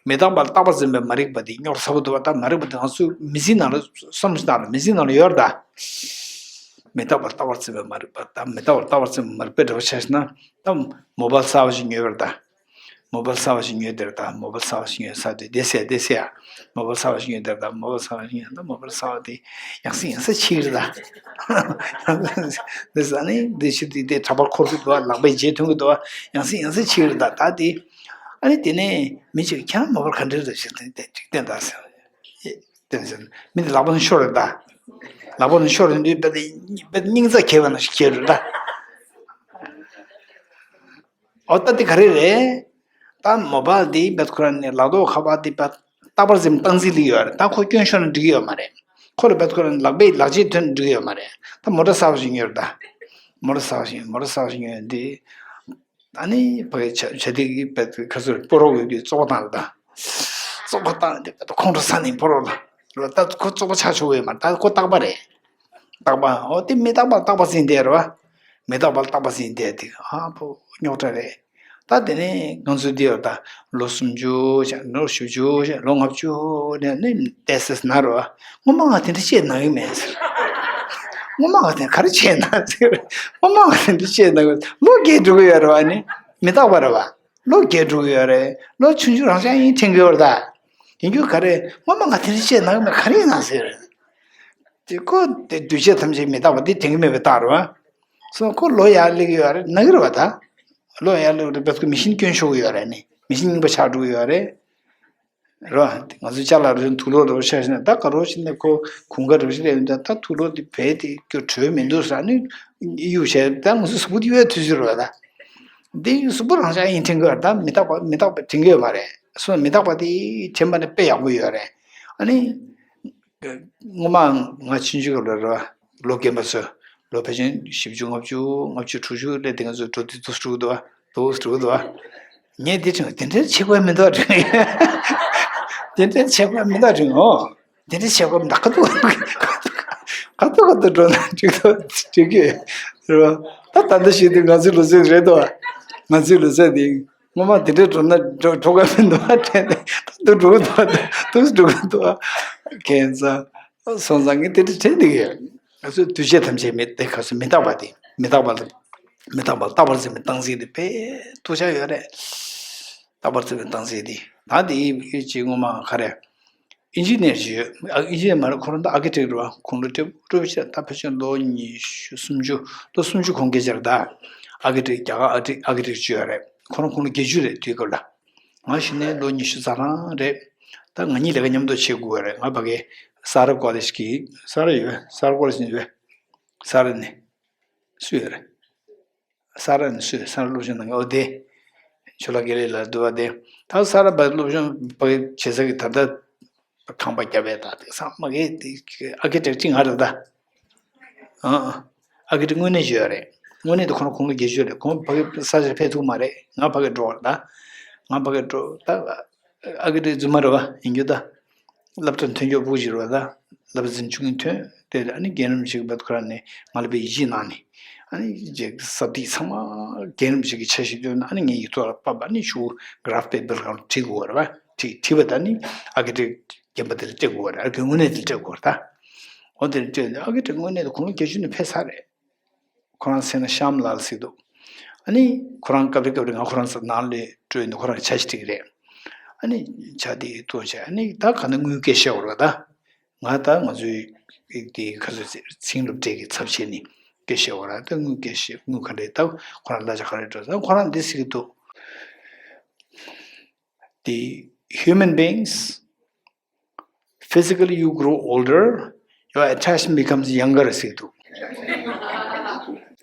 མི་རྟག་པ་ལ་རྟག་པར་འཛིན་པའི་མ་རིག་པ་དེ་རྙོག་དྲ་ཚ་པོ་འདུག་པ། ད་མ་རིག་པ་དེ་ང་ཚོའི་མི་ཚེའི་ནང་ལ་བསམ་བློ་ཞིག་བཏང་ན་མི་ཚེའི་ནང་ལ་ཡོད་རེད་ད། མི་རྟག་པ་ལ་རྟག་པར་འཛིན་པའི་མ་རིག་པ་ད། མི་རྟག་པ་ལ་རྟག་པར་འཛིན་པའི་མ་རིག་པའི་འདྲ་བོ་ཆགས་ཤིག་ན་ད་མོ་བཱལ་གསར་པ་ཞིག་ཉོས་པ་རེད་ད། མོ་བཱལ་གསར་པ་ཞིག་ཉོས་དེར་ད། མོ་བཱལ་གསར་པ་ཞིག་ཉོས་ས་དེ་བསྡད་ཟེར་བསྡད་ཟེར་ཡ། མོ་བཱལ་གསར་པ་ཞིག་ཉོས་དེར་ད། མོ་བཱལ་གསར་པ་ཞིག་ཉོས་ད། མོ་བཱལ་གསར་པ་དེ་ཡང་སེ་ཡང་སེ་ཆེ་གི་རེད་ད། འདི་ས་ནི་འདི་ཤི་དེ་དེ་དྲ་པར་འཁོར་གི་འདུག་པ། ལག་པས་བརྗེད་ཐུབ་ཀྱི་འདུག་པ། ཡང་སེ་ཡང་སེ་ཆེ་གི་རེད་ད། ད་དེ་ཨ་ནི་དེ་ནས་མི་གཅིག་ཁྱེད་རང་མོ་བཱལ་ག་འདྲ་རེད་ཟེར་དེ་དེ་ཅིག་བསྟན་ད་ཟེར། བསྟན་ཟེར། མི་དེ་ལག་པ་ནས་ཤོར་རེད་ད། ལག་པ་ནས་ཤོར་རེད་དུས་དཔེ་དེ་དཔེ་སྙིང་རྩ་འཁེལ་བ་ནང་བཞིན་འཁེལ་རེད་ད། ཨོ་ད་དེ་ག་རེ་རེད། ད་མོ་བཱལ་དེ་བེད་ཁོ་རང་ནས་ལག་ཐོག་ཁ་པར་དེ་བེད་རྟག་པར་འཛིན་སྟངས་འཛིན་ལི་ཡོད་རེད། ད་ཁོ་སྐྱོན་ཤོར་ན་འགྲིག་གི་ཡོད་མ་རེད། ཁོ་ལ་བེད་ཁོ་རང་ལག་པས་ལག་ཆས་ཐོན་ན་འགྲིག་གི་ཡོད་མ་རེད། ད་མོ་ཊ་གསར་པ་ཞིག་ཉོས་རེད་ད། མོ་ཊ་གསར་པ་ཞིག་མོ་ཊ་གསར་པ་ཞིག་ཉོས་དེ། ཨ་ནི་བ་གི་བྱ་བྱ་དེ་གི་བེད་ཁ་སོར་སྤོ་རོག་ཡོད་དུས་བཙོག་པ་བཏང་རེད་ད། བཙོག་པ་བཏང་དེ་བེད་ཁོང་ཁྲོ་ས་ནས་སྤོ་རོག་ལ། ད་ཁོ་བཙོག་པ་ཆགས་ཆོག་གི་ཡོད་མ་རེད། ད་ཁོ་རྟག་པ་རེད། རྟག་པ། འོ་དེ་མི་རྟག་པ་ལ་རྟག་པ་འཛིན་བསྡད་རེད་བ། མི་རྟག་པ་ལ་རྟག་པ་འཛིན་བསྡད་དེ་ཨ་ཕོ་རྙོག་དྲ་རེད། ད་དེ་ནས་ང་ཚོ་འདི་ཡོད་ད། ལོ་སུམ་ཅུ་ཞག་ལོ་བཞི་བཅུ་ཞག་ལོ་ལྔ་བཅུ་ནས་ནི་བལྟས་ཟེར་ན་རོ། སྔོན་མ་ང་དེ་འདྲ་བྱས་ན་གི་མེད་ཟེར། སྔོན་མ་ང་དེ་ག་རེ་བྱས་ན་ཟེར། སྔོན་མ་ང་དེ་འདྲ་བྱས་ན་གི་ལོ་རྒས་འགྲོ་གི་ཡོད་རེད་བ། ནི་མི་རྟག་པ་རེད་བ། ལོ་རྒས་འགྲོ་གི་ཡོད་རེད། ལོ་ཆུང་ཆུང་རང་ཤག་ཡིན་དྲན་གི་ཡོད་རེད་ད། ཡིན་རྒྱུ་ག་རེ། སྔོན་མ་ང་དེ་འདྲ་བྱས་ན་གི་མེད་ག་རེ་ཡིན་ན་ཟེར། དེ་ཁོ་དེ་འདུས་བྱས་ཐམས་ཅད་མི་རྟག་པ་དེ་དྲན་གི་མེད་པའི་རྟགས་རེད་བ། སོ་ཁོ་ལོ་ཡར་སླེབས་ཀྱི་ཡོད་རེད། ན་གི་རེད་བ་ད། ལོ་ཡར་སླེབས་རེད་པས་ཁོ་མི་ཤིན་སྐྱོན་ཤོར་གི་ཡོད་རེད། ནི་མི་ཤིན་རྙིང་པ་ཆགས་འགྲོ་གི་ཡོད་རེད། རེད་བ། ང་ཚོ་ཅ་ལག་རེད། དུག་ལོག་རེད་བ་ཤ་ཤ་ན་ད་ག་རོ་ཞིག་ནས་ཁོ་གུང་ག་རེད་བ་ཞིག་ལས་ཡོང་ད་ད་དུག་ལོག་དེ་བས་དེ་སྐྱོ་བྲོས་མི་འདུག་ཟེར་ནི་གཡུག་བྱས་ད་ང་ཚོ་གཟུགས་པོ་དེ་གཡོལ་ཐུབ་ཟེར་བ་ད། འདི་གཟུགས་པོ་རང་ཤག་ཡིན་དྲན་གི་ཡོད་རེད་ད། མི་རྟག་པ་མི་རྟག་པ་དྲན་གི་ཡོད་མ་རེད། སོ་མི་རྟག་པ་དེ་དྲན་པ་ནི་དཔེ་ཡག་པོ་ཡོད་རེད། ཨ་ནི། སྔོན་མ་ང་ཆུང་ཆུང་སྐབས་ལ་ར་ལོ་རྒན་པ་ཚོ་ལོ་ཕལ་ཆེར་བཞི་བཅུ་ལྔ་བཅུ་ལྔ་བཅུ་དྲུག་ཅུ་སླེབས་དེ་ང་ཚོ་འགྲོ་དུས་དུས་སུ་འགྲོ་གི་འདུག་བ། དུས་སུ་འགྲོ་གི་འདུག་བ། ངས་འདི་དྲན་དེ་འདྲའི་ཆེ་དགོས་མི་འདུག་དྲན་དེ་འདྲའི་ཆེ་དགོས་མི་འདུག་དྲན་འོ། དེ་འདྲའི་ཆེ་དགོས་མི་འདུག་ཁ་ཐུག་ཁ་ཐུག་ཁ་ཐུག་འགྲོ་ན་འགྲིག་འདུག་དྲན་གི་རེད་བ། ད་ད་ལྟ་ཞིག་དུས་ང་ཚོའི་ལོ་ཚད་རེད་འདུག་བ། ང་ཚོའི་ལོ་ཚད་འདི། སྔོན་མ་དེ་འདྲའི་འགྲོ་ན་འགྲོ་འགྲོ་ག་མི་འདུག་བ་དྲན་ཏེ་ད་དུང་འགྲོ་གི་འདུག་བ། དུས་འགྲོ་གི་འདུག་བ། ཁྱད་མཚར་སོང་ཙང་ངས་དེ་འདྲ་དྲན་འདུག་ཡོད། ང་ཚོའི་འདུས་བྱས་ཐམས་ཅད་མེད་དེ་ག་ཚོད་མི་རྟག་པ་དེ་མི་རྟག་པ་ལ་མི་རྟག་པ་ལ་རྟག་པར་འཛིན་པའི་སྟངས་འཛིན་དེ་དཔེ་ཐུགས་ཆགས་ཡོད་རེད། རྟག་པར་འཛིན་པའི་སྟངས་འཛིན་དེ་ད་དེ་ཡིད་ཀྱི་སྔོན་མ་ག་རེ། ཨིན་ཇི་ནེར་ཞིག་ཡོད། ཨ་ཨིན་ཇི་ནེར་མ་རེད། ཁོ་རང་ད་ཨར་ཀི་ཊེག་རེད་བ། ཁོང་ལོ་སྤྲོ་སྤྲོ་པོ་ཆེ། ད་ཕལ་ཆེར་ལོ་ཉི་ཤུ་སུམ་ཅུ་ལོ་སུམ་ཅུ་གོང་སྐད་ཆ་རེད་ད། ཨར་ཀི་ཊེག་རྒྱ་གར་ཨར་ཀི་ཊེག་ཨར་ཀི་ཊེག་ཅར་ཡོད་རེད། ཁོ་རང་ཁོང་ལོ་བརྒྱད་ཅུ་རེད་དུས་སྐབས་ལ། ང་གཞི་ནས་ལོ་ཉི་ཤུ་རྩ་གྲངས་རེད། ད་ང་གཉིས་ལས་ཀ་མཉམ་དུ་བྱེད་དགོས་རེད། ང་ཕ་གི་ས་ར་ཀོ་ལེཇ་གི་ས་ར་ཡོད། ས་ར་ཀོ་ལེཇ་ནས་ཡོད། ས་ར་ནས་སུ་ཡོད་རེད། ས་ར་ནས་སུས་ས་ར་སློབ་སྦྱོང་གནང་མཁན་ཨོ་དེ། ཆོས་ལགས་དགེ་ལེགས་ལགས་འདུག་བ་དེ། ད་ས་ར་བ་སློབ་སྦྱོང་བ་བྱེད་ས་གི་ད་ལྟ་ཁང་པ་བརྒྱབ་པའི་ད་དེ་ཚང་མ་གི་དེ་ཨར་ཀི་ཊེག་ཅིག་ང་རེད་ད། ཨ་ཨ། ཨར་ཀི་ཊེག་དངོས་གནས་ཅིག་ཡོད་རེད། དངོས་གནས་དེ་ཁོ་རང་ཁོང་ལོ་བརྒྱད་ཅུ་རེད། ཁོང་ཕ་གི་ས་ཆར་ཕེབས་ཐུབ་མ་རེད། ང་ཕ་གི་འགྲོ་བ་རེད་ད། ང་ཕ་གི་འགྲོ་ད། ཨ་ཀི་ཊེག་རྫུན་མ་རེད་བ་ཡིན་རྒྱུ་ད། སློབ་གྲྭ་ཐོན་སྐྱོད་པུ་ཞིག་རེད་བ་ད། སློབ་འཛིན་ཆུང་ངུ་ཐོན་དེ་ཨ་ནི་རྒན་རིམ་ཞིག་བད་ཁོ་ར་ནས་ང་ལ་དཔེ་ཡིད་ཆེས་གནང་ནས། ཨ་ནི་ཅིག་ས་ཐིག་ཚང་མ་རྒན་རིམ་ཞིག་གི་ཆ་ཞིག་བཏོན་ན་ཨ་ནི་ངའི་ཡིག་ཐོག་ལ་ཕབ་པ་ནི་ཤུ་གྷ་ར་ཕི་པེ་པར་གང་བྲིས་དགོས་རེད་བ། བྲིས་བྲིས་པ་ད་ནི་ཨ་ཀི་ཊེག་རྒན་པ་དེ་ལ་སྤྲད་དགོས་རེད། ཨ་ཀི་དངོས་གནས་དེ་ལ་སྤྲད་དགོས་རེད་ད། འོ་དེ་ལ་སྤྲད་ནས་ཨ་ཀི་ཊེག་དངོས་གནས་དེ་ཁོང་ལོ་བརྒྱད་ཅུ་ནས་ཕེབས་ཚར་རེད། ཁོ་རང་མཚན་ན་ཤམ་ལཱལ་ཟེར་འདུག་ཨ་ནི་ཁོ་རང་སྐབས་རེ་སྐབས་རེ་ང་ཁོ་རང་ཚོ་ནང་ལ་སྤྲོད་ནས་ཁོ་རང་གི་ཆ་ཞིག་སྒྲིག་རེད། ཨ་ནི་ཆ་དེ་གཏོང་བྱས་ཨ་ནི་ད་ག་ན་དངུལ་སྐད་བཤད་འོར་བ་ད། ང་ད་ང་ཚོའི་དེ་ག་ཚོད་ཚེ་རིང་སློབ་གྲྭའི་གི་ཚབ་བྱས་ནས་སྐད་བཤད་འོར་ད་དངུལ་སྐད་བཤད་དངུལ་ག་འདྲས་ད་ཁོ་རང་གླ་ཆ་ག་རེ་འགྲོ་ད་ཁོ་རང་འདི་ཟེར་གི་འདུག་དེ། Human beings, physically you grow older, your attachment becomes younger ཟེར་འདུག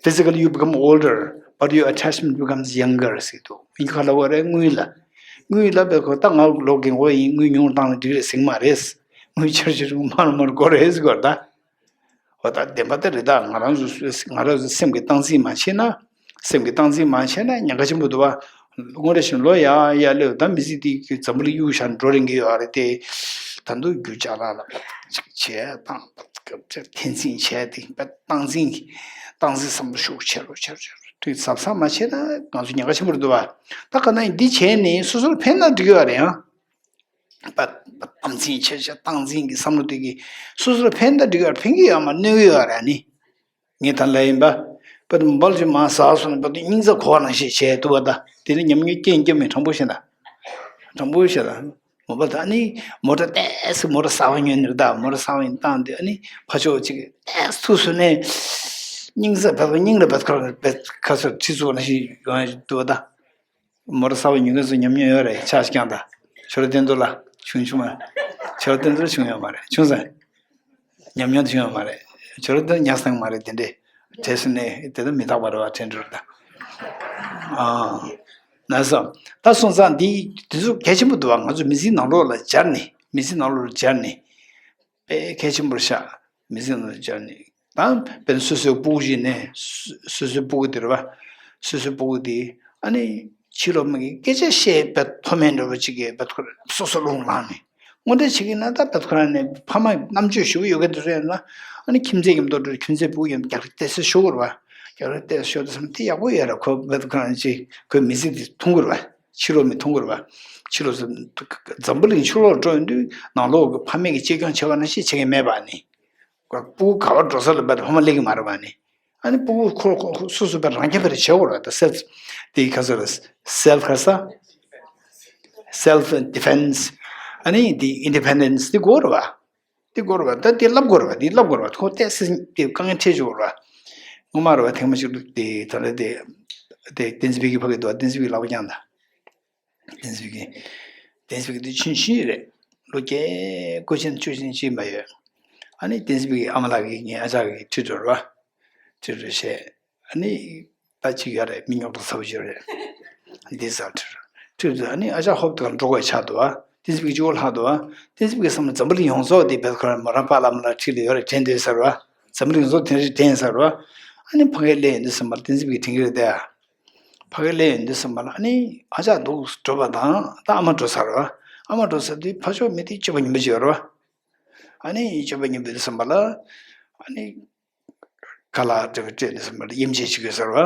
Physically you become older, but your attachment becomes younger ཟེར་འདུག་ཡིན་ག་ལ་བ་རེད། དངུལ་ལ། དངུལ་ལ་བས་ཁོ་ད་ང་ལོ་རྒན་གོ་ཡིན། དངུལ་ཉུང་བཏང་ན་འགྲིག་རེད་ཟེར་གི་མ་རེད། དངུལ་ཆར་ཆུ་རུང་མར་མར་འགོར་རེད་ཟེར་གོ་ད། འོ་ད་བདེན་པ་ད་རེད་ད། ང་རང་ཚོ་ང་རང་ཚོ་སེམས་ཀྱི་སྟངས་འཛིན་མ་བྱས་ན། སེམས་ཀྱི་སྟངས་འཛིན་མ་བྱས་ན་ཉེན་ཁ་ཆེན་པོ་འདུག་བ། དངོས་རེ་བཞིན་ལོ་ཡར་ཡར་སླེབས་ད་མི་ཚེ་འདི་གི་འཛམ་བུ་གླིང་གཡུག་བཞག་འགྲོ་རན་གི་ཡོད་རེད་དེ། ད་དུང་རྒྱུ་ཅ་ལག་ལ་ཅིག་བྱས་དང་འཐེན་འཛིན་བྱས་ཏེ་སྟངས་འཛིན་གྱི་སྟངས་འཛིན་བསམ་བློ་ཤུགས་ཆེ་རུ་ཆེ་རུ་ཆེ་རུ་ ཁྲིག་གཟབ་གཟབ་མ་བྱས་ན་ང་ཚོ་ཉེན་ཁ་ཆེན་པོ་རེད་འདུག་བ། ད་ག་ན་ཡིན་འདི་བྱས་ནས་སོ་སོར་ཕན་ན་འགྲིག་ཡོད་རེད་ཨང་། པ་པ་དམ་འཛིན་བྱས་བྱས་སྟངས་འཛིན་གྱི་བསམ་བློ་དེ་གིས་སོ་སོར་ཕན་ད་འགྲིག་ཡོད་རེད། ཕན་གྱི་ཡོད་མ་གནོད་ཀྱི་ཡོད་རེད་ནི། ངས་ད་ལབ་ཡིན་པ། པ་དུ་མོ་བལ་ཅིག་མ་ཟ་སོང་ན་པ་དུ་སྙིང་རྩ་གོ་བ་ནང་བཞིན་བྱས་འདུག་བ། ད་དེ་ནི་ཉམས་མྱོང་རྐྱེན་སྐྱབས་མེད་དྲང་པོ་བཤད་ན། དྲང་པོ་བཤད་ན། མོ་བལ་ད་ཨ་ནི་མོ་ཊ་ཏོག་ཙམ་མོ་ཊ་གསར་པ་ཉོས་ནས་ད་མོ་ཊ་གསར་པ་ཡིན་བཏང་དུས་ཨ་ནི་ཕ་ཕྱོགས་གཅིག་ཏོག་ཙམ་ཐུག་སོང་ནས། སྙིང་རྩ་བལ་པ་སྙིང་ལ་བལ་ཁ་བལ་ཁ་སོར་ཁྲི་ཚོ་ནང་བཞིན་ཡོང་ཡ་འདུག་བ་ད། མོ་ཊ་གསར་པ་ཉོ་མཁན་ཚོ་ཉམས་མྱོང་ཡོད་རེད། ཆ་ཞིག་ཀྱང་ད། ཁྱོད་རང་བསྟན་རྡོར་ལ་བྱུང་བྱུང་མ། ཁྱོད་རང་བསྟན་རྡོར་བྱུང་ཡོད་མ་རེད། བྱུང་སོང་། ཉམས་མྱོང་བྱུང་ཡོད་མ་རེད། ཁྱོད་རང་བསྟན་ཉག་སང་མ་རེད། དེ་འདྲས་བྲེལ་སོང་ནས་དེ་ལ་མི་རྟག་པ་རེད་བ། དྲན་འགྲོ་ད། ཨ། ན་སོ། ད་སོང་ཙང་འདི་དུས་ཚོད་གལ་ཆེན་པོ་འདུག་བ། ང་ཚོ་མི་ཚེའི་ནང་ལོགས་ལ་སྦྱར་ནས་མི་ཚེའི་ནང་ལོགས་ལ་སྦྱར་ནས། དཔེ་གལ་ཆེན་པོར་ཤར། མི་ཚེ་ནང་སྦྱར་ནས། ད་དཔེར་ན་སོ་སོའི་སྤུ་གུ་ཞིག་ནས་སོ་སོའི་སྤུ་གུ་དེ་རེད་བ། སོ་སོའི་སྤུ་གུ་དེ་ཨ་ནི་ཕྱི་ལོགས་མི་གི་སྐད་ཆ་བཤད་པའི་མཐོ་དམན་འདྲ་པོ་ཅིག་གིས་བེད་ཁོ་སོ་སོ་རླུང་ལངས་ནས་དངོས་འབྲེལ་བྱེད་ཀྱི་ན། ད་བེད་ཁོ་རང་ནས་ཕ་མ་རྣམ་དཔྱོད་ཞེ་པོ་ཡོད་མཁན་དེ་ཚོ་ཡིན་ན། ཨ་ནི་ཁྱིམ་མཚེས་ཀྱི་མདོ་དྲུག་ཁྱིམ་མཚེས་སྤུ་གུ་ཡིན་ན་རྒྱག་རེས་ཏོག་ཙམ་ཤོར་གི་རེད་བ། རྒྱག་རེས་ཏོག་ཙམ་ཤོར་དུས་ཙམ་དེ་ཡག་པོ་ཡོད་རེད། ཁོ་བེད་ཁོ་རང་ཅིག་ཁོའི་མི་ཚེ་དེ་མཐོང་གི་རེད་བ། ཕྱི་ལོགས་མི་མཐོང་གི་རེད་བ། ཕྱི་ལོགས་སུ་འཛམ་བུ་གླིང་ཕྱི་ལོགས་འགྲོ་ཡོང་དུས་ནང་ལོགས་ཀྱི་ཕ་མེས་ཀྱིས་གཅེས་སྐྱོང་བྱེད་པ་ནང་བཞིན་བྱེད་ཀྱི་མེད་པ་ནི། སྤུ་གུ་ག་པར་འགྲོ་ས་ལ་བབས་ཏེ་ཕ་མ་སླེབས་ཀྱི་མ་རེད་པ་ནི། ཨ་ནི་སྤུ་གུ་ཁོ་ཁོ་སོ་སོ་བས་རང་སྐྱོབ་བྱེད་དགོས་རེད་བ། ད་སེལ་ཕི་དེ་ག་ཚོད་རེད། སེལ་ཕི་ག་ས། སེལ་ཕི་ཌི་ཕེན་སི། ཨ་ནི་དེ་ཨིན་ཌི་པེན་ཌེན་སི་དེ་དགོས་རེད་བ། དེ་དགོས་རེད་བ། ད་དེ་བསླབ་དགོས་རེད་བ། དེ་བསླབ་དགོས་རེད་བ། ཁོ་ཏོག་ཙམ་དེ་དཀའ་ངལ་འཕྲད་ཆོག་རེད་བ། ངོ་མ་རེད་བ། ཐེངས་མ་གཅིག་དེ་ད་ལྟ་དེ་དེ་བསྟན་འཛིན་ཕ་གི་ཕ་གི་འདུག་བ། བསྟན་འཛིན་ཕ་གི་ལག་པ་བརྐྱངས་ད། བསྟན་འཛིན་གྱིས། བསྟན་འཛིན་གྱིས་འདི་ཆུང་ཆུང་རེད། ལོ་བརྒྱད་དགུ་ཅན་བཅུ་ཅན་ཅིག་མ་ཡོད། ཨ་ནི་བསྟན་འཛིན་གྱི་ཨ་མ་ལགས་ཀྱིས་ངའི་ཨ་ཅག་གི་ཁྲིད་འགྲོ་ར། ཁྲིད་འགྲོ་བྱས། ཨ་ནི། ད་ཅིག་ཡོད་རེད། མི་རྙོག་དྲ་ཚ་པོ་ཅིག་ཡོད་རེད། འདི་ཟ་ཁྲིད་ར། ཁྲིད་འགྲོ། ཨ་ནི་ཨ་ཅག་ཧོབ་ཏེ་འགྲོ་དགོས་ཆགས་འདུག་ཨ། བསྟན་འཛིན་གྱི་གཅིག་པོ་ལྷག་འདུག་ཨ། བསྟན་འཛིན་གྱི་བསམ་ན་འཛམ་བུ་གླིང་ཡོངས་རྫོགས་འདི་བེད་ཁོ་རང་མོ་རང་པཱ་ལགས་མོ་ལགས་ཁྲིད་ལ་ཡོད་རེད་དྲན་འདོད་ཟེར་བ། འཛམ་བུ་གླིང་ཡོངས་རྫོགས་དེ་འདྲ་དྲན་ཟེར་བ། ཨ་ནི་ཕ་གིར་སླེབས་ཡོང་དུས་ཙམ་པ་ལ་བསྟན་འཛིན་གྱིས་དྲན་གྱི་རེད་དེ། ཕ་གིར་སླེབས་ཡོང་དུས་ཙམ་པ་ལ་ཨ་ནི་ཨ་ཅག་འདུག་འགྲོ་བ་དང་ད་ཨ་མ་འགྲོ་ཚར་བ། ཨ་མ་འགྲོ་ཚར་དུས་ཕ་ཕྱོགས་མི་དེ་སྤྱོད་པ་ངན་པ་ཅིག་ཡོད་རེད་བ། ཨ་ནི་སྤྱོད་པ་ངན་པ་དུས་ཙམ་པ་ལ་ཨ་ནི་ཁ་ལག་འདྲ་བོ་སྤྲད་དུས་ཙམ་པ་ལ་དབྱེ་འབྱེད་བྱེད་དགོས་ཟེར་བ།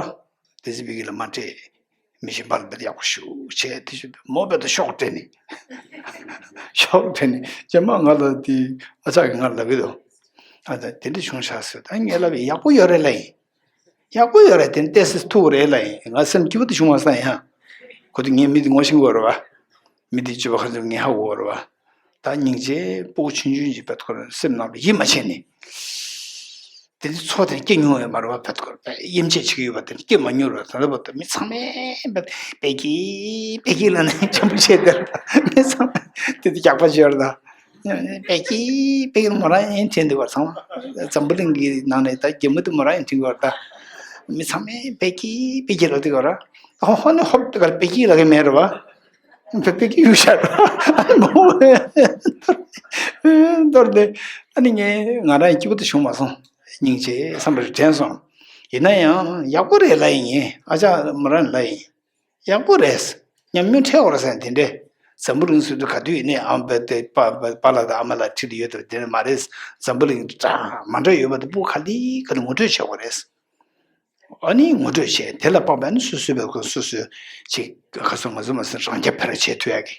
དེ་ཚེ་ཕ་གི་ལ་མ་སྤྲད། མི་གཞན་པ་ལ་དཔེ་ཡག་པོ་ཞུ་བྱས་དེ་ཞུ་མོ་དཔེ་ད་ཤོག་སྤྲད་ནས། ཤོག་སྤྲད་ནས་རྗེས་མ་ང་ལ་དེ་ཨ་ཅག་གིས་ང་ལ་ལབ་ཀྱི་འདུག་ཨ་ད་དེ་འདྲ་བྱུང་ཤག་ཟེར། ད་ངས་ལབ་པས་ཡག་པོ་ཡོད་རེད་ལབ་ཡིན། ཡག་པོ་ཡོད་རེད། དེ་ནི་ཏོག་ཙམ་ཐུག་རེད་ལབ་ཡིན། ང་སེམས་སྐྱིད་པོ་དེ་བྱུང་བ་སང་ཡང་། ཁོ་དེ་ངས་མི་དེ་ངོ་ཤེས་དགོས་རེད་བ། མི་དེ་སྤྱོད་པ་ག་ཚོད་ངས་ཧ་གོ་རེད་བ། ད་སྙིང་རྗེ་སྤུ་གུ་ཆུང་ཆུང་ཅིག་བེད་ཁོ་རང་སེམས་ནང་ལ་ཡིད་མ་ཆེས་ནས། དེ་ནི་ཚོགས་དེ་ནི་སྐྱེ་མྱོང་ཡོད་མ་རེད་བ། བེད་ཁོ་རང་དབྱེ་འབྱེད་བྱེད་ཀྱི་ཡོད་པ་དེ་ནི་སྐྱེ་མ་མྱོང་རེད་བ། ད་ལྟ་བར་དུ་མི་ཚང་མས་བེད་པད་སྐྱིད་པད་སྐྱིད་ལབ་ནས་འཇམ་པོ་བྱས་བསྡད་རེད་བ། མི་ཚང་མས་དེ་དེ་རྒྱག་པ་བྱས་རེད་ད། པད་སྐྱིད་པད་སྐྱིད་མོ་རང་ཡིན་དྲན་འདུག་བ། ཚང་མ་འཛམ་བུ་གླིང་གི་ནང་ནས་ད་རྒྱ་མི་དེ་མོ་རང་ཡིན་དྲན་གྱི་བ། ད་མི་ཚང་མས་པད་སྐྱིད་པད་སྐྱིད་ལབ་དུས་ག་ར། ཧོ་ཧོ་ནི་ཧོབ་དེ་ག་ར་པད་སྐྱིད་ལབ་ཀྱི་མེད་རེད་བ། པད་པད་སྐྱིད་གཡུག་བཞག་རེད་བ། ཨ་ནི་མོ་མདོར་ནས་ཨ་ནི་ངས་ང་རང་སྐྱིད་པོ་དེ་བྱུང་མ་སོང་། སྙིང་རྗེ་བསམ་པ་རེ་དྲན་སོང་། ཡིན་ན་ཡང་ཡག་པོ་རེད་ལབ་ཡིན། ཨ་ཅག་མོ་རང་ལབ་ཡིན། ཡག་པོ་རེད། ཉམས་མྱོང་འཕྲད་ཡོད་རེད་ཟེར་ནས་དེ་འདྲས། འཛམ་བུ་གླིང་ཟེར་དུས་ག་དུས་ཡིན་ནའི་ཨ་མ་དེ་པ་པ་པཱ་ལགས་དང་ཨ་མ་ལགས་ཁྲིད་དུ་ཡོད་དེ་དེ་འདྲ་མ་རེད། འཛམ་བུ་གླིང་འདྲ་མ་འདྲ་ཡོད་པ་དེ་སྤུ་གུ་ག་ལེ་ག་ལེ་ངོ་སྤྲོད་བྱེད་དགོས་རེད། ཨ་ནི་ངོ་སྤྲོད་བྱས་དེ་ལ་དཔག་པའི་ཨ་ནི་སོ་སོའི་བེད་ཁོ་སོ་སོའི་ཅིག་ག་ཚོད་ང་ཚོ་མ་ཟེར་རང་རྐྱ་འཕེར་བྱེད་ཐུབ་ཡག་གི།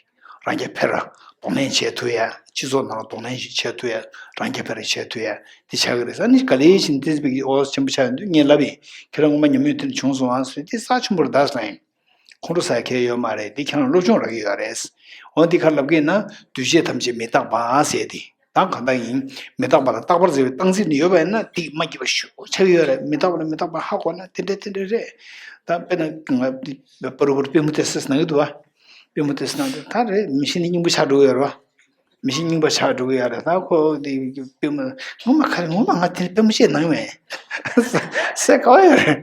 རང་རྐྱ་འཕེར་གདོང་ལེན་བྱེད་ཐུབ་ཡག་སྤྱི་ཚོགས་ནང་ལ་གདོང་ལེན་ཞིག་བྱེད་ཐུབ་ཡག་རང་རྐྱ་འཕེར་བྱེད་ཐུབ་ཡག་དེ་ཆགས་ཀྱི་རེད། ཨ་ནི་ག་ལེ་བྱས་ནས་བསྟན་འཛིན་པའི་ཨོ་ཆེན་པོ་ཆགས་ཡོང་དུས་ངས་ལབ་ཡིན། ཁྱེད་རང་ངོ་མ་ཉམས་མྱོང་དེ་འདྲ་བྱུང་སོང་ཨ་ཟེར་དེ་རྩ་ཆེན་པོ་རེད་ད་ཟེར་ཡིན། ཁོང་ཁྲོ་ཟ་ཡ་གང་ཡང་ཡོད་མ་རེད། འདི་ཁྱེད་རང་སློབ་སྦྱོང་རག་གི་ཡོད་རེད། འོ་འདི་ག་ལབ་ཀྱི་ཡིན་ན་འདུས་བྱས་ཐམས་ཅད་མི་རྟག་པ་ཟེར་ཏེ། ད་གང་ལྟར་ཡིན། མི་རྟག་པ་ལ་རྟག་པར་འཛིན་པའི་སྟངས་འཛིན་ནི་ཡོད་པ་ཡིན་ན་དེ་མ་སྐྱིད་པ་ཞེ་པོ་ཆགས་ཀྱི་ཡོད་རེད། མི་རྟག་པ་ལ་མི་རྟག་པ་ཧ་གོ་ན་དེ་འདྲ་དེ་འདྲ་རེད། ད་དཔེར་ན་ང་འདི་པ་རུ་པ་རུ་པུས་མོ་ཏོག་ཙམ་ན་གི་འདུག་བ། པུས་མོ་ཏོག་ཙམ་ན་གི་འདུག་ད་རེད། མི་ཤི་ནི་སྙིང་པོ་ཆགས་འགྲོ་གི་ཡོད་རེད་བ། མི་ཤི་སྙིང་པོ་ཆགས་འགྲོ་གི་ཡོད་རེད། ད་ཁོ་འདི་པུས་མོ་ངོ་མ་ག་རེ་ངོ་མ་ང་དེ་པུས་མོ་ཅིག་ན་གི་མེད་ཟེར་ག་བ་ཡོད་རེད།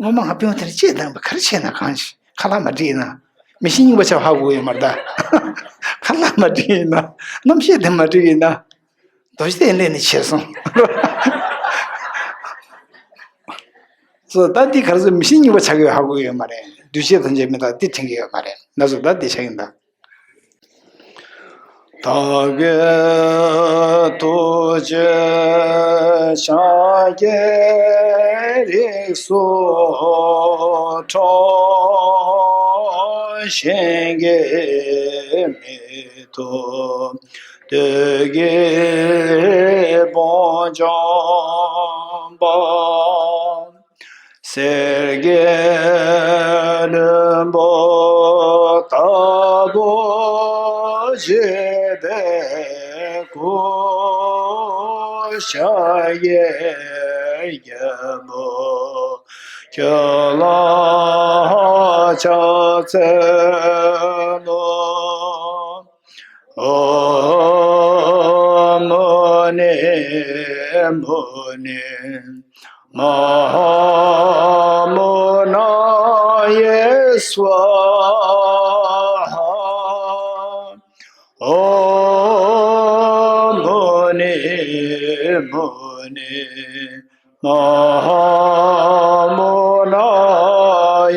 ངོ་མ་ང་པུས་མོ་དེ་ལ་ཅི་དང་པོ་ག་རེ་བྱས་ན་གང་ཞིག་ཁ་ལག་མ་འགྲིག་ཡིན་ན། མི་ཤི་སྙིང་པོ་ཆགས་ཧ་གོ་ཡོད་མ་རེད་ད། ཁ་ལག་མ་འགྲིག་ཡིན་ན། རྣམ་ཤེས་དེ་མ་འགྲིག་ཡིན་ན། རྡོ་རྗེ་གདན་སླེབས་ནས་བྱས་སོང་། སོ་ད་འདི་ག་རེ་ཟེར་མི་ཤི་སྙིང་པོ་ཆགས་ཀྱི་ཡོད་ཧ་གོ་ཡོད་མ་རེད། འདུས་བྱས་ཐམས་ཅད་མི་རྟག་འདི་དྲན་གྱི་ཡོད་མ་རེད། ན་ཚོ་ད་འདི་ཆགས་ཡིན་ད། བདག་གི་ཐུགས་རྗེ་ཕྱག་རྒྱའི་ རིགས་སུ་འཁྲུངས། ཞིང་གི་མེ་ཏོག་དུད་ཀྱི་དཔུང་འཇོམས་པ། གསེར་གྱི་ལྷུན་པོ་ལྟ་བུ་བཞད་པའི་སྐུ། ཤཱཀྱའི་རྒྱལ་པོ་ཁྱོད་ལ་ཕྱག་འཚལ་ལོ། ཨོཾ་མུ་ནི་མུ་ནི་མ་ཧཱ་མུ་ན་ཡེ་སྭཱ་ཧཱ། ཨོཾ་མུ་ནི་མུ་ནི་མ་ཧཱ་མུ་ན་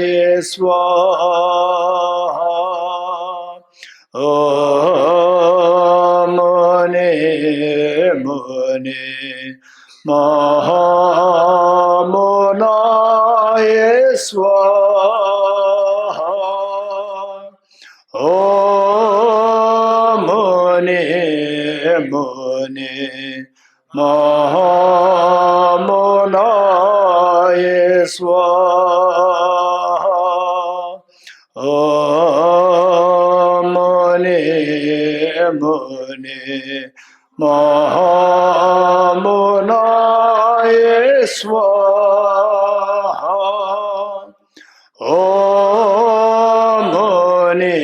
ཡེ་སྭཱ་ཧཱ། ཨོཾ་མུ་ནི་མུ་ནི་མ་ཧཱ་མུ་ན་ཡེ་སྭཱ་ཧཱ། ཨོཾ་མུ་ནི་མུ་ནི་མ་ཧཱ་མུ་ན་ཡེ་སྭཱ་ཧཱ། ཨོཾ་མུ་ནི་མུ་ནི་མ་ཧཱ་མུ་ན་ཡེ་སྭཱ་ཧཱ། ཨོཾ་མུ་ནི་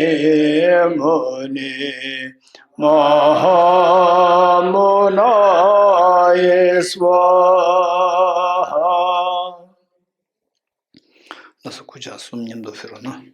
མུ་ནི་མ་ཧཱ་མུ་ན་ཡེ་སྭཱ་ཧཱ། ལགས་སོ། སྐུ་ཕྱག་གསུམ་མཉམ་དུ་ཕེབས་རོགས་གནང་།